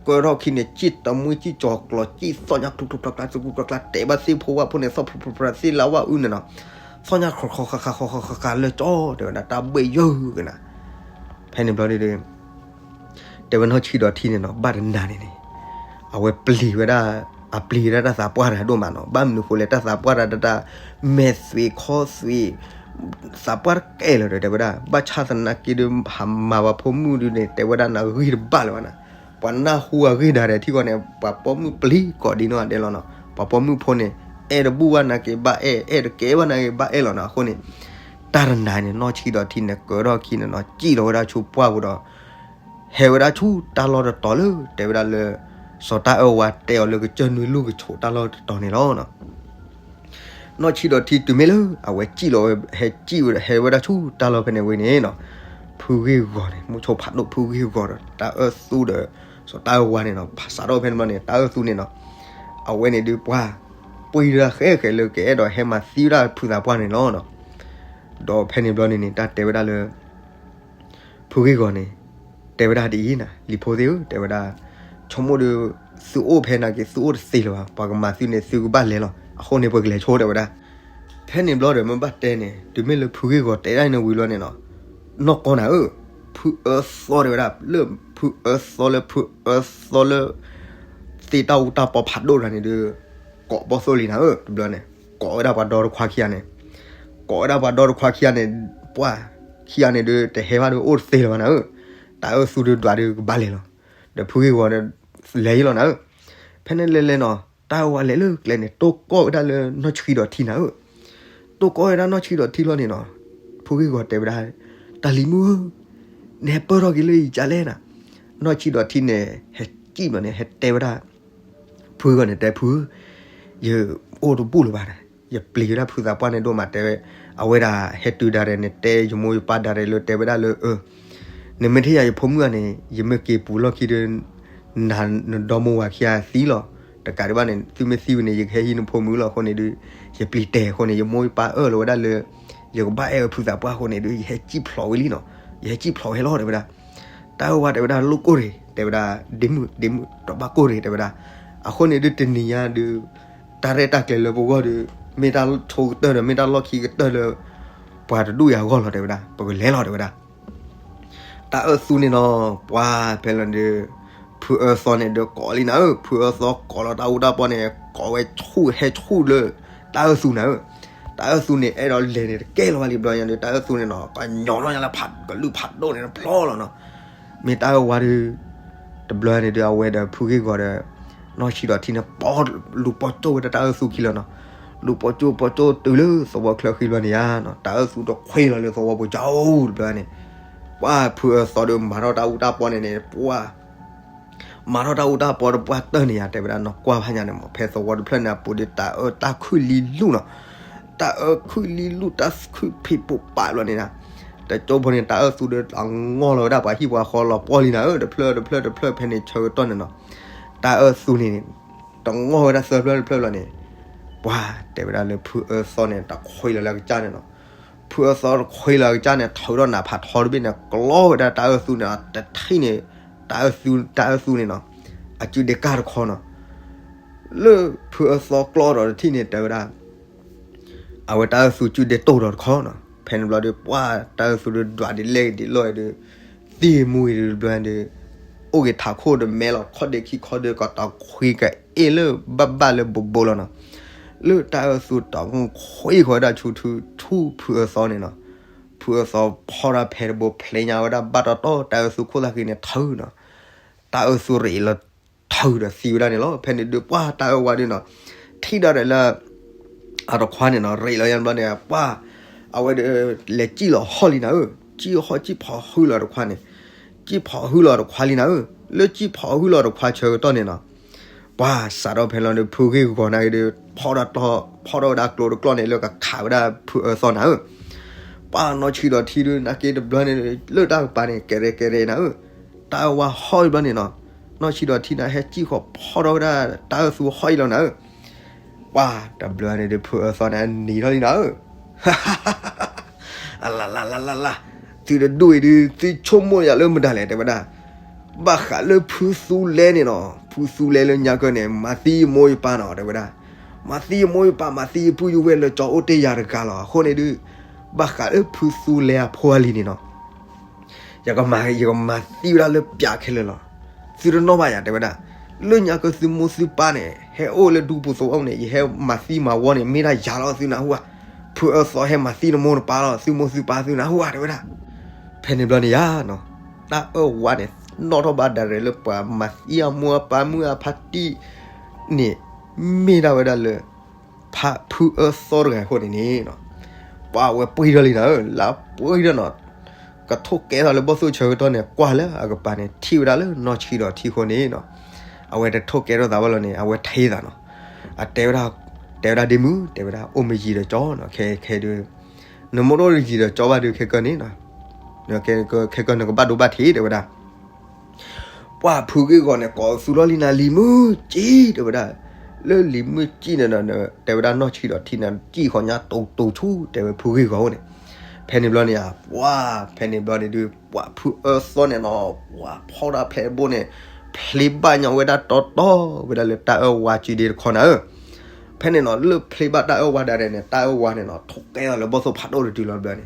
ကၢထီၣ်ခံန့ၣ် စံၣ်တမှံစံၣ်ကၠီၤကျီၤ စံၣ်သီၣ်ညါ ကျူကျူကျါကျါ ကျူကျူကျါကျါ တဲဘၣ်သ့ၣ်ဖိဝၣ်ဖိန့ၣ် သီၣ်ဖျးဖျးဖျး သ့ၣ်လၢဝၣ်အုၣ်န့ၣ်နီၤ. သီၣ်ညါခီခီဃာ်ဃာ်ဃီဃာ်ဃာ်ဃာ်လၢကၠီ တဲဝဲဒၣ် တၢ်ဘှဲၣ်ယၢကနၤ. ဖဲန့ၣ်ဘျီဒုး တဲဝဲနီၢ်ဆံးဒီးထံန့ၣ်နီၤ ဘၣ်တနၤန့ၣ်န့ၣ် အဝဲပျံၤဝဲဒၣ် အပျံၤဝဲဒၣ်တၢ်သးပှၢ်တၢ်ဒိၣ်မးနီၤ. ဘၣ်မနုၤဃိလဲၣ် တၢ်သးပှၢ်တၢ်တၢ် မဲာ်သွံးခီသွံး သးပှၢ်တကဲလၢၤဒီး တဲဝဲဒၣ် ဘၣ်ဆၣ်သနာ်က့ဒီး ဟးမၤပှၤဖိမုၣ်ဒုးန့ၣ် တဲဝဲဒၣ်နဂံၢ်တဘၣ်လၢၤဘၣ်နၤ. ပှၤနၢ်ဟူအဂ့ၢ်ဒၣ်ဒီးထံဃီန့ၣ် ပှၤပိာ်မုၣ်ပျံၤကိးဒံနီၢ်ဂၤဒဲးလီၤနီၤ. ပှၤပိာ်မုၣ်ဖိန့ၣ် အဲၣ်တဘူၣ်ဘၣ်နာ်က့ဘၣ်အဲၣ်, အဲၣ်တကဲဘၣ်နာ်က့ဘၣ်အဲၣ်လီၤနီၤ. အဃိန့ၣ် တၢ်တနၤန့ၣ် နီၢ်ဆံးဒီးထံန့ၣ် ကၢထီၣ်ခံန့ၣ်နီၤ စံၣ်လီၤဝဲဒၣ်ဆူပှၢ်ပူၤဒီး ဟဲဝဲဒၣ်ဆူတၢ်လီၢ်တတီၤလၢ တဲဝဲဒၣ်လၢ စီၤတၢ်အၢဝါတဲအီၤလၢကစၢၢ်နွံလူၢ်ကဆိးတၢ်လီၢ်တတီၤန့ၣ်လီၤနီၤ. နီၢ်ဆံးဒီးထံတုၤမ့ၢ်လၢ အဝဲစံၣ်လီၤဝဲ ဟဲစံၣ်ဝဲ ဟဲဝဲဒၣ်ဆူတၢ်လီၢ်ဖဲန့ၣ်ဝံၤန့ၣ်နီၤ ဖုဂ့ၢ်ဂီၤန့ၣ် မုၢ်ဆိဖးဒိၣ် ဖုဂ့ၢ်ဂီၤဒီး တၢ်အၢၣ်သူဒီး စီၤတၢ်အၢဝါန့ၣ်နီၤ ဖးစးထီၣ်ဖဲန့ၣ်ဘျီန့ၣ် တၢ်အၢၣ်သူန့ၣ်နီၤ အဝဲန့ၣ်ဒုးပှၤ ပှ့ၤဒၣ်ဃဲဃဲလၢ ကအဲၣ်ဒိးဟဲမၤသံဝဲဒၣ်ဖုသးပှၢ်န့ၣ်လီၤနီၤ. ဒီးဖဲန့ၣ်ဘျီန့ၣ်န့ၣ် တၢ်တဲဝဲဒၣ်လၢ ဖုဂ့ၢ်ဂီၤန့ၣ် တဲဝဲဒၣ်ဒ်အံၤနၤ လံၤဖိသ့ၣ်ဧၢ တဲဝဲဒၣ် ဆိကမိၣ်ဒီး သုအိၣ်ဖဲနာ်က့ သုအိၣ်တသ့လၢၤဘၣ်, ပှၤကမၤသုန့ၣ် သုကဘၣ်လဲၤလီၤ. အဃိန့ၣ် ပကလဲၤဆိ တဲဝဲဒၣ်. ဖဲန့ၣ်ဘျီဒီး မ့ၢ်ဘၣ်တဲန့ၣ် တုၤမ့ၢ်လၢဖုဂ့ၢ်ဂီၤတဲဒၣ်န့ၣ်ဝံၤလီၤန့ၣ်နီၤ, နီၢ်ကီၢ်နၤဧၢ, ဖုအၢသီတဲဝဲဒၣ် လၢဖုအၢသီလၢ ဖုအၢသီလၢ သ့တၢ်အူတၢ်ပီဖးဒိၣ်တဂၤန့ၣ်ဒီး ကိးဘီၣ်သိၣ်လံနၤဧၢ တဘျီန့ၣ်, ကိးဝဲဒၣ်ပှၤဒီတခွါခံဂၤန့ၣ်, ကိးဝဲဒၣ်ပှၤဒီတခွါခံဂၤန့ၣ်, ပှၤခံဂၤန့ၣ်ဒီး တဟဲဘၣ်ဒီးအိၣ်တသ့လၢၤဘၣ်နၤဧၢ, တၢ်အၢၣ်သူဒီးဒွးဒီးကဘၣ်လဲၤလီၤ, ဒီးဖုဂ့ၢ်ဂီၤဒီး လဲၤယံၤလီၤနၤဧၢ. ဖဲန့ၣ်လဲၤလဲၤနီၤ တၢ်အၢၣ်ဝါလဲၤလၢကျဲန့ၣ် တိၢ်ကီၢ်ဝဲဒၣ်လၢနီၢ်ဆှံဒီးထံနၤဧၢ, တိၢ်ကီၢ်ဝဲဒၣ်နီၢ်ဆှံဒီးထံလီၤန့ၣ်နီၤ, ဖုဂ့ၢ်ဂီၤတဲဝဲဒၣ်, တၢ်လံၤမုၣ်ဧၢ, နဟဲပၢၢ်ထီၣ်က့ၤလၢယကလဲၣ်နၤ, နီၢ်ဆှံဒီးထံန့ၣ် ဟဲစံၣ်ဘျီန့ၣ် ဟဲတဲဝဲဒၣ် ဖုဂ့ၢ်ဂီၤန့ၣ် တဲဖု, ယအိၣ်တဘူၣ်လၢၤဘၣ်နၤ, ယပျံၤဝဲဒၣ်ဖုသးပှၢ်န့ၣ်ဒိၣ်မးတဲဝဲ, အဝဲဒၣ်ဟဲတုၤဒၣ်ရဲၣ်န့ၣ် တဲယမိၢ်ယပၢ်ဒၣ်ရဲၣ်လၢတဲဝဲဒၣ်လၢ အၢ နမ့ၢ်ထံၣ်ယၤယဖိမုၣ်ဧါန့ၣ် ယမ့ၢ်က့ၤပူၤလီၢ်ခံဒီး နဒီမိၢ်ဝၤခံဂၤသံလီၤ, တကးဒံးဘၣ်န့ၣ် သုမ့ၢ်သံဝံၤန့ၣ် ယကဟဲဟံးနဖိမုၣ်လီၤ. အဃိန့ၣ်ဒီး ယပျံၤတဲာ်အဃိန့ၣ် ယမိၢ်ယပၢ်အၢၣ်လီၤဝဲဒၣ်လၢ ယကဘၣ်အဲၣ်ဝဲဖုသးပှၢ်အဃိန့ၣ်ဒီး ယဟဲစံၣ်ဖျိးဝဲလံနီၤ, ယဟဲစံၣ်ဖျိးဝဲလီၤတဲဝဲဒၣ်. တၢ်အၢၣ်ဝါတဲဝဲဒၣ် လိၣ်ကိၢ်ရ့ၣ် တဲဝဲဒၣ်, ဒ့မုၣ် ဒ့မုၣ် တဘၣ်ကိၢ်ရ့ၣ်တဲဝဲဒၣ်. အဃိန့ၣ်ဒီးတနံၤညါဒီး တၢ်ရဲၣ်တၢ်ကျဲၤလၢပဂီၢ်ဒီး မ့ၢ်တၢ်ဆိကတၢၢ်ဒီး မ့ၢ်တၢ်လီၢ်ခံကတၢၢ်လၢ ပှၤတဒူၣ်ယၤအဂီၢ်လီၤတဲဝဲဒၣ်, ပကလဲၤလီၤတဲဝဲဒၣ်. တၢ်အၢၣ်သူန့ၣ်နီၤ ပှၤဖဲလီၤဒီး ဖုအၢသီန့ၣ်ဒီးကိးလံနၤဧၢ, ဖုအၢသီကိးလီၤတၢ်အူတၢ်ပီန့ၣ် ကိးဝဲဆူၣ်ဟဲဆူၣ်လၢ တၢ်အၢၣ်သူနၤဧၢ. တၢ်အၢၣ်သူန့ၣ် အဲၣ်ဒိးလဲၤန့ၣ်တကဲလီၤဘၣ်လံဘျီညါဒီး တၢ်အၢၣ်သူန့ၣ်နီၤ ကညီထီၣ်ညါလၢဖး ကလုၢ်ဖးဒိၣ်န့ၣ်တဖျီလီၤနီၤ. မ့ၢ်တၢ်အၢၣ်ဝါဒီး တဘျီန့ၣ်ဒီး အဝဲဒီးဖုဂ့ၢ်ဂီၤဒီး နီၢ်ဆံးဒီးထံန့ၣ် ပီလူၤပိာ်ကၠိဝဲဒၣ်တၢ်အၢၣ်သူခံလီၤနီၤ. လူၤပိာ်ကၠိပိာ်ကၠိတုၤလၢသဝီချၢဃံဘျီန့ၣ်ယါနီၤ, တၢ်အၢၣ်သူတခွ့လီၤလၢသဝီပူၤကၠီဧိၤတဘျီန့ၣ်, ပှၤဖုအၢသီဒီးမၤထီၣ်တၢ်အူတၢ်ပီန့ၣ်န့ၣ် ပှၤ မၤထီၣ်တၢ်အူတၢ်ပီဒီးပှၢ်တၢၢ်န့ၣ်ယါ တဲဝဲဒၣ်နီၢ်ကွၢ်ဖးညါန့ၣ်မး ဖဲသဝီတဖျၢၣ်န့ၣ်အပူၤဒီး တၢ်အၢၣ်တၢ်ခုၣ်လံလူၢ်နီၤ, တၢ်အၢၣ်ခုၣ်လံလူၢ် တၢ်ခုၣ်ဖံးပိာ်ပာ်ဘျီန့ၣ်နီၤ, တကၠိဖိန့ၣ် တၢ်အၢၣ်သူဒီးအငီၢ်လီၤဝဲဒၣ်ပှၤဟံၣ်ပှၤဃီလီၤပှီၢ်လံနၤဧၢ, တဖျၢၣ်တဖျၢၣ်တဖျၢၣ်ဖဲန့ၣ်ဆၢကတီၢ်န့ၣ်နီၤ, တၢ်အၢၣ်သူန့ၣ် တငီၢ်ဝဲဒၣ်သၢဖျၢၣ်တဖျၢၣ်ဘျီန့ၣ်, ပှၤတဲဝဲဒၣ်လၢဖုအၢသီန့ၣ် တခွ့လီၤလၢအကစၢ်န့ၣ်နီၤ, ဖုအၢသီတခွ့လီၤအကစၢ်န့ၣ် ထုးထီၣ်နးဖးထီတဘ့ၣ်န့ၣ် ကျီဝဲဒၣ်တၢ်အၢၣ်သူန့ၣ် တထံၣ်န့ၣ် တၢ်အၢၣ်သူ တၢ်အၢၣ်သူန့ၣ်နီၤ, အစုဒ့ကၢ်တခီနီၤ, လၢဖုအၢသီကျီဒီးတထံၣ်န့ၣ် တဲဝဲဒၣ် အဝဲတၢ်အၢၣ်သူစုဒ့တိၢ်ဒီးတခီနီၤ, ဖဲန့ၣ်ဘျီဒီး ပှၤတၢ်အၢၣ်သူဒီးဒွးဒ်လဲၣ်ဒ်လဲၣ်ဒီး သံမူအံၤဒီးတဘျီဒီး အိၣ်က့ၤထးခိၣ်ဒီးမဲလီၤခီၣ်ဒ့ခံခီဒီး ကတီၤခွံကအ့ၣ်လၢဘၣ်ဘၣ်လၢဘိဘိလီၤနီၤ, လၢတၢ်အၢၣ်သူတခွ့ဃီဝဲဒၣ်ဆူထူဆူဖုအၢသီန့ၣ်နီၤ, ဖုအၢသီဖီၣ်တၢ်ဖဲတဘိဖျဲညါဝဲဒၣ်ဘၣ်တီတီ တၢ်အၢၣ်သူခိၣ်သၣ်ဃံန့ၣ်ထုးနီၤ, တၢ်အၢၣ်သူရ့းလီၤထုးဒီးသံဝဲဒၣ်န့ၣ်လီၤ. ဖဲန့ၣ်ဒုးပှၤတၢ်အၢၣ်ဝါဒုးနီၤ, ထံၣ်ဒၣ်ဒီးလၢ အတခွါန့ၣ်နီၤ ရ့းလီၤယါဘျီန့ၣ် ပှၤ အဝဲဒီး လဲၤစံၣ်လီၤဟီၣ်လံနၤဧၢ, စံၣ်ဟီၣ်စံၣ်ဖီၣ်ဟုလီၤတခွါန့ၣ်, စံၣ်ဖီၣ်ဟုလီၤတခွါလံနၤဧၢ, လၢစံၣ်ဖီၣ်ဟုလီၤတခွါဆၢကတီၢ်န့ၣ်နီၤ, ပှၤစးထီၣ်ဖဲလီၤဒီး ဖုဂ့ၢ်ဂီၤနာ်က့ဒီး ဖီၣ်ထီၣ်ကျိတကျီန့ၣ် လၢကခးဝဲဒၣ်ဖုအၢသီနၤဧၢ, ပှၤနီၢ်ဆံးဒီးထံဒုးနာ်က့တဘျီန့ၣ် လၢတၢ်ကပၤန့ၣ် ကဲရဲၣ်ကဲရဲၣ်နၤဧၢ, တၢ်အၢၣ်ဝါဟီၣ်တဘျီန့ၣ်နီၤ, နီၢ်ဆံးဒီးထံန့ၣ် ဟဲစံၣ်ဃီဖီၣ်ထီၣ်ဝဲဒၣ်တၢ်အၢၣ်သူဟီၣ်အံၤလီၤနၤဧၢ, ပှၤတဘျီန့ၣ်ဒီး ဖုအၢသီန့ၣ် အနံၤထီၣ်လံနၤဧၢ, အလလလလလ, သုတဒူၣ်အံၤဒုး သုဆိကမိၣ်ယၤလၢမတၤလဲၣ် တဲဝဲဒၣ်, ဘၣ်ဃးလၢဖုသူလဲန့ၣ်နီၤ, ဖုသူလဲလၢညါကၢၢ်န့ၣ် မၤသံယမိၢ်ယပၢ်နီၤ တဲဝဲဒၣ်, မၤသံယမိၢ်ယပၢ် မၤသံယပုၢ်ယဝဲၢ်လၢကၠီအိၣ်တ့ၢ်ယၤတဂၤလီၤ. အဃိန့ၣ်ဒုး ဘၣ်ဃးလၢဖုသူလဲအဖိအလံၤန့ၣ်နီၤ ယကမၤ ယကမၤသံဝဲဒၣ်လၢပၠးခဲလၢာ်လီၤ. သုတနီၣ်ဘၣ်ယၤ တဲဝဲဒၣ်, လၢညါကသုမိၢ်သုပၢ်န့ၣ် ဟဲအိၣ်လၢဒူပူၤသဝီန့ၣ် ယဟဲမၤသံမၤဝီန့ၣ် မ့ၢ်ဒၣ်ယၤလီၤ သုနၢ်ဟူဧါ. ဖုအၢသီဟဲမၤသံနမိၢ်နပၢ်လီၤ သုမိၢ်သုပၢ် သုနၢ်ဟူဧါ တဲဝဲဒၣ်. ဖဲန့ၣ်ဘျီန့ၣ်ယါနီၤ တၢ်အၢၣ်ဝါန့ၣ် နီၣ်ထီၣ်ဘၣ်ဒၣ်ရဲၣ်လၢပှၤမၤသံအမိၢ်အပၢ်မုၢ်အဖါတံၢ်န့ၣ် မ့ၢ်ဒၣ်ဝဲဒၣ်လၢ ဖုအၢသီတဂၤအဃိန့ၣ်န့ၣ်နီၤ ပှၤဝဲပှ့ၤထီၣ်လံနၤဧၢ လၢပှ့ၤထီၣ်နီၤ ကထိၣ်ကဲထီၣ်လၢဘီၣ်သိၣ်ဆၢကတီၢ်န့ၣ် ကွၢ်လၢအကပၤန့ၣ် ထံၣ်ဝဲဒၣ်လၢနီၢ်ဆံးဒီးထံအဃိန့ၣ်နီၤ အဝဲတထိၣ်ကဲထီၣ်သးဘၣ်လီၤန့ၣ် အဝဲထဲသးနီၤ အတဲဝဲဒၣ်, တဲဝဲဒၣ်ဒ့မုၣ် တဲဝဲဒၣ် အိၣ်မ့ၢ်ယံာ်ဒီးကၠီနီၤ ခဲခဲဒုး နမိၢ်တအိၣ်ယံာ်ဒီးကၠီဘၣ်ဒုး ခဲကၢန့ၣ်နီၤ ခဲကၢနကဘၣ်ဒိဘၣ်ထံး တဲဝဲဒၣ် ပှၤဖုဂ့ၢ်ဂီၤန့ၣ် ကိးသူၣ်ထီၣ်လံနၤ လံၤမုၢ်ကံၣ် တဲဝဲဒၣ်, လၢလံၤမုၢ်ကံၣ်န့ၣ်ဒီး တဲဝဲဒၣ်နီၢ်ဆံးဒီးထံန့ၣ် ကံၣ်ဃီညါတိၤတိၤဆူ တဲဝဲဖုဂ့ၢ်ဂီၤအိၣ်န့ၣ်, ဖဲန့ၣ်ဘျီန့ၣ်ဧါ ပှၤ ဖဲန့ၣ်ဘျီန့ၣ်ဒုး ပှၤဖုအၢသီန့ၣ်နီၤ ပှၤဖီၣ်တၢ်ဖဲတဘိန့ၣ် ဖျ့ဘၣ်ညီဝဲဒၣ်တီတီဝဲဒၣ်လၢတၢ်အၢၣ်ဝါစုဒ့တခီနၤဧၢ, ဖဲန့ၣ်နီၤ လၢဖျ့ဘၣ်တၢ်အၢၣ်ဝါဒၣ်ဒဲးန့ၣ် တၢ်အၢၣ်ဝါန့ၣ်နီၤ ထိၣ်ကဲထီၣ်လၢဘီၣ်သိၣ်ဖးဒိၣ်တတုၤလီၤဘျီန့ၣ်,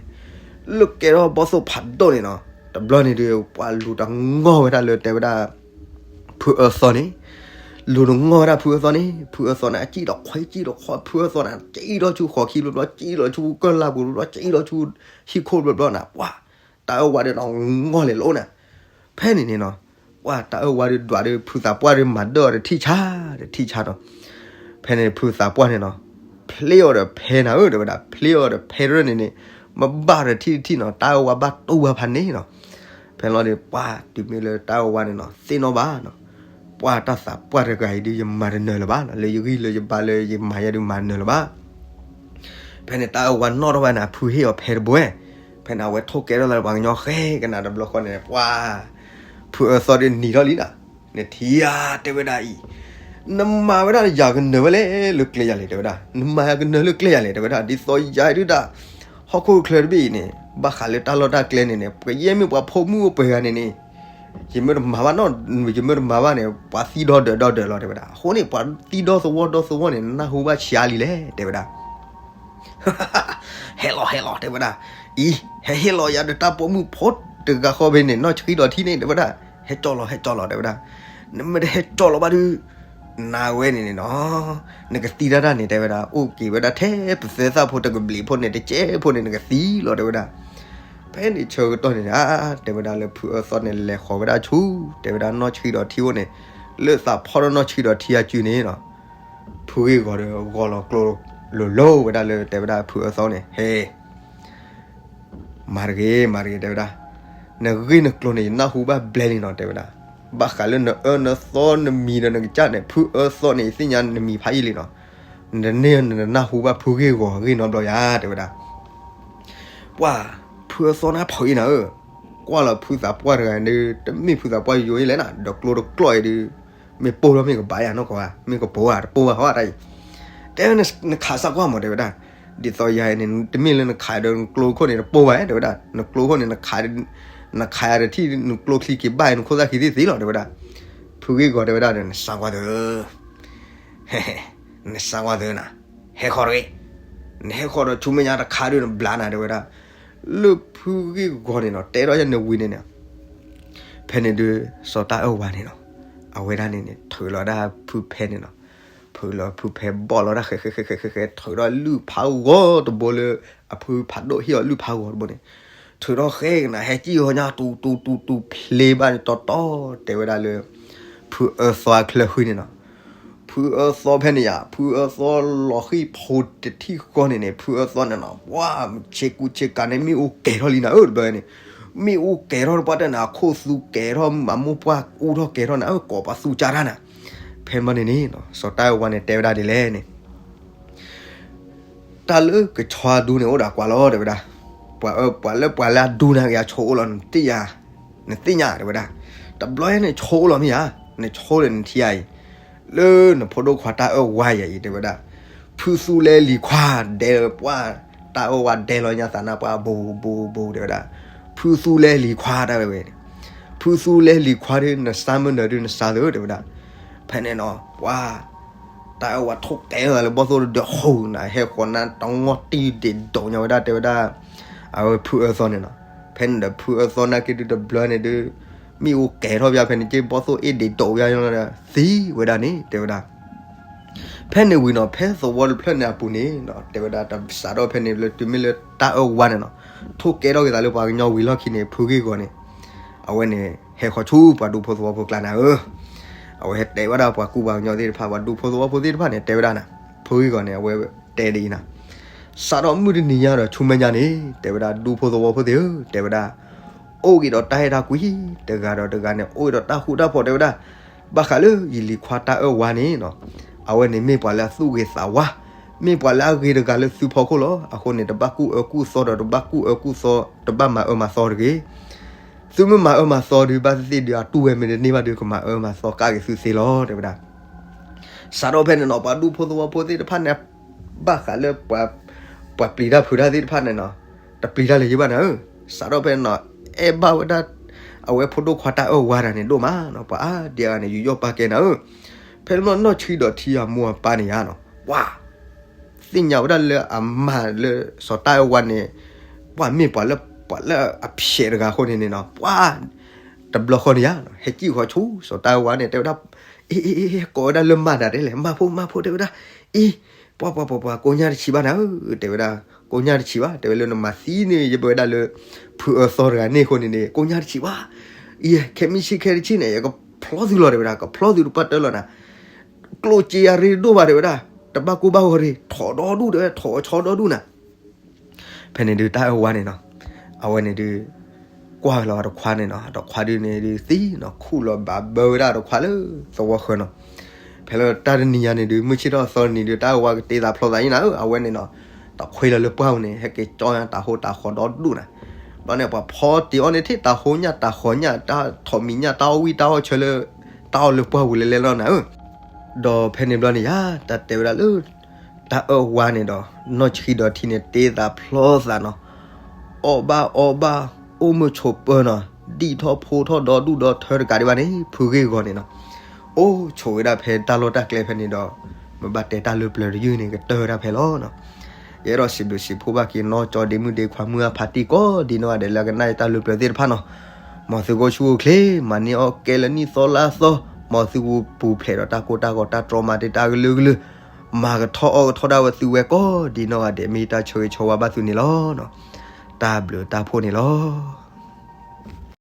လၢကဲထီၣ်ဘီၣ်သိၣ်ဖးဒိၣ်န့ၣ်နီၤ တဘျီန့ၣ်ဒုး ပှၤလူၤတငီၢ်ဝဲဒၣ်လၢတဲဝဲဒၣ် ဖုအၢသီန့ၣ်, လူၤတငီၢ်ဝဲဒၣ်ဖုအၢသီန့ၣ်, ဖုအၢသီန့ၣ် အစံၣ်ဒီးခွဲးစံၣ်ဒီးခွဲး ဖုအၢသီန့ၣ် စံၣ်ထီၣ်ဆူဃီခံဘျီဘျီ စံၣ်ထီၣ်ဆူကၢၢ်လၢ်ပူၤဘျီ စံၣ်ထီၣ်ဆူဟံၣ်ခိၣ်ဘျီဘျီန့ၣ် ပှၤ တၢ်အၢၣ်ဝါဒၣ်နီၤ ငီၢ်လဲၤလိာ်နၤ, ဖဲန့ၣ်န့ၣ်နီၤ ပှၤတၢ်အၢၣ်ဝါဒၣ်ဒွးဒုး ဖုသးပှၢ်ဒုးမၤဒၢၣ်အီၤတထံၣ်ဆါ တထံၣ်ဆါနီၤ, ဖဲန့ၣ်ဖုသးပှၢ်န့ၣ်နီၤ ဖျ့အီၤဒီးဖဲနၤဧၢ တဲဝဲဒၣ် ဖျ့အီၤဒီးဖဲတရၢၣ်န့ၣ်န့ၣ် မ့ၢ်ဘၣ်ဒီးထံၣ်တထံၣ်နီၤ တၢ်အၢၣ်ဝါဘၣ်တူၢ်ဘၣ်ဖးန့ၣ်နီၤ, ဖဲလီၤဒုး ပှၤတုၤမ့ၢ်လၢတၢ်အၢၣ်ဝါန့ၣ်နီၤ သ့ၣ်နီၣ်ဘၣ်နီၤ, ပှၤတၢ်သးပှၢ်တဂၤအံၤဒုး ယမၤတနၢၤလၢၤဘၣ်နီၤ လၢယဂံၢ်လၢယဘါလၢယမၤယဲဒုးမၤတနၢၤလၢၤဘၣ် ဖဲန့ၣ်တၢ်အၢၣ်ဝါနီၣ်ထီၣ်ဝဲန့ၣ် ဖုဟ့ၣ်အီၤဖဲတဘိဝဲ, ဖဲန့ၣ်အဝဲထိၣ်ကဲထီၣ်သးလၢပှၤကညီဃဲကနၤတဘျီဃီန့ၣ် ပှၤ ဖုအၢသီဒုးနံၤထီၣ်လံနီၤ, နထံၣ်ဧါ တဲဝဲဒၣ်အံၤ, နမၤဝဲဒၣ်ယၤကနၢၤဝဲလဲၣ်လၢကျဲယၤလဲၣ် တဲဝဲဒၣ်, နမၤယၤကနၢၤလၢကျဲယၤလဲၣ် တဲဝဲဒၣ်, ဒ်သိးယၤဒုးဒၣ် ဟီၣ်ခိၣ်ချၢတဘ့ၣ်အံၤန့ၣ် ဘၣ်ဃးလၢတၢ်လီၢ်တၢ်ကျဲန့ၣ်န့ၣ် ပကယဲၢ်မ့ၢ်ပှၤဖိမုၣ်အိၣ်ပှဲၤဂၤန့ၣ်န့ၣ် ယမ့ၢ်တမၤဘၣ်နီၤ ယမ့ၢ်တမၤဘၣ်န့ၣ် ပှၤသံဒီဒီးဒီဒီးလီၤ တဲဝဲဒၣ်, အဃိန့ၣ် ပှၤသံဒီသဝီဒီသဝီန့ၣ် နၢ်ဟူဘၣ်ဆံးအါလံလဲၣ် တဲဝဲဒၣ် ဟဲလီၤ ဟဲလီၤ တဲဝဲဒၣ်, အံၤ ဟဲဟ့ၣ်လီၤယၤဒီးတၢ်ပိာ်မုၣ်ဖိတဂၤဃီဖဲန့ၣ် နီၢ်ဆံးဒီးထံန့ၣ် တဲဝဲဒၣ်, ဟဲကၠီလီၤ ဟဲကၠီလီၤ တဲဝဲဒၣ်, နမ့ၢ်တဟဲကၠီလီၤဘၣ်ဒုး နၤဝဲန့ၣ်န့ၣ်နီၤ နကသံတၢ်တၢ်န့ၣ် တဲဝဲဒၣ်, အိၣ်က့ၤဝဲဒၣ်ထဲပသဲသၣ်ဖိတကဘျံးဖိန့ၣ် တကဲးဖိန့ၣ် နကသံလီၤ တဲဝဲဒၣ်, ဖဲန့ၣ်ဆၢကတီၢ်န့ၣ် တဲဝဲဒၣ်လၢဖုအၢသီန့ၣ် လဲၤဃီၤဝဲဒၣ်ဆူ တဲဝဲဒၣ်နီၢ်ဆံးဒီးထံအိၣ်န့ၣ်, လၢသးဖီၣ်ထီၣ်နီၢ်ဆံးဒီးထံအစုန့ၣ်နီၤ ဖုဂ့ၢ်ဂီၤဒီးဂီၤလီၤကျိလိၤလိၤဝဲဒၣ်လၢတဲဝဲဒၣ်ဖုအၢသီန့ၣ် ဟဲ မၤတဂ့ၤ မၤတဂ့ၤ တဲဝဲဒၣ်, နဂ့ၢ်နကျိၤန့ၣ် ယနၢ်ဟူဘၣ်ဘျဲလံနီၤ တဲဝဲဒၣ်, ဘၣ်ဃးလၢနအၢနသီနမံၤဒီးနကစၢ်န့ၣ် ဖုအၢသီန့ၣ် ယသ့ၣ်ညါနမံၤဖးယံာ်လံနီၤ, နန့ၢ်နနၢ်ဟူဘၣ်ဖုဂ့ၢ်ဂီၤဂ့ၢ်နီတဘျီယါ တဲဝဲဒၣ် ပှၤ ဖုအၢသီန့ၣ်ဖီၣ်အံၤနၤဧၢ, ကွၢ်လီၤဖုသးပှၢ်တဂၤဒုး တမ့ၢ်ဖုသးပှၢ်ယိယိလဲၣ်နၤ ဒီးကျိတကျီၢ်အံၤဒုး မ့ၢ်ပိၢ်ထီၣ်မ့ၢ်ကဘၣ်ယါနီၢ်ကီးဧါ မ့ၢ်ကပိၢ်ဧါ တပိၢ်ဘၣ်ဟီတၢ်အံၤ, တဲဝဲနခးစၢ်ကွၢ်မး တဲဝဲဒၣ်, ဒ်သိးယၤအံၤန့ၣ် တမ့ၢ်လၢနခးဒီးနကျိခိၣ်န့ၣ်တပိၢ်ဘၣ် တဲဝဲဒၣ်, နကျိခိၣ်န့ၣ် နခးယၤတထံၣ် နကျိချံက့ၤဘၣ်အံၤ နခိၣ်သၣ်ခံသ့သ့လီၤ တဲဝဲဒၣ်, ဖုဂ့ၢ်ဂီၤတဲဝဲဒၣ်ဒီး နစၢ်ကွၢ်သု နစၢ်ကွၢ်သုနၤ, ဟဲဃီၤတဂ့ၤ, နဟဲဃီၤဒီးဆူမဲာ်ညါတခါဒုးနဘျါနၤ တဲဝဲဒၣ်, လၢဖုဂ့ၢ်ဂီၤန့ၣ်နီၤ တဲထီၣ်ယၤနဝံၤန့ၣ်န့ၣ်, ဖဲန့ၣ်ဒုး စီၤတၢ်အၢၣ်ဝါန့ၣ်နီၤ, အဝဲဒၣ်န့ၣ်န့ၣ် ထုးလီၤဒၣ်ဖုဖဲန့ၣ်နီၤ, ထုးလီၤဖုဖဲဘီၣ်လီၤဒၣ်ဃဲဃဲဃဲဃဲဃဲ ထုးထီၣ်လုၢ်ဖးဂီၤတဘိလၢ အဖုဖးဒိၣ်ဟ့ၣ်အီၤလုၢ်ဖးဂီၤတဘိန့ၣ်, ထုးထီၣ်ဃဲကနၤ ဟဲကံၣ်ဂီၤညါတူတူတူတူဖျ့ဘၣ်န့ၣ်တီတီ တဲဝဲဒၣ်လၢ ဖုအၢသီအချၢဃံန့ၣ်နီၤ, ဖုအၢသီဖဲန့ၣ်ယါ ဖုအၢသီလီၤဃံၣ်ဖိတထံၣ်ဃီန့ၣ်န့ၣ် ဖုအၢသီန့ၣ်နီၤ ပှၤဆ့ကူဆ့ကၤန့ၣ် မ့ၣ်အူကဲၤထီၣ်လံနၤဧၢ တဘျီန့ၣ်, မ့ၣ်အူကဲၤထီၣ်တပှၢ်တၢ်န့ၣ် အခိၣ်သူကဲၤထီၣ် အမိၢ်ပှၢ်အူထီၣ်ကဲၤထီၣ်နၤဧၢ ကိးပှၤသူကၢ်တၢ်နၤ, ဖဲမ့ၢ်န့ၣ်န့ၣ် စီၤတၢ်အၢၣ်ဝါန့ၣ်တဲဝဲဒၣ်ဒ်လဲၣ်န့ၣ် တၢ်လၢကဆီအဒူန့ၣ်အိၣ်ဒီးကွၢ်လီၤ တဲဝဲဒၣ်, ပှၤလၢပှၤလၢအဒူနၤက့ၤအဆိအိၣ်လီၤ နသ့ၣ်ညါ, နသ့ၣ်ညါ တဲဝဲဒၣ်, တဘျီန့ၣ်ဆိအိၣ်လီၤမ့ၢ်ဧါ, နဆိဒီးနထံၣ်ဧါအံၤ, လၢနဖိဒိၣ်ခွါတၢ်အၢၣ်ဝါယၤအံၤ တဲဝဲဒၣ်, ဖုသူလဲလံၤခွါ ဒဲပှၤ တၢ်အၢၣ်ဝါဒဲလီၤညါသးနၢ်ပှၢ် ဘူးဘူးဘူး တဲဝဲဒၣ်, ဖုသူလဲလံၤခွါတၢ်ဝဲဝဲန့ၣ်, ဖုသူလဲလံၤခွါဒုး နစၢ်မုၢ်နၤဒုး နစၢ်သု တဲဝဲဒၣ်, ဖဲန့ၣ်နီၤ ပှၤ တ တၢ်အၢဝါထိၣ်ကဲထီၣ်သးလၢဘီၣ်သိၣ်တဒၢး ဟူးနၤ ဟဲဃီၤနၤတၢ်ငီၢ်တံၢ်ဒံးဒိးညါဝဲဒၣ် တဲဝဲဒၣ် အဝဲဖုအၢသီန့ၣ်နီၤ. ဖဲန့ၣ်ဒီးဖုအၢသီနာ်က့ဒုးတဘျီန့ၣ်ဒုး မ့ၣ်အူကဲထီၣ်ဘၣ် ဖဲန့ၣ်က့ ဘီၣ်သိၣ်အ့ၣ်ဒံးဒိးဝဲဒၣ် သံဝဲဒၣ်န့ၣ် တဲဝဲဒၣ်. ဖဲန့ၣ်ဝံၤနီၤ ဖဲသဝီတဖျၢၣ်န့ၣ်အပူၤန့ၣ်နီၤ တဲဝဲဒၣ် စးထီၣ်ဖဲန့ၣ်လၢတုၤမ့ၢ်လၢတၢ်အၢဝါန့ၣ်နီၤ ထိၣ်ကဲထီၣ်က့ၤသးလၢပှၤကညီဝံၤလီၢ်ခံန့ၣ် ဖုဂ့ၢ်ဂီၤန့ၣ် အဝဲန့ၣ် ဟဲဃီၤဆူပှၤဒူဖိသဝီဖိကျါနၤဧၢ. အဝဲဟဲတဲဝဲဒၣ်ပှၤကူပှၤကညီသ့ၣ်တဖၣ် ပှၤဒူဖိသဝီဖိသ့ၣ်တဖၣ်န့ၣ် တဲဝဲဒၣ်နၤ ဖုဂ့ၢ်ဂီၤန့ၣ် အဝဲတဲဒ်အံၤနၤ. စးထီၣ်မုၢ်တနံၤညါဒီးဆူမဲာ်ညါန့ၣ် တဲဝဲဒၣ် ဒူဖိသဝီဖိသ့ၣ်ဧၢ တဲဝဲဒၣ် အိၣ်က့ၤဒီးတၢ်အဲၣ်တၢ်ကွံ တဂၤဒီးတဂၤန့ၣ် အိၣ်က့ၤဒီးတၢ်ဃူတၢ်ဖိး တဲဝဲဒၣ်. ဘၣ်ဃးလၢယလံၤခွါတၢ်အၢဝါန့ၣ်နီၤ အဝဲန့ၣ်မ့ၢ်ပှၤလၢအသူၣ်ဂ့ၤသးဝါ, မ့ၢ်ပှၤလၢအဂ့ၤတဂၤလၢသုဖီခိၣ်လီၤ. အဃိန့ၣ် တဘၣ်ကူၣ်အၢကူၣ်သီဒီး တဘၣ်ကူၣ်အၢကူၣ်သီ တဘၣ်မၤအၢမၤသီတဂ့ၤ. သုမ့ၢ်မၤအၢမၤသီဒုး ဘၣ်သ့ၣ်သ့ၣ်ဒုး အတူၢ်ဝဲမ့ၢ်တန့ၢ်ဘၣ်ဒုး ကမၤအၢမၤသီကၣ်က့ၤသုသ့လီၤ တဲဝဲဒၣ်. စးထီၣ်ဖဲန့ၣ်နီၤ ပှၤဒူဖိသဝီဖိသ့ၣ်တဖၣ်န့ၣ် ဘၣ်ဃးလၢ ပှၤပျံၤတၢ်ဖုးတၢ်သ့ၣ်တဖၣ်န့ၣ်နီၤ တပျံၤတၢ်လၢၤယဘၣ်နၤဧၢ. စးထီၣ်ဖဲန့ၣ်နီၤ အဲၣ်ဘၣ်ဝဲဒၣ် အဝဲဖိဒိၣ်ခွါတၢ်အၢဝါတဂၤန့ၣ်ဒိၣ်မးနီၤ ပှၤအါဒံအါဂၤန့ၣ် ယူးယီၣ်ပာ်ကဲနၤဧၢ. ဖဲလၢနီၢ်ဆံဒီးထံအမိၢ်အပၢ်န့ၣ်ယါနီၤ ပှၤ သ့ၣ်ညါဝဲဒၣ်လၢအမါလၢစီၤတၢ်အၢဝါန့ၣ် ပှၤမ့ၢ်ပှၤလၢ ပှၤလၢအဖျဲးတဂၤအဃိန့ၣ်န့ၣ်နီၤ ပှၤ တဘျီဃီန့ၣ်ယါ ဟဲကံၣ်ဃီဆူစီၤတၢ်အၢဝါန့ၣ် တဲဝဲဒၣ် အ့ အ့ အ့ ကိးဝဲဒၣ်လၢမါဒၣ်တဲလဲၣ် မါဖိ မါဖိ တဲဝဲဒၣ် အ့ ပှၤ ပှၤ ပှၤ ပှၤ ကိးညါတဆံးဘၣ်နၤဧၢ တဲဝဲဒၣ် ကိးညါတဆံးဘၣ် တဲဝဲလၢနမၤသံန့ၣ် ယဘၣ်ဝဲဒၣ်လၢ ဖုအၢသီတဂၤန့ၣ်အဃိန့ၣ်န့ၣ် ကိးညါတဆံးဘၣ် အံၤ ခဲမုၢ်ဆ့ၣ်ခဲတဆံးန့ၣ် ယကဖျီသုလီၤ တဲဝဲဒၣ် ကဖျီသုတပှၢ်တၢၢ်လီၤနၤ ကျိၣ်စ့အရ့တဒိၣ်ဘၣ် တဲဝဲဒၣ် တဘၣ်ကိၢ်ဘၣ်ဂီၤရ့ ထိးဒီဒူၣ် တဲဝဲ ထိးဆီဒီဒူၣ်နၤ ဖဲန့ၣ်ဒုးတၢ်အၢဝါန့ၣ်နီၤ အဝဲန့ၣ်ဒုး ကွၢ်လီၤအတခွါန့ၣ်နီၤ အတခွါဒုးန့ၣ်ဒုးသံနီၤ ခူၣ်လီၤဘၣ်ဘၢဝဲဒၣ်အတခွါလၢသဝီဃၢၤနီၤ ဖဲလၢတၢ်တနံၤညါန့ၣ်ဒုး မုၢ်ဆ့ၣ်ထီၣ်သီနံၤဒုး တၢ်အၢဝါကတ့သးဖျီသးအံၤနၤဧၢ အဝဲန့ၣ်နီၤ တခွ့လီၤလၢပှၢ်ပူၤန့ၣ် ဟဲက့ၤကၠီညါတၢ်ဟိတၢ်ဃီဒီဒူၣ်နၤ ဘျီန့ၣ် ပှၤဖီတ့ၢ်အီၤန့ၣ်ထံၣ်တၢ်ဟိညၣ်တၢ်ဃီညၣ် တၢ်ထိးမံၤညၣ် တၢ်အီၣ်ဝံၣ်တၢ်အီၣ်ဆၢလၢ တၢ်အီၣ်လၢပှၢ်ပူၤလဲၤလဲၤလီၤနၤဧၢ ဒီးဖဲန့ၣ်ဘျီန့ၣ်ယါ တၢ်တဲဝဲဒၣ်လၢ တၢ်အၢဝါန့ၣ်ဒီး နီၢ်ဆံဒီးထံန့ၣ် တ့သးဖျီသးနီၤ အီၣ်ဘၣ်အီဘၣ် အိၣ်မုာ်ဆိးပၢၤနီၤ ဒံၣ်ထီၣ်ဖိထီၣ်ဒီဒူၣ်ဒီထၢတကးဒံးဘၣ်န့ၣ် ဖုဂ့ၢ်ဂီၤန့ၣ်နီၤ အိၣ်ဆိးဝဲဒၣ်ဖဲတၢ်လီၢ်တၢ်ကျဲဖဲန့ၣ်ဒီး မ့ၢ်ဘၣ်တဲတၢ်လၢပျၢၤတယုၢ်န့ၣ် ကတၢၢ်ဝဲဒၣ်ဖဲလီၤနီၤ ယအဲၣ်ဒိးစံးဘျုးစံးဖှိၣ်ဘၣ်က့ၤနီၢ်ကၠီဒ့မုၣ်ဒ့ခွါမုၢ်အဖးတံၢ်ကိးဒ်နီၢ်ဂၤဒဲးလၢအကနၣ်ယတၢ်လၢပျၢၤသ့ၣ်တဖၣ်နီၤ မ်သုကအိၣ်ဆူၣ်အိၣ်ချ့ မၤန့ၢ်အီၣ်ကဲလၢနံၣ်သီလါသီ မ်သုကပူၤဖျဲးဒီးတၢ်ကိၢ်တၢ်ဂီၤတၢ်တြီမၤတ့ၢ်တၢ်ကလုာ်ကလုာ် မၤကထီၣ်အီၣ်ကထီၣ်ဒၣ်ဝဲသုဝဲကိးဒ်နီၢ်ဂၤဒဲး မ့ၢ်တၢ်ဆၢဂ့ၤဆၢဝါဘၣ်သုန့ၣ်လီၤ. တၢ်ဘျုးတၢ်ဖှိၣ်န့ၣ်လီၤ.